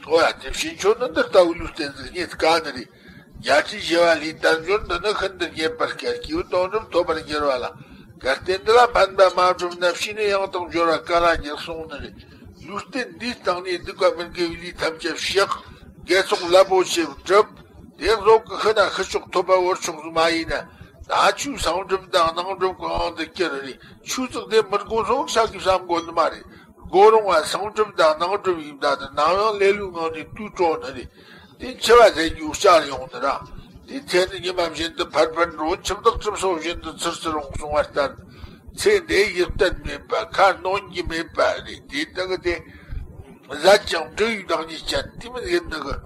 འོ་ཡ། དེ་ཕྱིན་ཆད་ནི་འདི་ལྟ་བུའི་ལུས་རྟེན་ཟིག་རྙེད་དཀའ་ནི་རེད། བརྒྱད་ཁྲི་བཞི་པ་ལས་དལ་འབྱོར་འདི་ནི་ཤིན་ཏུ་རྙེད་པར་དཀའ། སྐྱེས་བུ་དོན་གྲུབ་ཐོབ་པར་འགྱུར་བ་ལ། གལ་ཏེ་འདི་ལ་ཕན་པ་མ་བསྒྲུབས་ན། ཕྱིས་ནས་ཡང་དག་འབྱོར་བ་ག་ལ་འགྱུར་གསུངས་ནི་རེད། ལུས་རྟེན་འདིའི་སྟེང་ནས་སྡིག་པ་མི་དགེ་བའི་ལས་ཐམས་ཅད་བཤགས། དགེ་ཚོགས་རླབས་པོ་ཆེ་བསྒྲུབས། དེ་བཟོ་གི་ཤི་ན་ཤི་ཆོག་ཐོབ་པ་བོར་ཆོག་ཟིག་མ་ཡིན་ན། ད་ཆོས་གསང་སྒྲུབ་དང་གནང་སྒྲུབ་གི་དབང་དུ་གྱུར་རེད། ཆོས་ཟིག་དེ་མི་དགོས་སོགས་ཆ་གིས་བསམ་དགོས་ནི་མ་རེད། དགོས་རུང་བ་གསང་སྒྲུབ་དང་གནང་སྒྲུབ་ཡིན་ད་དུ་ནམ་ཡང་ལེ་ལོའི་ངང་ནས་དུས་སྤྲོ་ནི་རེད། དེ་འཆི་བ་ཟེར་རྒྱུ་བསྐྱར་ཡོང་ནི་ར། དེ་ཚེ་ནི་ཉི་མ་བཞིན་དུ་ཕར་ཕར་འགྲོ། འཆི་བདག་གྲིབ་སོ་བཞིན་དུ་ཚུར་ཚུར་འོང་གསུང་བ་ལྟར། ཚེ་འདི་ཡིད་བརྟན་མེད་པ། ཁ་གནོན་གྱི་མེད་པ་རེད། དེ་དག་དེ་ཟད་ཅིང་འབྲི་བའི་བདག་ཉིད་ཅན་དེ་མི་ཡིན་ནི་གི།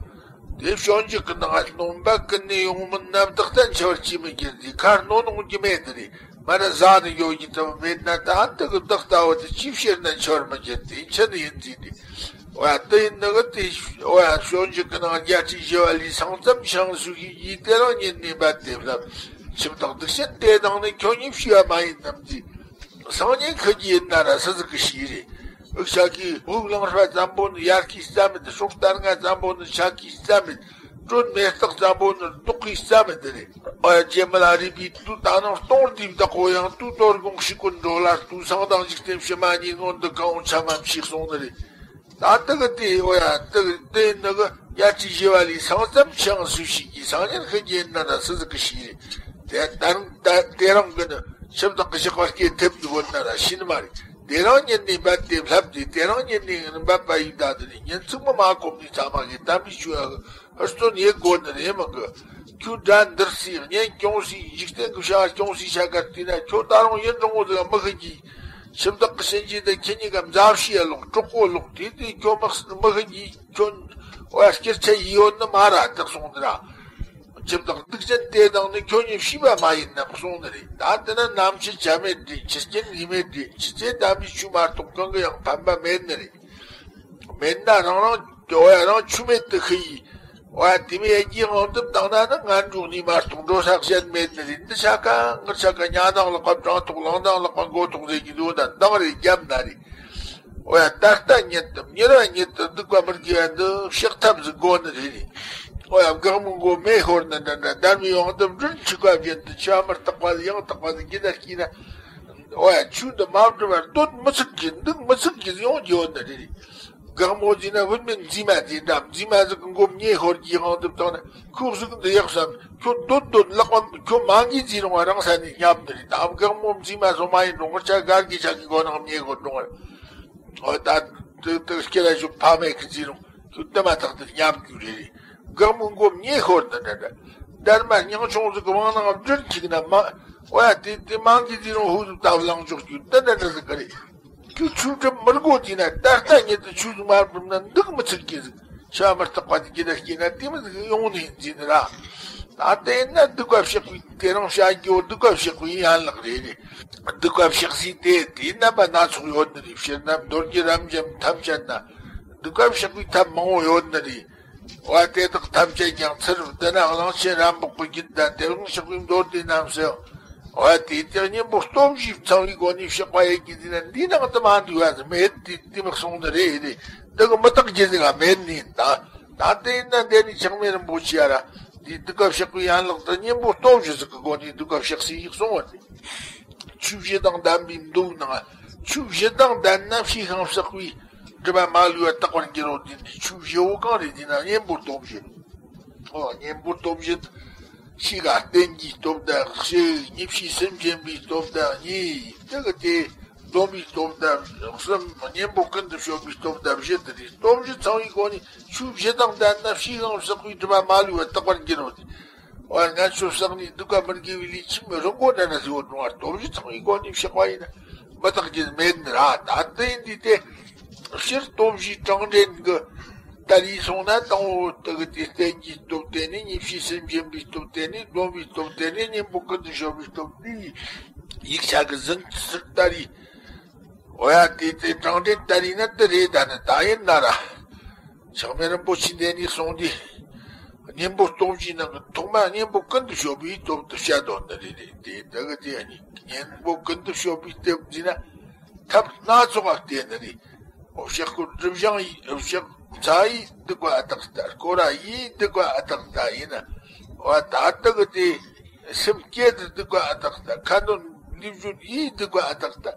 དེ་བྱང་ཆུབ་ཀྱི་ནང་སྣོན་པ་ཀུན་ནས་ཡོང་མིན་རྣམ་དག་ལྟར་འཆི་བར་ཅིས་མི་འགྱུར་ཏེ། ཁ་གནོན་འོང་རྒྱུ་མེད་ནི་རེད། མ་ར་ཟ་ནི་ཡོད་ཀྱི་ཙམ་མེད་ན། ད་ཨ་ཏི་གི་བདག་ལྟ་བུ་དེ་ཅིས་བཤད་ན་འཆི་བར་མི་འགྱུར་ཏེ། འཆི་ནི་ཡིན་ཟེར་ཏེ། འོ་ཡ། དེ་ཡིན་ནི་གི་དེ། འོ་ཡ། བྱང་ཆུབ་ཀྱི་ནང་བརྒྱད་ཁྲི་བཞི་པ་ལས། སང་ཙམ་ཞིག་སུ་ཞིག་གིས། དེ་རིང་ཉིད་ནས་འབད་དེ་བསླབ། འཆི་བདག་སྡིག་ཅན་དེ་དང་ནི། ཁྱོད་ཉིད་ཤི་བ་མ་ཡིན་ནམ་ཟེར། སང་ཉིན་ཤི་རྒྱུ་ཡིན་ན་ར་སུ་ཟིག་གིས་ཤེས་རེད། འུ་ཅག་གི་དབུགས་ལངས་པ་ཙམ་པོ་ནི་ཡར་གི་རྩ་མེད། སྲོག་གཏར་ང་ཙམ་པོ་ནི་ཆག་གི་རྩ་མེད། སྒྲོན་མེ་སྟག་ཙམ་པོ་ནི་ལྡོག་གི་རྩ་མེད་དེ་རེད། ཨ་རྗེ་མི་ལ་རས་པས་དུས་ད་ནང་སྟོང་འདིའི་བདག་པོ་ཡང་། དུས་དོ་དགོང་ཤི་ཀུན་འགྲོ་ལ་ལྟོས། སང་དང་འཇིག་རྟེན་ཕྱི་མ་གཉིས། སྔོན་དུ་གང་འོང་ཆ་མ་མཆིས་གསུངས་ནི་རེད། ད་དེ་གི་དེ། འོ་ཡ། དེ་དེ་ནི་གི་བརྒྱད་ཁྲི་བཞི་པ་ལས། སང་ཙམ་ཞིག་སུ་ཞིག་གིས། སང་ཉིན་ཤི་རྒྱུ་ཡིན་ན་ར་སུ་ཟིག་གིས་ཤེས་རེད། དེ་ད་རུང་ད་དེ་རིང་གི་ནི་འཆི་བདག་གི་ཞགས་པ་སྐེ་ཐེབས་ནི་བོ་ན་ར་ཤེས་ནི་མ་རེད། དེ་རིང་ཉིད་ནས་འབད་དེ་བསླབ་སྟེ། དེ་རིང་ཉིད་ནས་འབད་པ་ཡིན་ད། དེ་ནི་ཉིན་ཚིག་མི་མ་གོམས་ནས་ཚང་མ་གིས་དམ་པའི་ཆོས་ཨ་ཧུར་བརྩོན་ཡེད་དགོས་ནི་རེད་མི་གི། ཁྱོད་དགྲ་འདུལ་སའི་གཉེན་སྐྱོང་སའི་འཇིག་རྟེན་གྱི་བྱ་བ་སྐྱོང་སའི་ཆ་གར་བལྟས་ན། ཁྱོད་ད་རུང་ཡུན་རིང་བོ་ཟིག་མི་ཤི་གི། འཆི་བདག་གི་གཤིན་རྗེ་དེ་ཁྱེད་གཉིས་ཀ་མཛའ་བཤེས་ལོག། གྲོགས་པོ་ལོག། དེ་དུས་ཁྱོད་མི་མི་ཤི་གི། ཁྱོད་འོ་ཡ་སྐྱེ་ཆ་ཡི་ཡོད་ནི་མ་ར་དེ་གསུངས་ནི་ར། འཆི་བདག་སྡིག་ཅན་དེ་དང་ནི། ཁྱོད་ཉིད་ཤི་བ་མ་ཡིན་ནམ་གསུངས་ནི་རེད། ད་དེ་ན་ནམ་འཆི་ཆ་མེད་རེད། འཆི་རྐྱེན་ངེས་མེད་རེད། འཆི་ཚེ་དམ་པའི་ཆོས་མ་གཏོགས་གང་གི་ཡང་ཕན་པ་མེད་ནི་རེད། མེད་ན་རང་རང་འོ་ཡ་རང་ཆོས་མེད་དུ་ཤི་ཡི། འོ་ཡ་དེ་མོ་ཡེད་རྒྱུའི་དབང་དུ་བཏང་ན་ནི་ངན་འགྲོ་གནས་མ་གཏོགས་འགྲོ་ས་གཞན་མེད་ནི་རེད། འདི་ཆ་ག་ངར་ཆ་ག་ཉ་ནང་ལག་པ་བྲང་ཐོག་ལང་ནང་ལག་པ་མགོ་ཐོག་ཟེར་གྱི་འདུག་ན་འདང་རེད་རྒྱབ་ན་རེད། འོ་ཡ་ད་ལྟ་ཉིད་དུ་མྱུར་བ་ཉིད་དུ་སྡིག་པ་མི་དགེ་བ་འདི་བཤགས་ཐབས་ཟིག་དགོས་ནི་རེད། འོ་ཡ་སྒེག་མོའི་མགོ་མེ་ཤོར་ནི་འདྲ་འདྲ། སྡར་མའི་དབང་དུ་མགྲིན་འཁྲིགས་པ་བཞིན་དུ། འཆི་བ་མི་རྟག་པ་ཡང་དག་པ་ཟིག་འཇི་ལྟར་སྐྱེས་ན། འོ་ཡ་ཆོས་འདི་མ་བསྒྲུབས་པར་སྡོད་མི་ཚུགས་ཀྱི། འདུག་མི་ཚུགས་ཀྱི་ཡོང་རྒྱུ་ཡོད་ནི་རེད། སྒེག་མོ་ཟེར་ན་བུད་མེད་མཛེས་མ་དེ་འདྲ། མཛེས་མ་ཟིག་གི་མགོ་མེ་ཤོར་གྱི་དབང་དུ་བཏང་ན། ཁོས་གཟུགས་འདི་ཡག་བསམ། ཁྱོད་སྡོད་སྡོད་ལག་པ་ཁྱོད་མ་འགྱེད་ཟེར་རུང་རང་ས་ནས་བསྙབས་ནི་རེད། ད་སྒེག་མོ་མཛེས་མ་སོ་མ་ཡིན་རུང་ངར་ཆ་ག་གི་ཆ་གི་མགོ་ནང་མེ་ཤོར་རུང་། འོ་ད་དེ་དེ་སྐེ་ལ་ཞུགས་ཕ་མེད་གི་ཟེར་རུང་ཁྱོད་དེ་མ་ཐག་ཏུ་བསྙབས་རྒྱུ་རེད། སྒེག་མོའི་མགོ་མེ་ཤོར་ནི་འདྲ་འདྲ། སྡར་མ་སྙིང་ཆུང་ཟིག་གི་དབང་ནང་མགྲིན་འཁྲིགས་ན་མ། འོ་ཡ་དེ་དེ་མ་འགྱེད་ཟེར་རུང་ཧུ་ཟིག་ད་བླང་འཇོག་རྒྱུ་དེ་འདྲ་འདྲ་ཟིག་གི་རེད། ཁྱོད་ཆོས་སྒྲུབ་མི་དགོས་ཟེར་ན། ད་ལྟ་ཉིད་དུ་ཆོས་ཟིག་མ་བསྒྲུབས་ན་འདུག་མི་ཚུགས་ཀྱི་ཟིག། འཆི་བ་མི་རྟག་པ་དེ་འཇི་ལྟར་སྐྱེས་ན། དེ་མོ་ཟིག་ཡོང་ནི་ཡིན་ཟེར་ནི་ར། ད་དེ་ན་སྡིག་པ་བཤགས་པའི་དེ་རིང་བཤད་རྒྱུ་སྡིག་པ་བཤགས་པའི་ཡན་ལག་རེད་རེད། སྡིག་པ་བཤགས་སའི་དེ་དེའི་རྣམ་པ་སྣ་ཚོགས་ཡོད་ནི་རེད། སྤྱིར་ན་མདོ་རྒྱུད་རབ་འབྱམས་ཐམས་ཅད་ན་སྡིག་པ་བཤགས་པའི་ཐབས་མང་བོ་ཡོད་ནི་རེད། འོ་དེ་དག་ཐམས་ཅད་ཀྱང་ཚུར་བསྡུ་ན་གླང་ཆེན་རབ་འབོག་གི་རྒྱུད་དང་། དེ་རིང་བཤགས་པའི་མདོ་སྡེ་རྣམས་སུ། འོ་དེ་དེ་གཉེན་པོ་སྟོབས་བཞི་ཚང་བའི་སྒོ་ནས་བཤགས་པ་ཡེད་ཀྱི་ཟེར་ན། འདི་ནང་དུ་མ་འདུས་པ་ཟིག་མེད། དེ་དེ་མི་གསུང་ནི་རེད། དེ་འདི་གི་མི་རྟག་རྒྱུ་ཟིག་ག་མེད་ནི་ད། ད་དེ་ཡིན་ན་འདི་ནི་ཆགས་མེད་རིན་པོ་ཆེ་ཡ་ར་འདི་འདུས་པ་བཤགས་པའི་ཡན་ལག་དེ་གཉེན་པོ་སྟོབས་བཞི་ཟིག་གི་སྒོ་ནས་འདུས་པ་བཤགས་སའི་གསུང་བ་རེད། ཆོས་བཞི་དང་ལྡན་པའི་མདོའི་ནང་། ཆོས་བཞི་དང་ལྡན་ན་བྱས་ཤིང་བསགས་པའི་སྒྲིབ་པ་མ་ལུས་པ་དག་པར་འགྱུར་རོ། དེ་འདི་ཆོས་བཞི་བོ་གང་རེད་ཟེར་ན་གཉེན་པོ་སྟོབས་བཞི་རེད། ཨོ། གཉེན་པོ་སྟོབས་བཞི། གཅིག་ག་རྟེན་གྱི་སྟོབས་དང་གཅིག། ཉེས་བྱས་སེམས་ཅན་པའི་སྟོབས་དང་གཉིས། དེ་གི་དེ་སྡོམ་པའི་སྟོབས་དང་གསུམ། གཉེན་པོ་ཀུན་ཏུ་སྤྱོད་པའི་སྟོབས་དང་བཞི། དེ་རེད། སྟོབས་བཞི་ཚང་བའི་སྒོ་ནས་ཆོས་བཞི་དང་ལྡན་ན་བྱས་ཤིང་བསགས་པའི་སྒྲིབ་པ་མ་ལུས་པ་དག་པར་འགྱུར་རོ། དེ། འོ། ངན་སོང་བསགས་ནས་སྡིག་པ་མི་དགེ་བའི་ལས་ཅི་མི་རུང་གོ་ན་ན་ཟེར་བ་དང་། སྟོབས་བཞི་ཚང་བའི་སྒོ་ནས་བཤགས་པ་ཡིན་ན་མི་རྟག་རྒྱུ་མེད་ནི་ར། ད་དེ་ཡིན་དུས་དེ། སྤྱིར་སྟོབས་བཞི་གྲངས་འདྲེན་གྱི་ལྟར་ཡིན་སོང་ན། དང་པོ་དེ་གི་དེ་རྟེན་གྱི་སྟོབས་བརྟེན་ནས། ཉེས་བྱས་སེམས་ཅན་པའི་སྟོབས་བརྟེན་ནས། སྡོམ་པའི་སྟོབས་བརྟེན་ནས། གཉེན་པོ་ཀུན་ཏུ་སྤྱོད་པའི་སྟོབས་འདི་ཡིག་ཆ་གི་ཟིན་ཚུལ་ལྟར་ཡིན། འོ་ཡ། དེ་དེ་གྲངས་འདྲེན་ལྟར་ཡིན་ན་དེ་རེད། ད་ནི་ད་ཡིན་ན་ར། ཆགས་མེད་རིན་པོ་ཆེ་འདི་ནས་གསུངས་དུས། གཉེན་པོ་སྟོབས་བཞིའི་ནང་གི་ཐོག་མ་གཉེན་པོ་ཀུན་ཏུ་སྤྱོད་པའི་སྟོབས་དེ་བཤད་དོན་འདི་རེད། དེ་དེ་གི་དེ་ནི་གཉེན་པོ་ཀུན་ཏུ་སྤྱོད་པའི་སྟོབས་འདི་ན་ཐབས་སྣ་ཚོགས་པ་བསྟེན་ནི་རེད། འོ། བཤགས་སྐོར་སྒྲིབ་སྦྱང་ཡིས། བཤགས་ཚ་ཡིས་སྡིག་པ་ཨ་རྟག་ལྟ། སྐོར་ར་ཡིས་སྡིག་པ་ཨ་རྟག་ལྟ་ཡིན་ན། འོ། ད་དེ་གི་དེ་སེམས་བསྐྱེད་དེ་སྡིག་པ་ཨ་རྟག་ལྟ། ཁ་འདོན་ལེགས་སྦྱོར་ཡིས་སྡིག་པ་ཨ་རྟག་ལྟ།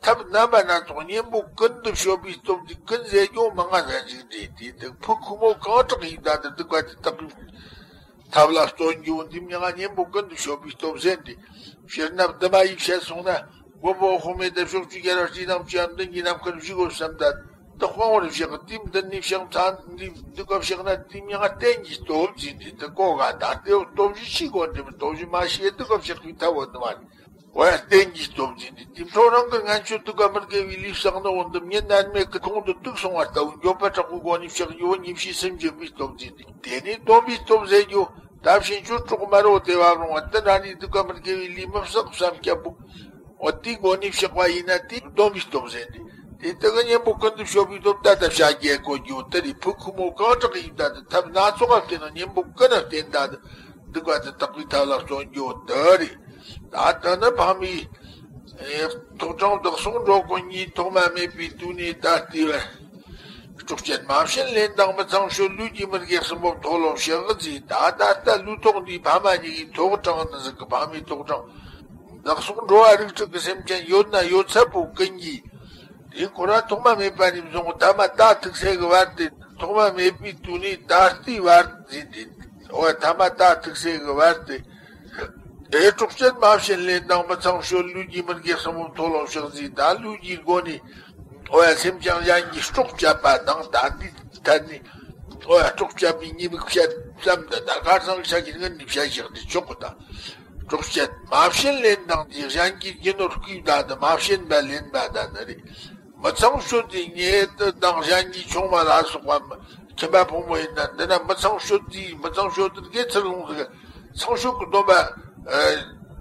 ཐབས་རྣམ་པ་སྣ་ཚོགས། གཉེན་པོ་ཀུན་ཏུ་སྤྱོད་པའི་སྟོབས་འདི་ཀུན་ཟེར་རྒྱུ་མང་ང་ཟན་ཞིག་འདྲེས་ཏེ། དེ་ཕུ་ཁུ་མོ་གང་དྲག་ཡིན་ད་དེ་སྡིག་པ་དེ་དག་གི་ཐབས་ལ་བརྩོན་རྒྱུ་འདི་མྱང་ང་གཉེན་པོ་ཀུན་ཏུ་སྤྱོད་པའི་སྟོབས་ཟེར་འདི། སྤྱིར་ན་བདུད་མ་ཡིས་བཤད་སོང་ན། མགོན་པོ་འོད་དཔག་མེད་དེ་ཕྱོགས་བཅུའི་རྒྱལ་བ་སྤྱི་དང་བཅས་པ་མདུན་གྱི་ནམ་མཁར་བཞུགས་དགོས་བསམ་ད། དེ་དཔང་བར་བཞག་དེའི་མདུན་ནས་བཤགས་ཚར་འདི་སྡིག་པ་བཤགས་ན་དེ་མྱང་ང་རྟེན་གྱི་སྟོབས་ཟེར་འདི་དེ་གོ་ག་ད་དེ་སྟོབས་བཞི་ཆི་གོ་འདི་མི་སྟོབས་བཞི་མ་ཤེས་སྡིག་པ་བཤགས་པའི་ཐབས་འོ་དེ་མ་རེད། འོ་ཡ། རྟེན་གྱི་སྟོབས་ཟེར་འདི་དེ་འཕྲོ་རང་གི་ངན་སྤྱོད་སྡིག་པ་མི་དགེ་བའི་ལས་བསགས་ནོ་འོ་འདི་མྱི་རྣལ་མའི་གི་ཁོང་དུ་གཏུགས་སོང་བ་ལྟ་བུ་འགྱོད་པ་དྲག་པོའི་སྒོ་ནས་བཤགས་རྒྱུ་བོ་ཉེས་བྱས་སེམས་ཅན་པའི་སྟོབས་ཟེར་འདི། དེ་ནས་སྡོམ་པའི་སྟོབས་ཟེར་རྒྱུ། ད་ཕྱིན་ཆད་གྲོགས་མ་རོ་དེ་བ་རུང་བ་དེ་འདྲ་ནི་སྡིག་པ་མི་དགེ་བའི་ལས་མི་བསགས་བསམ་སྐྱབས་པོ། འོ་དེའི་སྒོ་ནས་བཤགས་པ་ཡིན་ན་དེ་སྡོམ་པའི་སྟོབས་ཟེར་འདི། དེ་དེ་གི་གཉེན་པོ་ཀུན་ཏུ་སྤྱོད་པའི་སྟོབས་ད་ལྟ་བཤད་རྒྱུ་གོ་རྒྱུ་དེ་རེད། ཕུ་ཁུ་མོ་གང་དྲག་ཡིན་ད་དེ་ཐབས་སྣ་ཚོགས་པ་བསྟེན་ན་གཉེན་པོ་ཀུན་ནས་བསྟེན་ད་དེ་སྡིག་པ་དེ་དག་པའི་ཐབས་ལ་བརྩོན་རྒྱུ་དེ་རེད། ད་ལྟ་ནི་ཕ་མའི་ཐོག་དྲངས་བདག་སོགས་འགྲོ་ཀུན་གྱི། ཐོག་མ་མེད་པའི་དུས་ནས་ད་ལྟའི་བར། སྲོག་གཅོད་མ་བྱིན་ལེན་དང་མི་ཚངས་སྤྱོད། ལུས་ཀྱི་མི་དགེ་གསུམ་པོ་མཐོལ་ལོ་བཤགས་ཟེར། ད་ད་ལྟ་ལུས་ཐོག་འདིའི་ཕ་མ་གཉིས་ཀྱི་ཐོག་དྲངས་ནི་ཟིག་གི་ཕ་མའི་ཐོག་དྲངས། བདག་སོགས་འགྲོ་བ་རིགས་དྲུག་གི་སེམས་ཅན་ཡོད་ན་ཡོད་ཚད་པོ་ཀུན་གྱིས། དེ་ཁོ་ར་ཐོག་མ་མེད་པ་ནས་བཟུང་ཐ་མ་ད་ཐུག་ཚེ་གི་བར་ཏེ། ཐོག་མ་མེད་པའི་དུས་ནས་ད་ལྟའི་བར་ཟེར་ཏེ། འོ་ཐ་མ་ད་ཐུག་ཚེ་གི་བར་ཏེ། དེ་སྲོག་གཅོད་མ་བྱིན་ལེན་དང་མི་ཚངས་སྤྱོད། ལུས་ཀྱི་མི་དགེ་གསུམ་པོ་མཐོལ་ལོ་བཤགས་ཟེར། ད་ལུས་ཀྱི་སྒོ་ནས་འོ་ཡ་སེམས་ཅན་གཞན་གྱི་སྲོག་བཅད་པ་དང་། ད་འདི་ཐད་ནས་འོ་ཡ་སྲོག་བཅད་པའི་ཉེས་དམིགས་བཤད་ཙམ་དུ། ད་ཁ་སང་ཆ་གི་སྔོན་ནས་བཤད་བཞག་དེ་ཆོག་གི། ད་སྲོག་གཅོད་མ་བྱིན་ལེན་དང་དེ་གཞན་གྱི་རྒྱུ་ནོར་བརྐུས་ད་དེ་མ་བྱིན་པ་ལེན་པ་ད་ནི་རེད། མི་ཚངས་སྤྱོད་དེ་ཉེ་དུ་དང་གཞན་གྱི་ཆུང་མ་ལ་སོགས་པ་ཁྱིམ་པ་ཕོ་མོ་ཡིན་ན། འདི་ན་མི་ཚངས་སྤྱོད་དེ། མི་ཚངས་སྤྱོད་དེ་དགེ་ཚུལ་སློང་ཟིག་ཚངས་སྤྱོད་ཀྱི་སྡོམ་པ་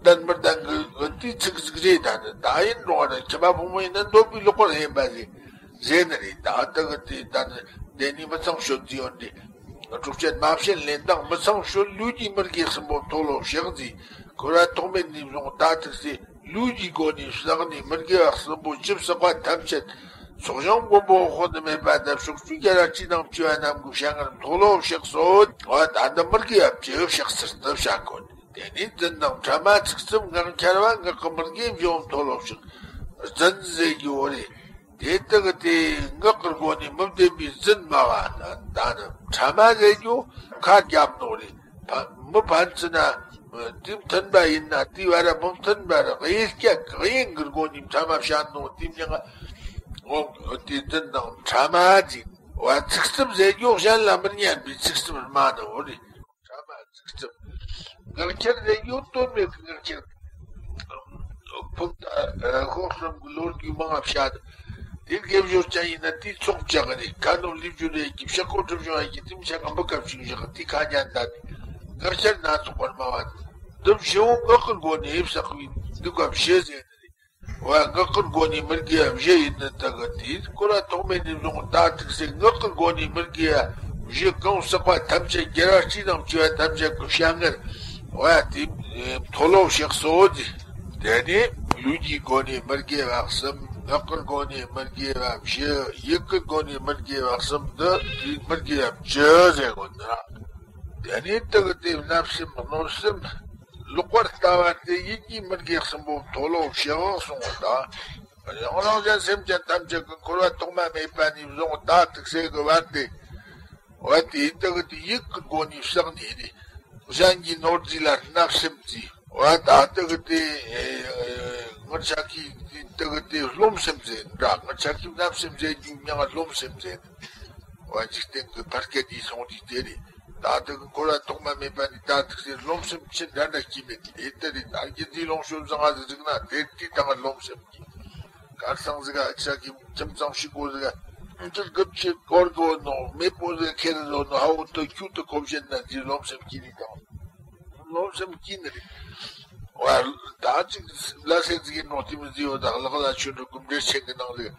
ལྡན་མི་ལྡན་གི་དེའི་ཚིག་ཟིག་རེད། ད་ད་ཡིན་རུང་བ་ན་ཁྱིམ་པ་ཕོ་མོ་ཡིན་ན་འདོད་པའི་ལོག་པར་གཡེམ་པ་ཟིག་ཟེར་ནི་རེད། ད་ད་གི་དེ་ད་ནི་དེ་ནི་མི་ཚངས་སྤྱོད་དེ་ཡོད་འདི། སྲོག་གཅོད་མ་བྱིན་ལེན་དང་མི་ཚངས་སྤྱོད། ལུས་ཀྱི་མི་དགེ་གསུམ་པོ་མཐོལ་ལོ་བཤགས་ཟེར། ཁོ་ར་ཐོག་མེད་ནས་བཟུང་ད་ཐུག་ཚེ་ལུས་ཀྱི་སྒོ་ནས་བསགས་ནས་མི་དགེ་བ་གསུམ་པོ་ཅི་བསགས་པ་ཐམས་ཅད་ཚོགས་ཞིང་མགོན་པོ་འོད་དཔག་ཏུ་མེད་པ་དང་ཕྱོགས་བཅུའི་རྒྱལ་བ་སྤྱི་དང་བཅས་པ་རྣམས་ཀྱི་ཞལ་སྔར་མཐོལ་ལོ་བཤགས་སོ། འོ་ད་འདི་མི་དགེ་བ་བཅུ་བཤགས་ཚུལ་དུ་བཤད་དགོས། དེ་ནས་རྫུན་དང་ཕྲ་མ་ཚིག་རྩུབ་ངག་འཁྱལ་བ་ངག་གི་མི་དགེ་བ་བཞི་བོ་མཐོལ་ལོ་བཤགས། རྫུན་ཟེར་རྒྱུ་བོ་རེད། དེ་དག་དེ་ངག་གི་སྒོ་ནས་མི་བདེན་པའི་རྫུན་སྨྲ་བ་དང་། ད་ནི་ཕྲ་མ་ཟེར་རྒྱུ་ཁ་རྒྱབ་ནོ་རེད། ཕ་མི་ཕན་ཚུན་ན་དེ་མཐུན་པ་ཡིན་ན་དེ་བ་ར་མི་མཐུན་པ་ར་དབྱེ་སྐྱ་དབྱེ་གི་སྒོ་ནས་ཕྲ་མ་བཤད་ནོ་དེ་མྱང་ང་འོ་དེ་རྫུན་དང་ཕྲ་མ་ཟེར་བ། ཚིག་རྩུབ་ཟེར་རྒྱུ་གཞན་ལ་མི་སྙན་པའི་ཚིག་རྩུབ་སྨྲ་ནོ་རེད། ཕྲ་མ་ཚིག་རྩུབ། ངག་འཁྱལ་ཟེར་རྒྱུ་དོན་མེད་ཀྱི་ངག་འཁྱལ། ཕུགས་ད་ཤོག་གསུམ་གྱི་ལོ་རྒྱུས་མང་ང་བཤད། དེ་དགེ་སྦྱོར་ཅན་ཡིན་ན་དེའི་ཚོགས་བཅག་རེད། ཁ་ནོར་ལས་རྒྱུ་རེད་ཀྱི་བཤགས་སྐོར་སྒྲིབ་སྦྱོང་ཡིན་གྱི་དེ་མི་ཆ་གང་པོ་སྐབས་ཤིག་བཞག་དེ་ཁ་ཉན་ད་དེ་ངག་འཁྱལ་སྣ་ཚོགས་པར་སྨྲ་བ། འདི་བཞི་བོ་ངག་གི་སྒོ་ནས་བསགས་པའི་སྡིག་པ་བཞི་ཟེར། འོ་ཡ། ངག་གི་སྒོ་ནས་མི་དགེ་བ་བཞི་ཡིན་ནི་དག་གི་དེ་ཁོ་ར་ཐོག་མེད་ནས་བཟུང་ད་ཐུག་ཚེ་ངག་གི་སྒོ་ནས་མི་དགེ་བ་བཞི་གང་བསགས་པ་ཐམས་ཅད་རྒྱལ་བ་སྤྱི་དང་བཅས་པ་ཐམས་ཅད་ཀྱི་ཞལ་སྔར། འོ་ཡ། དེ་མཐོལ་ལོ་བཤགས་སོ་དེ། དེ་ནས་ལུས་ཀྱི་སྒོ་ནས་མི་དགེ་བ་གསུམ། ངག་གི་སྒོ་ནས་མི་དགེ་བ་བཞི། ཡིད་ཀྱི་སྒོ་ནས་མི་དགེ་བ་གསུམ་འདི་དེའི་མི་དགེ་བ་བཅུ་ཟེར་གོ་ནི་ར། དེ་ནས་དེ་གི་དེ་བརྣབ་སེམས་གནོད་སེམས་ལོག་པར་ལྟ་བ་དེ་ཡིད་ཀྱི་མི་དགེ་གསུམ་པོ་མཐོལ་ལོ་བཤགས་གསུངས་པ་དང་། ཡང་རང་གཞན་སེམས་ཅན་ཐམས་ཅད་ཀྱི་འཁོར་བ་ཐོག་མ་མེད་པ་ནས་བཟུང་ད་ཐུག་ཚེ་གི་བར་དེ། འོ་དེ་དག་གི་ཡིད་ཀྱི་སྒོ་ནས་བསགས་ནས་ནི། གཞན་གྱི་ནོར་རྫས་ལ་བརྣབ་སེམས་ཀྱིས། འོ་ད་དག་གི་དེ་ངར་ཆ་གི་དག་གི་དེ་རློམ་སེམས་ཟེར་འདྲ། ངར་ཆ་གི་བརྣབ་སེམས་ཟེར་རྒྱུ་མྱང་རློམ་སེམས་ཟེར། འོ་འཇིག་རྟེན་གྱི་ཕར་སྐད་དེ་སོང་དུས་དེ་རེད། ད་དག་གི་འཁོར་བ་ཐོག་མ་མེད་པ་ནས་ད་ཐུག་ཚེ་རློམ་སེམས་ཆེ་འདྲ་འདྲ་སྐྱེས་མེད་དེ་དེ་རེད། ད་རྒྱུ་འདི་ལོངས་སྤྱོད་བཟང་ང་ཟིག་རིག་ན་དེ་དེ་དང་རློམ་སེམས་ཀྱིས། གར་སང་ཟིག་ག་ཨ་ཆ་གི་ཁྱིམ་ཚང་ཕྱུག་པོ་ཟིག་ག་འདིར་གབ་ཆེ་སྐོར་གོ་ནོ་མེད་པོ་ཟིག་ཁེར་ཟོ་ནོ་ཧ་འུ་ཏོ་ཁྱུ་ཏོ་ཁོབ་བཞིན་ན་འདི་རློམ་སེམས་ཀྱི་རིག་དང་། རློམ་སེམས་ཀྱི་ནི་རིག་བ། ད་ཅིག་ལ་སེ་ཟིག་ཡིན་ནོ་དེ་མི་ཟིག་ཡོད་དང་ལག་ལ་ཆུ་འགྲོ་གུམ་འདྲེ་ཆེན་གི་ནང་ཟིག་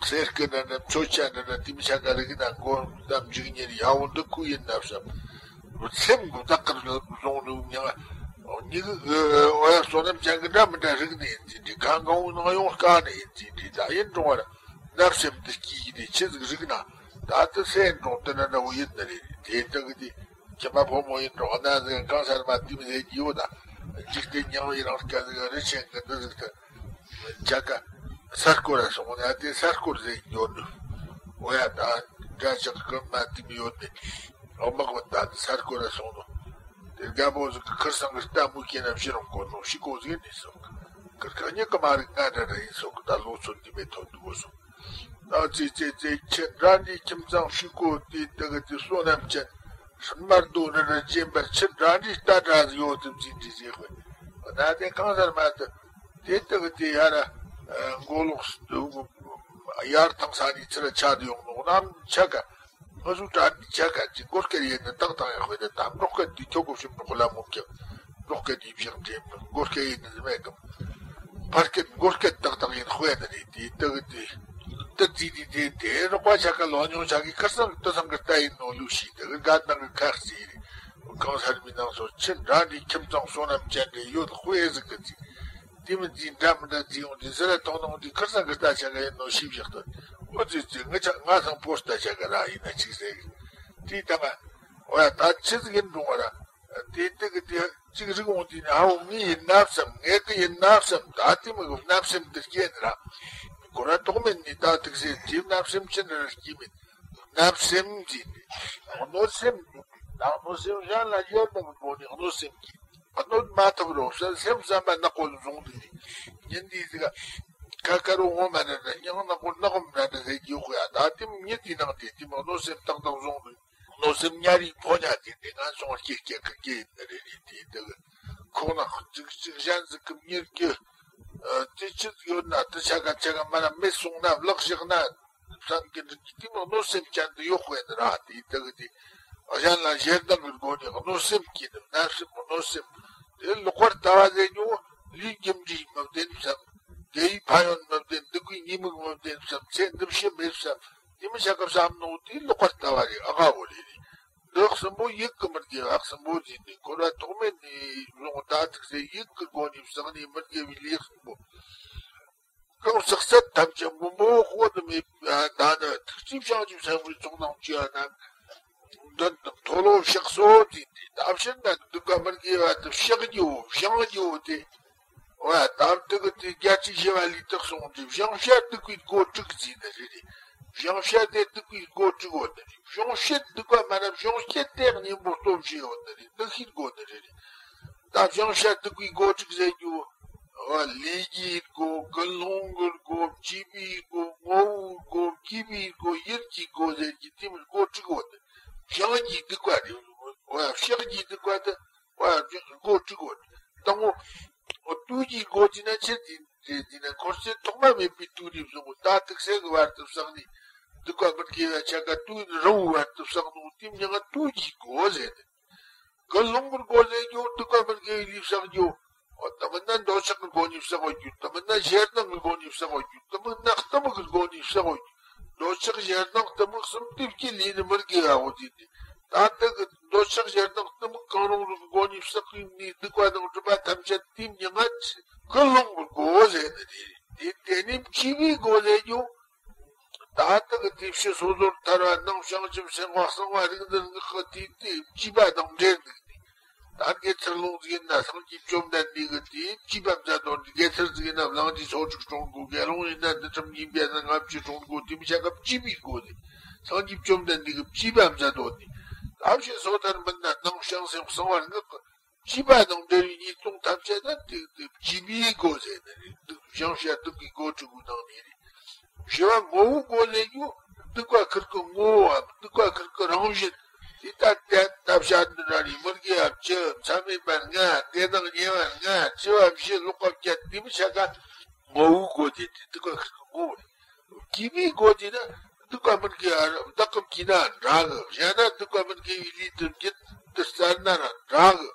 གསེར་སྐུ་འདྲ་འདྲ་མཆོད་ཆ་འདྲ་འདྲ་དེ་མི་ཆ་ག་རིག་ན་མགོ་བསྡམ་འཇིག་ཉེར་ཡ་འུ་འདི་ཁུ་ཡིན་ན་བསམ། སེམས་བདག་གིར་བཟུང་ནུས་མྱང་། ཉིད་ཀྱི་འོ་ཡ་བསོད་ནམས་ཅན་གྱི་འདྲ་མི་འདྲ་རིག་ནས་ཡིན་ཚེ་འདྲི། གང་གང་བོ་ནང་ཡོང་དཀའ་ནས་ཡིན་ཚེ་འདྲི། ད་ཡིན་འགྲོ་བར་བརྣབ་སེམས་འདི་སྐྱིད་ཀྱི་དེ་ཆི་ཟིག་རིག་ན། ད་དུ་སེམས་འགྲོ་དེ་འདྲ་འདྲ་བོ་ཡིན་ནི་རེད། དེ་དག་གི་དེ་ཁྱེད་མ་ཕོ་མོ་ཡིན་འགྲོ་ན་ཟེར་གང་སར་མ་དེ་མི་ཟེར་གྱི་ཡོད་ད། འཇིག་རྟེན་མྱང་བའི་རང་སྐལ་ཟིག་རི་ཆེན་གི་འདི་ཟིག་ཏུ། ཅ་ཀ་ས་སྐོར་ར་སོང་ན་དེ་ས་སྐོར་ཟེར་ཡོད་ནི། འོ་ཡ་ད་འདྲ་ཆགས་ཀི་མ་དེ་མི་ཡོད་ནི། ཨོ་མ་གོ་ད་ས་སྐོར་ར་སོང་ནོ། དེ་རྒད་པོ་ཟིག་གི་ཁིར་སང་གི་རྟ་མུ་ཁྱེད་རྣམས་ཤི་རུང་གོ་ནོ་ཤི་གོ་ཟིག་ནི་སོང་། ཁིར་ཁ་ཉི་ཀི་མ་རིག་ང་འདྲ་འདྲ་ཡིན་སོང་གི་ད་ལོ་ཚོད་དེ་མེད་ཐོག་འདུག་གོ་སོང་། ད་ཙི་ཙི་ཙི་ཁྱེད་འདྲ་འདྲའི་ཁྱིམ་ཚང་ཤི་གོ་དེ་དེ་གི་དེ་བསོད་ནམས་ཅན་སྲིན་མར་རྡོ་འདྲ་འདྲ་སྦྱིན་པར་ཁྱེད་འདྲ་འདྲའི་རྟ་འདྲ་ཟིག་ཡོད་དུ་ཙི་འདྲི་ཟེར་གི། ད་དེ་གང་ཟེར་མ་ཐུབ། དེ་དག་དེ་ཡར་མགོ་ལོག་ཡར་ཐང་ས་ནས་ཚུར་ཆ་དུ་ཡོང་ནོ་ནམ་ཆ་ག་ང་ཚོ་གྲྭ་ནི་ཆ་ག་ཅིག་མགོ་སྐད་ཡིན་ནི་ཏག་ཏག་ཡང་ཧོད་དེ་དམ་འབྲོག་སྐད་དེ་ཁྱོ་གོ་ཤིམ་འབྲོག་ལ་མོ་ཁྱབ་འབྲོག་སྐད་དེ་བཞག་འདྲེ་མགོ་སྐད་ཡིན་ནི་མེད་གམ། ཕར་སྐད་མགོ་སྐད་ཏག་ཏག་ཡིན་ཧོད་ནི་རེད། དེ་དག་དེ་ཏི་ཙི་དེ་དེ་དེ་རོགས་པ་ཆ་ག་ལོ་ཉོ་ཆ་གི་ཁར་སང་ཏི་སང་གི་རྟ་ཡིན་ནོ་ལུགས་ཤིག་དེ་གི་དགའ་ནང་གི་ཁ་རྩི་རེད། གང་སར་མི་ནང་སོ་ཆེ་འདྲ་འདྲའི་ཁྱིམ་ཚང་བསོད་ནམས་ཅན་གི་ཡོད་ཧོད་ཟིག་གི་ཅིག་དེ་མི་འཛིན་འདྲ་མི་འདྲ་འཛིན་ཡོང་དུས་ཟེར་ལ་ཐོང་ཐོང་དུས་ཁར་སང་གི་རྟ་ཆ་ག་ཡིན་ནོ་ཤིབ་བཞག་ཏུ། ཨོ་ཙི་ཙི་ང་ཆ་ང་སང་པོ་རྟ་ཆ་ག་ར་ཡིན་ན་ཅིག་ཟེར་གི། དེའི་ཐ་མ་ཨོ་ཡ་ད་ཆི་ཟིག་ཡིན་འགྲོ་བ་ར། དེ་དེ་གི་དེ་ཅིག་རིག་འོང་དུས་ནི་ཨའོ་ངའི་ཡིན་ན་བསམ། ངའི་གི་ཡིན་ན་བསམ། ད་དེ་མི་གི་བརྣབ་སེམས་འདི་སྐྱེས་ནི་ར། ཁོ་ར་ཐོག་མེད་ནི་ད་ཐུག་སེ་དེ་བརྣབ་སེམས་ཅི་འདྲ་ར་སྐྱེས་མེད། བརྣབ་སེམས་ཀྱི་གནོད་སེམས། ད་གནོད་སེམས་གཞན་ལ་ཡོད་པའི་སྒོ་ནས་གནོད་སེམས་ཀྱི་གནོད་མ་ཐུབ་རོགས་ཟེར་སེམས་བསམ་པ་ནག་པོ་བཟུང་དུས་ཉིན་འདི་ཟིག་ཁ་ཁ་རུ་ངོ་མ་འདྲ་འདྲ་སྙིང་ནག་པོ་ནག་པོ་འདྲ་འདྲ་ཟེར་རྒྱུ་ཁོ་ཡ། ད་དེ་མི་ཉིད་དེ་ནང་དེ་དེ་མི་གནོད་སེམས་ཏག་ཏག་བཟུང་དུས་གནོད་སེམས་ཉ་རིགས་ཕོ་ཉ་དེ་དེ་ང་ཆུང་སྐྱེ་སྐྱེ་ཁ་སྐྱེ་ཡིན་ནི་རེད་རེད། དེ་དེ་ཁོག་ན་ཅིག་ཅིག་གཞན་ཟིག་གི་མྱིར་གྱི་དེ་ཆི་ཡོད་ན་དེ་ཆ་ག་ཆ་ག་མ་ན་མེད་སོང་ན་བརླག་བཞག་ན། བསམ་གྱི་འདུག་དེ་མོ་གནོད་སེམས་ཅན་དུ་ཡོད་དཔེ་འདི་ར། དེའི་དག་དེ་གཞན་ལ་ཞེ་སྡང་གི་སྒོ་ནས་གནོད་སེམས་ཀྱི་ནི་བརྣབ་སེམས་གནོད་སེམས། དེ་ལོག་པར་ལྟ་བ་ཟེར་རྒྱུ་ལུས་རྒྱུ་འབྲས་མི་བདེན་བསམ། དགེ་བའི་ཕན་ཡོན་མི་བདེན། སྡིག་པའི་ཉེས་དམིགས་མི་བདེན་བསམ། ཚེ་འདི་ཕྱི་མེད་བསམ། དེ་མི་བྱ་གི་བསམ་ནོ་དེ་ལོག་པར་ལྟ་བ་རེད། ཨ་ག་བོ་རེད་རེད། འདི་གསུམ་པོ་ཡིད་ཀྱི་མི་དགེ་བ་གསུམ་པོ་ཟིན་ནས་འཁོར་བ་ཐོག་མེད་ནས་བཟུང་ད་ཐུག་སེ་ཡིད་ཀྱི་སྒོ་ནས་བསགས་ནས་མི་དགེ་བའི་ལས་གསུམ་པོ། གང་ཟག་ཚད་ཐམས་ཅད་མགོན་པོ་དཔག་ཏུ་མེད་པ་ད་ནི་ཐུགས་རྗེ་བྱང་ཆུབ་སེམས་དཔའི་ཚོགས་རྣམས་ཀྱིས་རྣམས་མདུན་དུ་མཐོལ་ལོ་བཤགས་སོ་ཟེར་ཏེ། ད་ཕྱིར་ན་སྡིག་པ་མི་དགེ་བ་དེ་བཤགས་རྒྱུ་བོ་བྱང་རྒྱུ་བོ་དེ། འོ་ཡ་ད་སྡིག་གི་དེ་རྒྱལ་སྲས་ཞི་བ་ལྷས་དེ་གསུངས་ཏེ་བྱང་ཤ་སྡིག་པའི་སྒོ་དྲུག་ཟེར་ནི་རེད། བྱང་ཤ་དེ་སྡིག་པའི་སྒོ་དྲུག་བོ་དེ་རེད། བྱང་ཤ་སྡིག་པ་མ་རབས་བྱང་ཤ་དེ་གཉེན་པོ་སྟོབས་ཆེ་བོ་དེ་རེད། སྡིག་ཤའི་སྒོ་དེ་རེད། ད་བྱང་ཤ་སྡིག་པའི་སྒོ་དྲུག་ཟེར་རྒྱུ། ལས་ཀྱི་སྒོ། ཀུན་སློང་གི་སྒོ། བྱིས་པའི་སྒོ། ངོ་བོའི་སྒོ། སྐྱེས་པའི་སྒོ། ཡིད་ཀྱི་སྒོ་ཟེར་གྱི་དེ་མིན་སྒོ་དྲུག་པོ་དེ། བྱང་གི་སྡིག་པ་རེད། འོ་ཡ་བཤགས་ཀྱི་སྡིག་པ་དེ། འོ་ཡ་སྒོ་དྲུག་པོ་དེ། དང་པོ། དུས་ཀྱི་སྒོ་ཅི་ན་ཆེར་དེ་དེ་དེ་ན་འཁོར་ཚེ་ཐོག་མ་མེད་པའི་དུས་ནས་བཟུང་ད་ཐུག་སེ་གི་བར་དུ་བསགས་ནས་སྡིག་པ་མི་དགེ་བ་ཆ་ག་དུས་ནི་རིང་བོའི་བར་དུ་བསགས་ནོ་དེ་མྱང་དུས་ཀྱི་སྒོ་ཟེར་ནས། ཀུན་སློང་གི་སྒོ་ནས་རྒྱུ་སྡིག་པ་མི་དགེ་བའི་ལས་བསགས་རྒྱུ། འོ་དེ་མིན་ན་འདོད་ཆགས་ཀྱི་སྒོ་ནས་བསགས་པ་རྒྱུ། དེ་མིན་ན་ཞེ་སྡང་གི་སྒོ་ནས་བསགས་པ་རྒྱུ། དེ་མིན་ན་གཏི་མུག་གི་སྒོ་ནས་བསགས་པ་རྒྱུ། འདོད་ཆགས་ཞེ་སྡང་གཏི་མུག་གསུམ་དེ་བསྐྱེད་ལས་ནི་མི་དགེ་བའོ་དེ་དེ། ད་ལྟ་གི་འདོད་ཆགས་ཞེ་སྡང་གཏི་མུག་གང་རུང་རུང་གི་ སྒོ་ནས་བསགས་པའི་ནི་སྡིག་པ་དང་སྒྲིབ་པ་ཐམས་ཅད་དེའི་མྱིང་ང་ཀུན་སློང་གི་སྒོ་ཟེར་ནི་རེད། དེ་དེ་ནི་བཅས་པའི་སྒོ་ཟེར་རྒྱུ། ད་ལྟ་གི་དེ་ཕྱི་སོ་སོར་ཐར་བ་ནང་བྱང་ཆུབ་སེམས་དཔའ་གསང་བ་རིགས་འཛིན་གི་དེ་དེ་བཅས་པ་དང་འབྲེལ་འདུག་ནི། ད་དགེ་ཚུལ་སློང་ཟིག་ཡིན་ན་སངས་རྒྱས་བཅོམ་ལྡན་འདས་ཀྱི་དེའི་བཅས་པ་མཛད་དོ་འདི། དགེ་ཚུལ་ཟིག་ཡིན་ན་བླང་དོར་ཚོགས་དྲུག་སྲུང་དགོས། དགེ་སློང་ཡིན་ན་འདུལ་ཁྲིམས་ཉན་པ་ཡིན་ན་ལྔ་བཅུ་སྲུང་དགོས། དེ་མི་ཆ་ག་བཅས་པའི་སྒོ་ནས་སངས་རྒྱས་བཅོམ་ལྡན་འདས་ཀྱི་བཅས་པ་མཛད་དོ་འདི། ད་ཕྱི་སོ་ཐར་མིན་ན་ནང་བྱང་སེམས་གསང་བ་སྔགས་ཀྱི་བཅས་པ་དང་འབྲེལ་བའི་ཉེས་ལྟུང་ཐམས་ཅད་ན་དེ་དེ་བཅས་པའི་སྒོ་ཟེར་ནི་རེད། སྡིག་བྱང་ཤ་སྡིག་པའི་སྒོ་དྲུག་པོའི་ནང་ནས་རེད། བྱེ་བ་ངོ་བོའི་སྒོ་ལས་ཡོད། སྡིག་པ་ཁུར་གི་ངོ་བོའམ་སྡིག་པ་ཁུར་གི་རང་བཞིན་དེ་ལྟར་བསྟན་བཏབ་བྱ་འདི་འདྲ་རེད། མི་དགེ་བ་བཅུ། མཚམས་མེད་པ་ལྔ། དགེ་སྡང་ཉེས་པ་ལྔ། བརྩེ་བ་བཞི། ལོག་པ་བརྒྱད། དེ་མི་ཆ་ག་ངོ་བོའི་སྒོ་དེ་དེ་སྡིག་པ་ཁུར་གི་ངོ་བོ་རེད། བཅས་པའི་སྒོ་དེ་ན་སྡིག་པ་མི་དགེ་བ་བདག་གིས་བགྱིས་ན་འདྲ་གི། གཞན་ན་སྡིག་པ་མི་དགེ་བའི་ལས་དེ་བགྱིས་དེ་བསྩལ་ན་ར་འདྲ་གི།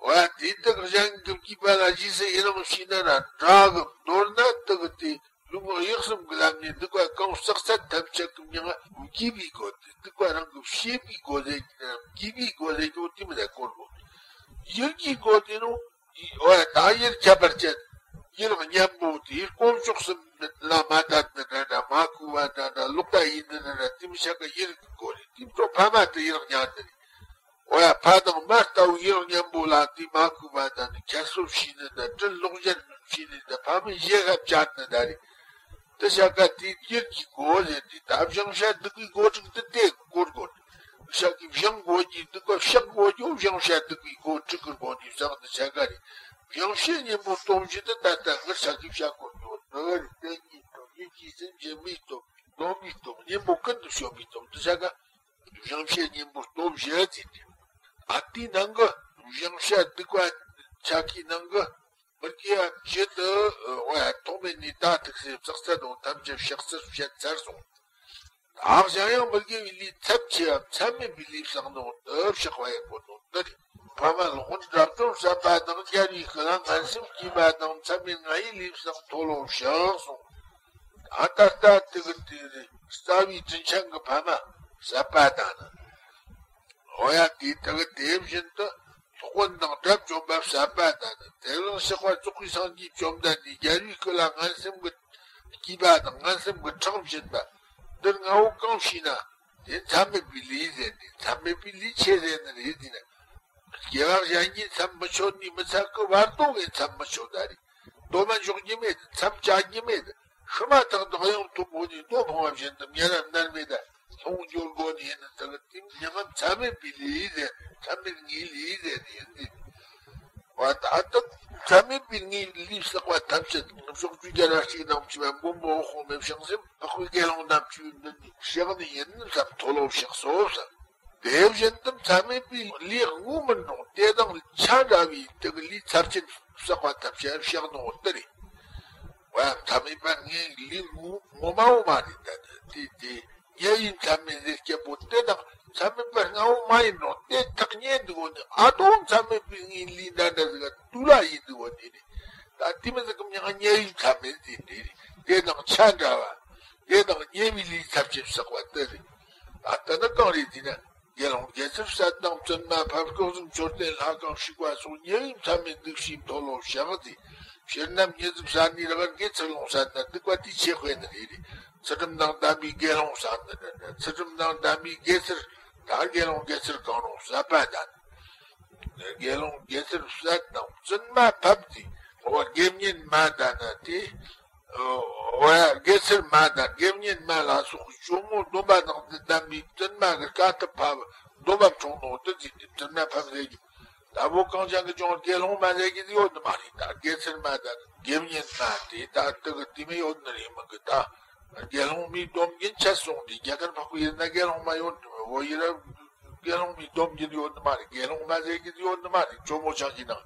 འོ་ཡ། དེ་དག་གཞན་གྱིས་བགྱིས་པ་ལ་རྗེས་སུ་ཡི་རང་བྱས་ན་ར་འདྲ་གི། མདོར་ན་དག་གི་དེ་ལུས་ངག་ཡིད་གསུམ་གྱི་ལམ་ནས་སྡིག་པ་གང་བསགས་ཚད་ཐམས་ཅད་ཀྱི་མྱིང་ང་བཅས་པའི་སྒོ་དེ། སྡིག་པ་རང་གིས་བྱས་པའི་སྒོ་ཟེར་གྱི་ན་བཅས་པའི་སྒོ་ཟེར་གྱི་འོ་དེ་མི་ལ་གོ་དགོས། ཡིད་ཀྱི་སྒོ་དེ་ནོ། འོ་ཡ། ད་ཡིད་ཁྱད་པར་ཅན། ཡིད་མཉམ་པོ་དེ་དཀོན་མཆོག་གསུམ་ལ་མ་དད་ནི་འདྲ་འདྲ། མ་གུས་པ་འདྲ་འདྲ། ལོག་ལྟ་ཡིན་ནི་འདྲ་འདྲ། དེ་མི་ཆ་ག་ཡིད་ཀྱི་སྒོ་རེད། དེ་ཚོ་ཕ་མ་དེ་ཡིད་མཉམ་ནི་རེད། འོ་ཡ། ཕ་དང་མ་ལྟ་བུ་ཡིད་མཉམ་པོ་ལ་དེ་མ་གུས་པ་དང་ནི་ཁྱད་གསོད་བྱས་ནི་དང་། དྲིན་ལོག་འཇལ་བྱས་ནི་དང་། ཕ་མའི་ཞལ་ཁ་བཅད་ནི་དང་རེད། དེ་ཆ་ག་དེ་ཡིད་ཀྱི་སྒོ་ཟེར་དེ། ད་བྱང་ཤ་སྡིག་པའི་སྒོ་དྲུག་དེ་དེ་སྐོར་སྐོར། ཆ་གི་བྱང་སྒོ་གྱི་སྡིག་པ་བཤགས་དགོས་རྒྱུ་བྱང་ཤ་སྡིག་པའི་སྒོ་དྲུག་གི་སྒོ་ནས་བསགས་ནི་ཆ་ག་རེད། བྱང་ཤ་གཉེན་པོ་སྟོབས་བཞི་དེ་ད་ལྟ་ངར་ཆ་གི་བཤད་སྐོར་ཡོད་ནི་རེད། ལྟས་ངན་སྟོབས། ཡིད་ཀྱི་སེམས་ཅན་མིའི་སྟོབས། སྡོམ་པའི་སྟོབས། གཉེན་པོ་ཀུན་ཏུ་སྤྱོད་པའི་སྟོབས། དེ་ཆ་ག་བྱང་ཤ་གཉེན་པོ་སྟོབས་བཞི་ཟེར་ཏེ། ཨ་དེའི་ནང་གི་བྱང་ཤ་སྡིག་པ་ཆ་གི་ནང་གི་མི་དགེ་བ་བཅུ་དེ། འོ་ཡ། ཐོག་མེད་ནས་ད་ཐུག་སེ་བསགས་ཚད་དང་ཐམས་ཅད་བཤགས་ཚུལ་བཤད་ཚར་སོང་། ད་གཞན་ཡང་མི་དགེ་བའི་ལས་ཚབས་ཆེ་བ་མཚམས་མེད་པའི་ལས་བསགས་ནོ་དེ་བཤགས་པ་ཡིན་དགོས་ནོ་འདི་རེད། ཕ་མ་ལོག་པར་དགྲ་བཅོམ་བསད་པ་དང་། རྒྱལ་བའི་སྐུ་ལ་ངན་སེམས་བསྐྱེད་པ་དང་། མཚམས་མེད་ལྔ་ཡི་ལས་བསགས་མཐོལ་ལོ་བཤགས་སོང་། ད་ད་ལྟ་དེ་གི་དེ་རེད། རྩ་བའི་དྲིན་ཅན་གྱི་ཕ་མ་བསད་པ་དང་ནི། འོ་ཡ། དེ་དག་དེ་བཞིན་དུ་སློབ་དཔོན་དང་དགྲ་བཅོམ་པ་བསད་པ་དང་ནི། དེ་ལ་བཤགས་པ་རྫོགས་པའི་སངས་རྒྱས་བཅོམ་ལྡན་འདས་རྒྱལ་བའི་སྐུ་ལ་ངན་སེམས་ཀྱི་བསྐྱེད་པ་དང་། ངན་སེམས་ཀྱི་ཁྲག་བྱིན་པ་འདིར་ལྔ་བོ་གང་བྱས་ན་དེ་མཚམས་མེད་པའི་ལས་ཟེར་ནས། མཚམས་མེད་པའི་ལས་ཆེ་ཟེར་ནི་རེད་ཟེར་ན། སྐྱེ་བ་གཞན་གྱི་མཚམས་མི་ཆོད་ནི་མི་ཚད་ཀྱི་བར་དོ་གི་མཚམས་མི་ཆོད་ད་རེད། དོ་མ་འཇོག་རྒྱུ་མེད། མཚམས་བཅད་རྒྱུ་མེད། ཤི་མ་ཐག་ཏུ་གཡང་འཐུང་དགོས་ནས་རྡོ་འཕངས་པ་བཞིན་དུ་ཉེ་རབས་མནར་མེད་ལ་ལྷུང་འགྱོ་དགོས་ནི་ཡིན་ནི་དག་དེ་མྱིང་ང་མཚམས་མེད་པའི་ལས་ཟེར་ནས། མཚམས་མེད་ལྔའི་ལས་ཟེར་ནི་ཡིན་ཏེ། བ་ད་ལྟ་མཚམས་མེད་པའི་ལྔའི་ལས་བསགས་པ་ཐམས་ཅད་ཕྱོགས་བཅུའི་རྒྱལ་བ་གཅིག་དང་བཅས་པ་མགོན་པོ་འོད་དཔག་མེད་བྱང་སེམས་འཕགས་པའི་དགེ་སློང་རྣམས་ཀྱིས་འདི་ནི་བཤགས་ནི་ཡིན་བསམ་མཐོལ་ལོ་བཤགས་སོ་བསམ། དེ་བཞིན་དུ་མཚམས་མེད་པའི་ལས་དངོས་མིན་རུང་དེ་དང་ཆ་འདྲ་བའི་དེ་གི་ལས་ཚབས་ཆེན་བསགས་པ་ཐམས་ཅད་བཤགས་ནོ་དེ་རེད། བ་མཚམས་མེད་པ་ལྔའི་ལས་ངོ་ངོ་མ་བོ་མ་རེད། ད་དེ་དེ་ཉེ་བའི་མཚམས་མེད་ལས་སྐྱེ་པོ་དེ་དང་མཚམས་མེད་པ་ལྔ་བོ་མ་ཡིན་རུང་དེ་ཐག་ཉེ་འདུག་གོ་ནི། ཨ་དོ་མཚམས་མེད་པའི་ལྔའི་ལས་འདྲ་འདྲ་ཟིག་དུ་ལ་ཡིན་འདུག་གོ་ནི་རེད། ད་དེ་མི་ཟིག་གི་མྱིང་ང་ཉེ་བའི་མཚམས་མེད་ཟེར་དེ་རེད། དེ་དང་ཆ་འདྲ་བ། དེ་དང་ཉེ་བའི་ལས་ཚབས་ཆེན་བསགས་པ་དེ་རེད། ད་ལྟ་ན་གང་རེད་ཟེར་ན། དགེ་སློང་དགེ་ཚུལ་བསད་དང་བཙུན་མ་ཕབ། སྐུ་གཟུགས་མཆོད་རྟེན་ལྷ་ཁང་བཤིག་པ་སོགས་ཉེ་བའི་མཚམས་མེད་སྡིག་བྱས་མཐོལ་ལོ་བཤགས་ཏེ། ཕྱིར་ནམ་ཉེ་ཚབས་བསགས་ནས་ར་བར་དགེ་ཚུལ་སློང་བསད་ན་སྡིག་པ་དེ་ཆེ་དཔེ་ནི་རེད། ཚུལ་ཁྲིམས་དང་ལྡན་པའི་དགེ་སློང་བསད་ནི་འདྲ་འདྲ། ཚུལ་ཁྲིམས་དང་ལྡན་པའི་དགེ་ཚུལ། ད་དགེ་སློང་དགེ་ཚུལ་གང་རུང་བསད་པ་དང་། དགེ་སློང་དགེ་ཚུལ་བསད་དང་བཙུན་མ་ཕབ་སྟེ། འོ་དགེ་བསྙེན་མ་དང་ན་དེ། འོ་ཡ། དགེ་ཚུལ་མ་དང་དགེ་བསྙེན་མ་ལ་སོགས་ཀྱི་ཇོ་མོ་སྡོམ་པ་དང་ལྡན་པའི་བཙུན་མ་གི་དཀའ་ཐུབ་ཕབ། སྡོམ་པ་འཁྲུངས་ནོ་དེ་ཟེར་ནས་བཙུན་མ་ཕབ་ཟེར་རྒྱུ། ད་བོད་གངས་ཅན་གྱི་ལྗོངས་དགེ་སློང་མ་ཟེར་གྱི་ཡོད་ནི་མ་རེད། ད་དགེ་ཚུལ་མ་དང་དགེ་བསྙེན་མ་དེ་ད་དེ་གི་དེ་མི་ཡོད་ནི་རེད། མི་གི་ད་དགེ་སློང་མའི་སྡོམ་རྒྱུན་ཆད་སོང་དུས་རྒྱ་གར་འཕགས་པའི་ཡུལ་ན་དགེ་སློང་མ་ཡོད་ནི་རེད། བོད་ཡུལ་ལ་དགེ་སློང་མའི་སྡོམ་རྒྱུན་ཡོད་ནི་མ་རེད། དགེ་སློང་མ་ཟེར་གྱི་ཡོད་ནི་མ་རེད། ཇོ་མོ་ཆགས་ཀྱི་ནང་།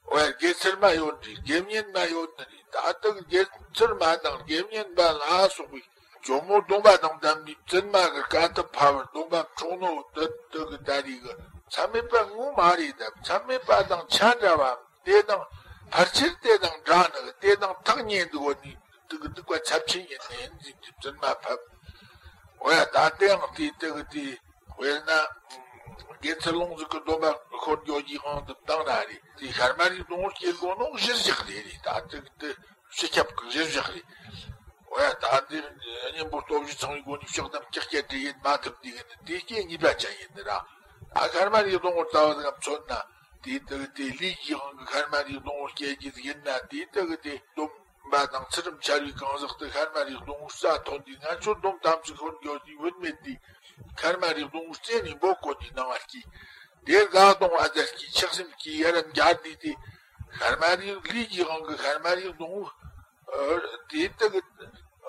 འོ་ཡ། དགེ་ཚུལ་མ་ཡོད་ནི་རེད། དགེ་བསྙེན་མ་ཡོད་ནི་རེད། ད་ལྟ་དགེ་ཚུལ་མ་དང་དགེ་བསྙེན་མ་ལ་སོགས་པའི་ཇོ་མོ་སྡོམ་པ་དང་ལྡན་པའི་བཙུན་མ་གི་དཀའ་ཐུབ་ཕབ་པར་སྡོམ་པ་འཁྲུངས་ནོ་དེ་དེ་གི་ད་རེས་གི་མཚམས་མེད་པ་དངོས་མ་རེད། ད་མཚམས་མེད་པ་དང་ཆ་འདྲ་བའམ་དེ་དང་ཕལ་ཆེར་དེ་དང་འདྲ་ནི་གི་དེ་དང་ཐག་ཉེ་འདུག་གོ་ནི་དེ་གི་སྡིག་པ་ཚབས་ཆེན་ཡིན་ནི་ཡིན་ཟེར་ཏེ་བཙུན་མ་ཕབ། འོ་ཡ། ད་དེའང་དེ་དེ་གི་དེ་དཔེར་ན། དགེ་ཚུལ་སློང་ཟིག་གི་སྡོམ་པ་ཤོར་འགྱོ་གི་དབང་དུ་བཏང་ན་རེད། དེ་ཤར་མ་རིགས་སྡོང་བོ་སྐྱེ་དགོས་ནོ་གཞིར་བཞག་རེད་རེད། ད་དེ་དེ་སྤྱི་ཁྱབ་ཀྱི་གཞིར་བཞག་རེད། འོ་ཡ། ད་འདིར་གཉེན་པོ་སྟོབས་བཞི་ཚང་བའི་སྒོ་ནས་ཕྱག་དམ་ལྕགས་སྐྱ་དྲི་ཡིན་མ་ཐུབ་དེ་གི་ནི་དེ་སྐྱེ་ཉེས་པ་ཅན་ཡིན་ནི་ར། ད་ཤར་མ་རིགས་སྡོང་བོ་རྩ་བ་ཙམ་མཚོན་ན་དེ་དེ་དེ་ལུས་ཀྱི་དབང་གི་ཤར་མ་རིགས་སྡོང་བོ་སྐྱེ་རྒྱུ་ཡིན་ན་དེ་དེ་གི་དེ་སྡོམ་པ་དང་ཚུལ་ཁྲིམས་འཆལ་བའི་གང་ཟག་དེ་ཤར་མ་རིགས་སྡོང་བོ་རྩ་ཐོན་དུས་ང་ཚོ་སྡོམ་དམ་ཚིག་ཤོར་འགྱོ་དུས་བུད་མེད་དེ་ཤར་མ་རིགས་སྡོང་བོ་རྩེ་ནས་འབོད་དགོས་དུས་སྣང་བ་སྐྱེས། དེར་དགའ་གདོང་ཨ་ཙར་གྱི་ཆགས་སེམས་ཀྱིས་ཡར་འགྱར་དུས་དེ་ཤར་མ་རིགས་ལུས་ཀྱི་དབང་གི་ཤར་མ་རིགས་སྡོང་བོ་དེ་དག་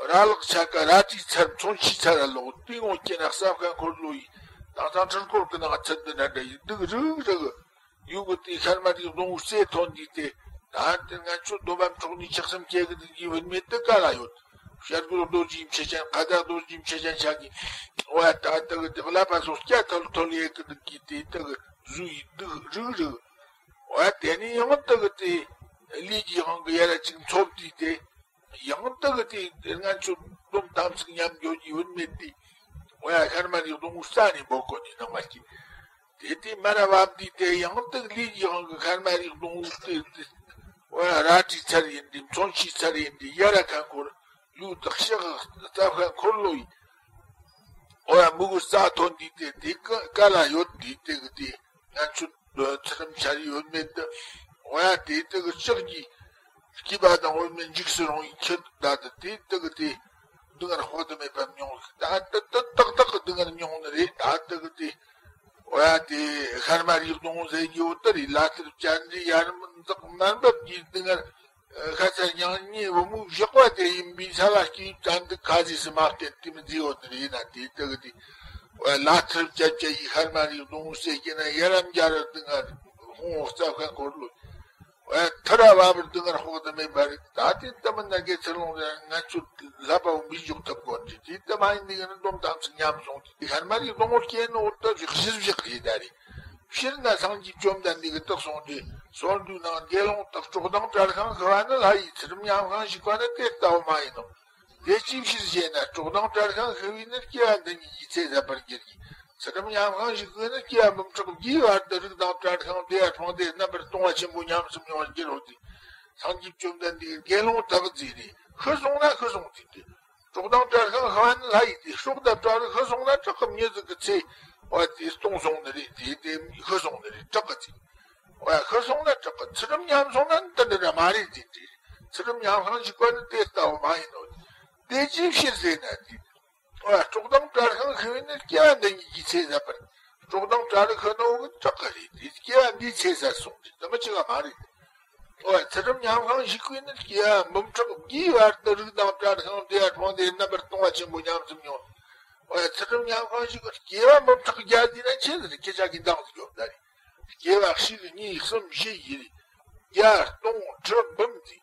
ར་ལག་ཆ་ཀ་རལ་གྲིའི་ཚར་མཚོན་ཆའི་ཚར་ལོག་དུས་ངོ་སྐྱེ་ན་ས་ཁ་འཁོར་ལོ་ཡི་དང་ཐང་ཁྲིར་འཁོར་གི་ནང་ཚུད་འདི་འདྲ་འདྲ་ཡི་སྡུག་རུག་རུག་ཡུལ་གི་དེ་ཤར་མ་རིགས་སྡོང་བོ་རྩེ་ཐོན་དུས་དེ། ད་དེ་ང་ཚོ་སྡོམ་པ་འཕྲོག་ནས་ཆགས་སེམས་སྐྱེ་གི་འདུག་གི་བུད་མེད་དེ་ག་ལ་ཡོད། ཞྭ་གོས་རྡོ་རྗེའི་མཆེ་ཅན་ཁ་བརྡ་རྡོ་རྗེའི་མཆེ་ཅན་ཆགས་གི། འོ་ཡ། ད་དེ་གི་དེ་ཀླད་པ་སོགས་སྐྱ་ཐོལ་ཐོལ་ཡེ་གི་འདུག་གི་དེ་དེ་གི་བཟོ་ཡི་སྡུག་རུག་རུག་འོ་ཡ། དེ་ནས་ཡང་དེ་གི་དེ་ལུས་ཀྱི་དབང་གི་ཡ་ར་ཅིག་འཚོབ་དུས་དེ། ཡང་དག་གི་དེ་ང་ཚོ་སྡོམ་དམ་ཚིག་ཉམས་འགྱོ་གི་བུད་མེད་དེ། འོ་ཡ། ཤར་མ་རིགས་སྡོང་བོ་རྩ་ནས་འབོད་དགོས་ནི་སྣང་བ་སྐྱེས། དེ་དེ་མར་ར་བབས་དུས་དེ་ཡང་དག་ལུས་ཀྱི་དབང་གི་ཤར་མ་རིགས་སྡོང་བོ་དེ་དེ། འོ་ཡ། རལ་གྲིའི་ཚར་ཡིན་དེ་མཚོན་ཆའི་ཚར་ཡིན་དེ་ཡ་ར་ཁ་འཁོར་ལུས་དག་ཤག་རྩ་ཁ་འཁོར་ལོ་ཡིན། འོ་ཡ། མུ་གུ་རྩ་ཐོན་དུས་དེ་དེ་ཀ་ཀ་ལ་ཡོད་དུས་དེ་གི་དེ། ང་ཚོ་ཚུལ་ཁྲིམས་འཆལ་ཡོད་མེད་དུ། འོ་ཡ། དེ་དག་གི་ལྕགས་ཀྱི་སྐྱེས་པ་དང་བུད་མེད་འཇིགས་སུ་རུང་བའི་ཁྱད་ད་དུ་དེ་དག་གི་དེ་སྡུག་བསྔལ་དཔག་ཏུ་མེད་པ་མྱོང་། ད་ད་ད་ཏག་ཏག་གི་སྡུག་བསྔལ་མྱོང་ནི་རེད། ད་དག་གི་དེ། འོ་ཡ། དེ་ཤར་མ་རིགས་སྡོང་བོ་ཟེར་གྱི་ཡོད་དེ་རེད། ལ་ཐུར་བཅར་འདྲི་ཡར་མི་འཛེག་མར་འབབ་ཀྱི་སྡུག་བསྔལ། ཤ་ཚ་མྱང་ཉེས་བུ་མོའི་བཞག་པ་དེ་ཡིན་པས་ས་ལ་སྐྱེས་དྲན་འདུག་ཁ་ཟས་སུ་མ་བརྟེན་དེ་མི་མཛེས་བོ་ནི་རེད་ན། དེ་དག་གི་དེ་ལ་ཐུར་བཅར་བཅར་ཡི་ཤར་མ་རིགས་སྡོང་བོ་ཟེར་གྱི་ན་ཡ་ར་འཇའ་ར་སྡུག་བསྔལ་ཧོང་ཧོ་རྩ་ཁ་འཁོར་ལོ། ཐུར་ར་བབ་པར་སྡུག་བསྔལ་དཔག་ཏུ་མེད་པ་རེད། ད་དེ་ལྟ་མིན་ན་དགེ་ཚུལ་སློང་རེད། ང་ཚོ་ལྷ་པ་བོ་མི་འཇོག་ཐུབ་དགོས་འདྲི། དེ་ལྟ་མ་ཡིན་ནི་ཡིན་ན་སྡོམ་དམ་ཚིག་ཉམས་སོང་དུས་ཤར་མ་རིགས་སྡོང་བོ་སྐྱེས་ནོ་ད་གཞིར་བཞག་རེད་ད་རེད། སྤྱིར་ན་སངས་རྒྱས་བཅོམ་ལྡན་འདས་ཀྱིས་བརྟག་གསུངས་ཏེ། སོར་འདུས་ནང་དགེ་སློང་དག་གྲོགས་དང་བྲལ་ཤིང་ཤི་བ་ནི་ལྷ་ཡི། ཚུལ་ཁྲིམས་ཉམས་ཤིང་ཞིག་པ་ནི་དེ་ལྟ་བུ་མ་ཡིན་ནོ། དེ་ཅིའི་ཕྱིར་ཞེ་ན། གྲོགས་དང་བྲལ་ཤིང་ཤི་བས་ནི་སྐྱེ་བ་འདི་ཉིད་ཀྱི་ཚེ་ཟད་པར་འགྱུར་གྱི། ཚུལ་ཁྲིམས་ཉམས་ཤིང་ཞིག་པས་ནི་སྐྱེ་བ་འབུམ་ཕྲག་བརྒྱའི་བར་དུ་རིགས་དང་བྲལ་ཤིང་བདེ་བ་སྤངས་ཏེ་རྣམ་པར་སྟོང་པ་ཆེན་པོ་ཉམས་སུ་མྱོང་བར་འགྱུར་རོ་ཟེར། སངས་རྒྱས་བཅོམ་ལྡན་འདས་ཀྱིས་དགེ་སློང་དག་ཟེར་ནས་ཤི་སོང་ན་ཤི་སོང་ཟེར་ཏེ། གྲོགས་དང་བྲལ་ཤིང་ཤི་བ་ནི་ལྷ་ཡི་སྟེ། སྲོག་དང་བྲལ་བར་ཤི་སོང་ན་བྲག་གི་མྱི་ཟིག་གི་ཚེ་བ་དེ་སྟོང་སོང་ནི་རེད། དེ་དེ་ཤི་སོང་ནི་རེད། བྲག་གི་ཚེ་བ་ཤི་སོང་ན་བྲག་གི། ཚུལ་ཁྲིམས་ཉམས་སོང་ན་འདི་འདྲ་འདྲ་མ་རེད་ཟེར་ཏེ། ཚུལ་ཁྲིམས་ཉམས་ཤིང་ཞིག་པ་ནི་དེ་ལྟ་བུ་མ་ཡིན་ནོ། དེ་ཅིའི་ཕྱིར་ཟེར་ན་དེ། བ་གྲོགས་དང་བྲལ་ཤིང་ཤི་བས་ནི་སྐྱེ་བ་འདི་ཉིད་ཀྱི་ཚེ་ཟད་པར། གྲོགས་དང་བྲལ་ཤི་ནོ་གི་བྲག་གི་རེད་དེ། སྐྱེ་བ་འདིའི་ཚེ་ཟད་སོང་ཟེར་དེ་མི་གཅིག་ག་མ་རེད། འོ་ཚུལ་ཁྲིམས་ཉམས་ཤིང་ཞིག་པས་ནི་སྐྱེ་བ་འབུམ་ཕྲག་བརྒྱའི་བར་དུ་རིགས་དང་བྲལ་ཤིང་བདེ་བ་སྤངས་ཏེ་རྣམ་པར་སྟོང་པ་ཆེན་པོ་ཉམས་སུ་མྱོང་། འོ་ཚུལ་ཁྲིམས་ཉམས་ཤིང་ཞིག་པས་སྐྱེ་བ་འབུམ་ཕྲག་བརྒྱ་ཟིན་ན་ཆེ་ཟེར་སྐད་ཆ་གི་འདང་ཟིག་ཡོད་ད་རེད། སྐྱེ་བ་གཅིག་གཉིས་གསུམ་བཞི་ཡི་རེད། བརྒྱ་སྟོང་ཁྲི་འབུམ་ཟིན།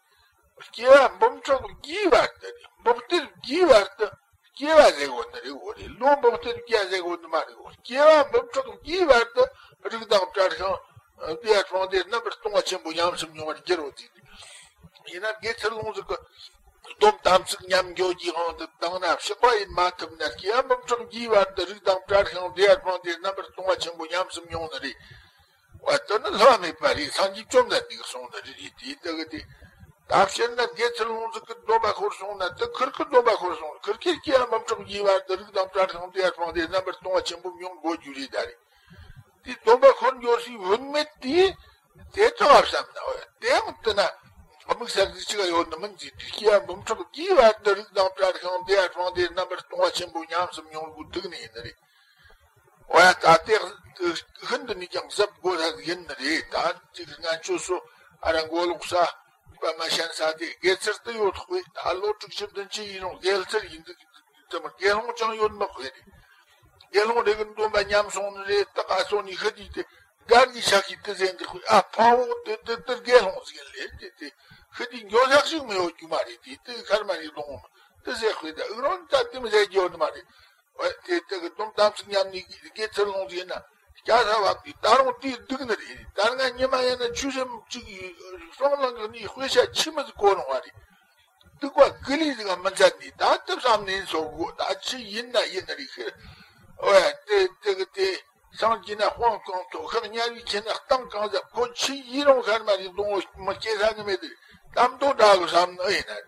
སྐྱེ་བ་འབུམ་ཕྲག་བརྒྱའི་བར་དུ་རེད། འབུམ་གཏེར་བརྒྱའི་བར་དུ། སྐྱེ་བ་ཟེར་གོ་ནི་རེད་འོ་རེད། ལོ་འབུམ་གཏེར་བརྒྱ་ཟེར་གོ་ནི་མ་རེད་འོ། སྐྱེ་བ་འབུམ་ཕྲག་བརྒྱའི་བར་དུ་རིགས་དང་བྲལ་ཞིང་བདེ་བ་སྤངས་ཏེ་རྣམ་པར་སྟོང་པ་ཆེན་པོ་ཉམས་སུ་མྱོང་བར་འགྱུར་རོ་ཟེར། ཡིན་ན་དགེ་ཚུལ་སློང་ཟིག་གི་སྡོམ་དམ་ཚིག་ཉམས་འགྱོ་གི་དབང་དུ་བཏང་ན་གཤེགས་པ་ཡིན་མ་ཐུབ་ན། སྐྱེ་བ་འབུམ་ཕྲག་བརྒྱའི་བར་དུ་རིགས་དང་བྲལ་ཞིང་བདེ་བ་སྤངས་ཏེ་རྣམ་པར་སྟོང་པ་ཆེན་པོ་ཉམས་སུ་མྱོང་ནི་རེད། བ་དེ་ནི་བསླུ་བ་མེད་པ་རེད། སངས་རྒྱས་བཅོམ་ལྡན་འདས་ཀྱིས་གསུངས་ནི་རེད། རེད་དེ་ལྟ་གི་དེ། ད་བཤད་ན་དགེ་ཚུལ་སློང་ཟིག་གི་སྡོམ་པ་ཤོར་སོང་ན་དེ་ཁུར་གི་སྡོམ་པ་ཤོར་སོང་། ཁུར་གི་སྐྱེ་བ་འབུམ་ཕྲག་བརྒྱའི་བར་དུ་རིགས་དང་བྲལ་ཞིང་བདེ་བ་སྤངས་ཏེ་རྣམ་པར་སྟོང་པ་ཆེན་པོ་མྱོང་དགོས་རྒྱུ་རེད་ད་རེད། དེ་སྡོམ་པ་ཤོར་འགྱོ་སའི་བུད་མེད་དེ་དེ་ལྟ་བ་བསམ་ན་འོ་དེ་ཡང་དེ་ན་དམིགས་བསལ་གྱི་ཅི་ག་ཡོད་ནི་མིན་ཟེར་དུས། སྐྱེ་བ་འབུམ་ཕྲག་བརྒྱའི་བར་དུ་རིགས་དང་བྲལ་ཞིང་བདེ་བ་སྤངས་ཏེ་རྣམ་པར་སྟོང་པ་ཆེན་པོ་ཉམས་སུ་མྱོང་དགོས་འདུག་ནི་ཡིན་ནི་རེད། འོ་ཡ། ད་ལྟའི་ཤིན་ཏུ་ནས་ཀྱང་གཟབ་དགོས་ས་ཡིན་ནི་རེད། ད་ཅིག་ང་ཆོ་སོ་ཨ་ར་མགོ་ལོག་ས་པ་མ་ཤན་ས་དེ་དགེ་ཚུལ་དུ་ཡོད་དཔེ། ད་ལོ་དྲུག་ཅུ་བདུན་ཅུ་ཡིན་རུང་དགེ་ཚུལ་ཡིན་འདུག་དེ་མ་དགེ་སློང་ཅང་ཡོད་མ་དཔེ་རེད། དགེ་སློང་རེ་གི་འདོན་པ་ཉམས་སོང་ནི་རེད། ད་ག་སོ་ནི་ཤི་དུས་དེ་སྒར་གྱི་ཤ་ཤི་དེ་ཟེར་འདུག་དཔེ། ཨ་ཕ་བོ་དེ་དེ་དེ་དགེ་སློང་ཟིག་ཡིན་ལེ། དེ་དེ་ཤི་དུས་འགྱོ་ས་ཞིག་མི་ཡོད་རྒྱུ་མ་རེད། དེ་དེ་ཤར་མ་རིགས་སྡོང་བོ་དེ་ཟེར་དཔེ། ད་ཨུ་རོན་ད་དེ་མི་ཟེར་རྒྱུ་ཡོད་ནི་མ་རེད། འོ་དེ་དེ་གི་སྡོམ་དམ་ཚིག་ཉམས་ནས་དགེ་ཚུལ་སློང་ཟིག་ཡིན་ན་སྐྱ་ས་བབས་དུས་ད་རུང་དེ་སྡུག་ནི་རེད། ད་ང་ཉི་མ་ཡིན་ན་ཆུ་སྲིན་གཅིག་སྲང་ལངས་གི་ནི་དཔེ་ཆ་ཆི་མི་ཟིག་གོ་རུང་བ་རེད། སྡུག་པ་ཀི་ལི་ཟིག་མི་མཛད་ནི་ད་ལྟ་བསམ་ནས་སོ་གོ། ད་ཆི་ཡིན་ན་ཡིན་ནི་རེད་ཤི། འོ་དེ་དེ་གི་དེ། ཤིང་གྱི་ན་དཔུང་གང་ཐོགས། ཤིང་ཉལ་བའི་ཁྱི་ན་སྟེང་གང་ཟག་ཁོ་ཆི་ཡིན་རུང་ཤར་མ་རིག་སྡོང་བོ་མི་སྐྱེ་ས་ནི་མེད་དེ། གཏམ་དོ་འདྲ་གི་བསམ་ནི་ཨེ་ཡིན་ན།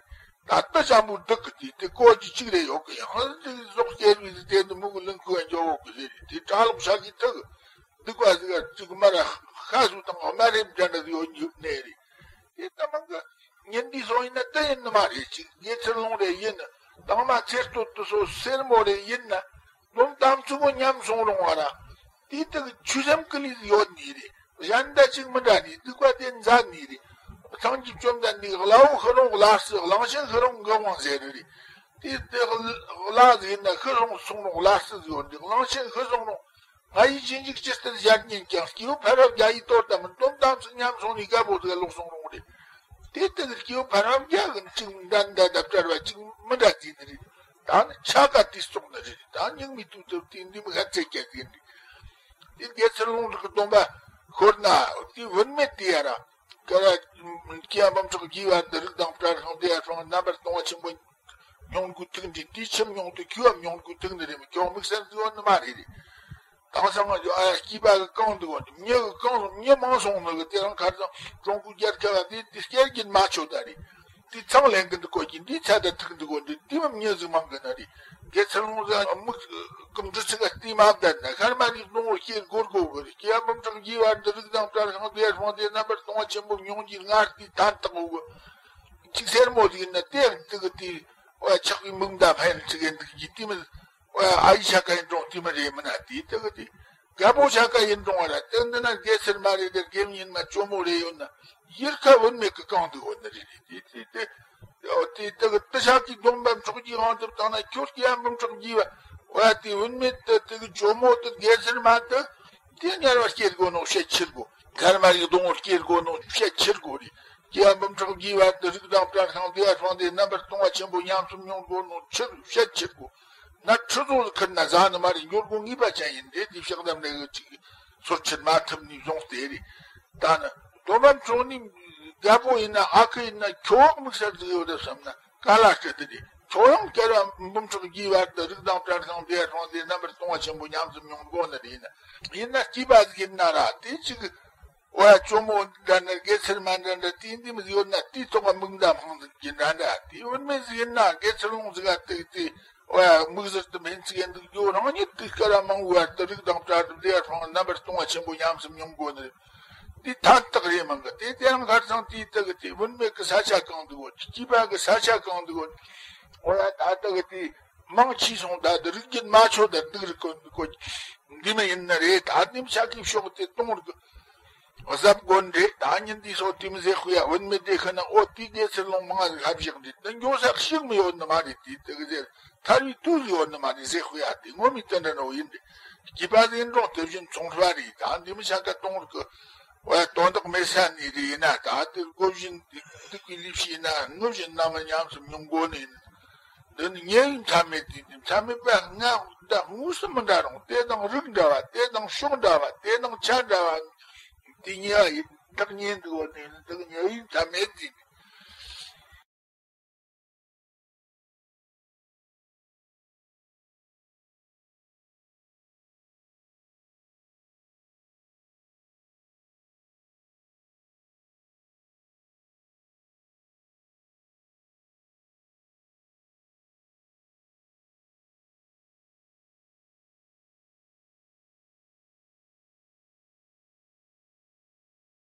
ད་ལྟ་ཅམ་པོ་སྡུག་གི་དུས་དེ་ཀོ་ཅི་གཅིག་རེ་ཡོད་གི། ཡང་དེ་ཟོག་སྐྱེ་བའི་དེ་དེ་འདི་མུ་གུ་ལིང་ཁུ་ཡང་འཇོག་གི་ཟེར། དེ་གྲྭ་ལོག་ཤ་གི་ཐུག་སྡུག་པ་ཟིག་གཅིག་མ་ར་ཤ་ཟུ་དང་མ་རེ་འདྲ་འདྲ་ཡོད་ནས་རེད། དེ་ལྟ་མང་གི་ཉིན་འདི་སོང་ཡིན་ན་དེ་ཡིན་ནི་མ་རེད། ཅིག་དགེ་ཚུལ་སློང་རེ་ཡིན། དང་མ་ཚེ་སྟོད་དུ་སོ་སེར་མོ་རེ་ཡིན་ན། སྡོམ་དམ་ཚིག་པོ་ཉམས་སོང་རུང་བ་ར། དེ་དག་ཆོས་སེམས་ཀུན་ལས་ཡོད་ནི་རེད། གཞན་དག་ཅིག་མི་འདྲ་ནི་སྡིག་པ་དེ་མཛད་ནི་རེད། སངས་རྒྱས་བཅོམ་ལྡན་འདས་གླ་བོ་ཤི་རུང་གླ་རྩི། གླང་ཆེན་ཤི་རུང་གི་དབང་ཟེར་རེད། དེ་དེ་གླ་ཟིག་ཡིན་ན་ཤི་སོང་སོང་རུང་གླ་རྩི་ཟིག་ཡོད་འདི། གླང་ཆེན་ཤི་སོང་རུང་ང་ཡི་ཅི་འཇིག་ཅི་སྟེར་ཞལ་ཉན་ཀྱང་། སྐྱེས་བུ་ཕལ་བ་བརྒྱ་ཡི་དོར་དམ་སྡོམ་དམ་ཚིག་ཉམས་སོང་ནི་རྒད་པོ་ཟིག་ལོག་སོང་རུང་རེད། དེ་ལྟ་གི་སྐྱེས་བུ་ཕལ་བ་བརྒྱ་གི་གཅིག་འདྲ་འདྲ་འདྲ་བྲལ་བ་གཅིག་མི་འདྲ་དེ་ནི་རེད། ད་ནི་ཆ་ག་དེ་སོང་ནི་རེད། ད་སྙིགས་མའི་དུས་དུ་དེ་འདི་མི་ཤ་ཚད་ཀྱ་ཟིན་རེད། དེ་དགེ་ཚུལ་སློང་རིགས་སྡོམ་པ་ཤོར་ན་དེ་བུད་མེད་དེ་ཡ་ར་ཀ་ར་སྐྱེ་བ་འབུམ་ཕྲག་བརྒྱའི་བར་དུ་རིགས་དང་བྲལ་ཤིང་དེ་ཡ་སོང་རྣམ་པར་སྟོང་བ་ཆེན་པོ་མྱོང་དགོས་ཐུག་འདི། དེའི་ཁྱིམ་མྱོང་དུ་ཁྱོད་བ་མྱོང་དགོས་ཐུག་ནི་རེད། མི་ཁྱོད་དམིགས་བསལ་འདི་ཡོད་ནི་མ་རེད། དེང་སང་ང་ཚོ་ཨ་སྐྱིད་པ་གི་གང་འདུག་གོ། མྱི་གི་གང་མྱི་མང་སོང་ནི་གི་དེ་རང་ཁར་སང་ཀྲུང་གོའི་རྒྱལ་ཁབ་ལ་དེ་དེ་སྐྱེལ་གྱིན་མ་ཆོད་ད་རེད། དེ་ཚང་ལེན་གི་འདུག་གོ་གྱིན་དེ་ཚ་ད་ཐུག་འདུག་གོ་འདི་དེ་མི་མྱི་ཟིག་མང་གི་ན་རེད། དགེ་ཚུལ་སློང་ཟིག་དམིགས་གི་འདྲི་ཚིག་ག་དེ་མ་བདར་ན་ཤར་མ་རིག་སྡོང་བོ་སྐྱེལ་དགོས་དགོས་གི་རེད། སྐྱེ་བ་འབུམ་ཕྲག་བརྒྱའི་བར་དུ་རིགས་དང་བྲལ་ཤིང་དེ་ཡར་སོང་དེ་རྣམ་པར་སྟོང་བ་ཆེན་པོ་མྱོང་རྒྱུའི་ངར་དེ་ཐན་ཐག་འོ་གི་ཅིག་སེར་མོ་ཟིག་ཡིན་ན་དེ་ཡང་དེ་གི་དེ་ཨ་ཆགས་པའི་མིག་མདའ་ཕན་ཚིག་གི་འདུག་གི་དེ་མི། ཨ་ཡི་ཤ་ཀ་ཡིན་རུང་དེ་མི་རེད། མིན་ན་དེ་དག་དེ་རྒད་པོ་ཤ་ཀ་ཡིན་རུང་བ་ར་དེ་འདི་ན་དགེ་ཚུལ་མ་རེད། དེ་དགེ་མི་ཡིན་ན་ཇོ་མོ་རེ་ཡོད་ན་ཡུལ་ཁ་བུད་མེད་ཀྱི་གང་དུ་ཡོད་ནི་རེད། དེ་དེ་དེ་དེ་དག་དེ་ཤ་ཀའི་སྡོམ་པ་མཆོག་གི་དབང་དུ་བཏང་ན་ཁྱོད་ཀྱི་ཡང་འབུམ་ཕྲག་རྒྱས་པ་བ་དེ་བུད་མེད་དེ་དེ་གི་ཇོ་མོ་དེ་དགེ་ཚུལ་མ་དེ་དེ་ཉར་བ་སྐྱེལ་དགོས་ནོ་བཤད་ཕྱིར་དགོས། མཁལ་མ་རིགས་སྡོང་བོ་སྐྱེལ་དགོས་ནོ་བཤད་ཕྱིར་དགོས་རེད། སྐྱེ་བ་འབུམ་ཕྲག་རྒྱས་པ་དེ་རིགས་དང་བྲལ་ཤིང་དེ་ཡར་སོང་དེ་རྣམ་པར་སྟོང་བ་ཆེན་པོ་ཉམས་སུ་མྱོང་དགོས་ནོ་ཕྱིར་བཤད་ཕྱིར་དགོས། ན་ཁྲི་ཚོ་ཁུར་ན་ཟ་ནི་མ་རེད། འགྱུར་དགོས་ངེས་པ་ཅན་ཡིན་ཏེ། དེ་ཕྱག་ལམ་ལས་གི་ཅིག་སོར་ཆུད་མ་ཐུབ་ནས་བཟུང་སྟེ་རེད། ད་ནི་སྡོམ་པ་མཆོག་ནི་རྒད་པོ་ཡིན་ན་ཨ་ཁུ་ཡིན་ན་ཁྱོད་དམིགས་བསལ་ཟིག་ཡོད་རེད་བསམ་ན་ག་ལ་སྐད་དེ་རེད། ཁྱོད་ཡང་སྐྱེ་བ་འབུམ་ཕྲག་རྒྱས་པ་དེ་རིགས་དང་བྲལ་ཤིང་དེ་ཡར་སོང་དེ་རྣམ་པར་སྟོང་བ་ཆེན་པོ་ཉམས་སུ་མྱོང་དགོས་ནི་རེད། ཡིན་ན་སྐྱིད་པ་ཟིག་ཡིན་ན་ར་དེ་ཅིག་ཨོ་ཡ་ཇོ་མོ་འདྲ་ན་དགེ་ཚུལ་མ་འདྲ་འདྲ་དེ་འདི་མི་ཡོད་ན་དེའི་ཐོག་ག་མིག་མདའ་འཕངས་ཟིག་གི་འདྲ་འདྲ་དེ་བུད་མེད་ཟིག་ཡིན་ན་དགེ་ཚུལ་སློང་ཟིག་ག་དེ་དེ་ཨོ་ཡ་དམིགས་བསལ་དུ་ཕན་ཚུན་འདུག་རྒྱུ་རང་ཉིད་དེ་སྐད་ར་མང་བོ་བར་དུ་རིགས་དང་བྲལ་དུ་བདེ་བ་སོང་རྣམ་པར་སྟོང་བ་ཆེན་པོ་ཉམས་སུ་མྱོང་དགོས་ནི་དེ་ཐན་ཐག་རེད་མང་གི། དེ་དེ་རང་ཁར་སང་དེའི་དག་གི་དེ་བུད་མེད་ཀྱི་ས་ཆ་གང་འདུག་གོ། སྐྱིད་པ་གི་ས་ཆ་གང་འདུག་གོ། ཨོ་ཡ་ད་དག་གི་དེ། མང་ཆེ་སོང་ད་དེ་རིགས་རྒྱུད་མ་ཆོད་ད་སྡུག་རུ་ཀོ་ཀོ་འདི་མི་ཡིན་ནི་རེད། ད་ནིམ་ཤ་ཀི་ཤོག་དེ་གཏོང་རུ་གཟབ་དགོན་རེད། ད་ཉིན་དེ་སོགས་དེ་མི་ཟེར་ཁུ་ཡ་བུད་མེད་དེ་ཁུ་ན་ཨོ་དེ་དགེ་ཚུལ་སློང་མང་ང་ལྷབ་བཞག་འདི་དེ་འགྱོ་ས་ཤིག་མི་ཡོད་ནི་མ་རེད། དེ་དེ་གི་ཟེར་ཐར་བའི་དུས་ཡོད་ནི་མ་རེད་ཟེར་ཁུ་ཡ་དེ་ངོ་མི་དེ་འདྲ་ནོ་ཡིན་རེད། སྐྱིད་པ་ཟིན་འགྲོ་དེ་བཞིན་ཚོང་ཧྲ་རེད། ད་འདི་མི་ཤ་ཀ་གཏོང་རུ་ཀོ་ཨོ་ཡ་དོན་དག་མེད་ས་ནི་རེད། ཡིན་ན་ད་དེ་སྒོ་བཞིན་སྡིག་པའི་ལས་བྱས་ན་ངུ་བཞིན་རྣམ་ཉམས་སུ་མྱོང་དགོས་ནི་ཡིན། འདི་ནི་ཉེ་བའི་མཐའ་མེད་དེ་འདི་མཐའ་མེད་པ་ང་འདྲ་དངོས་སུ་མི་འདྲ་རུང་དེ་དང་རིགས་འདྲ་བ་དེ་དང་ཕྱོགས་འདྲ་བ་དེ་དང་ཆ་འདྲ་བ་དེ་ཉེ་བ་ཡིན། བདག་ཉེ་འདུག་བ་ནི་འདི་ཉེ་བའི་མཐའ་མེད་དེ་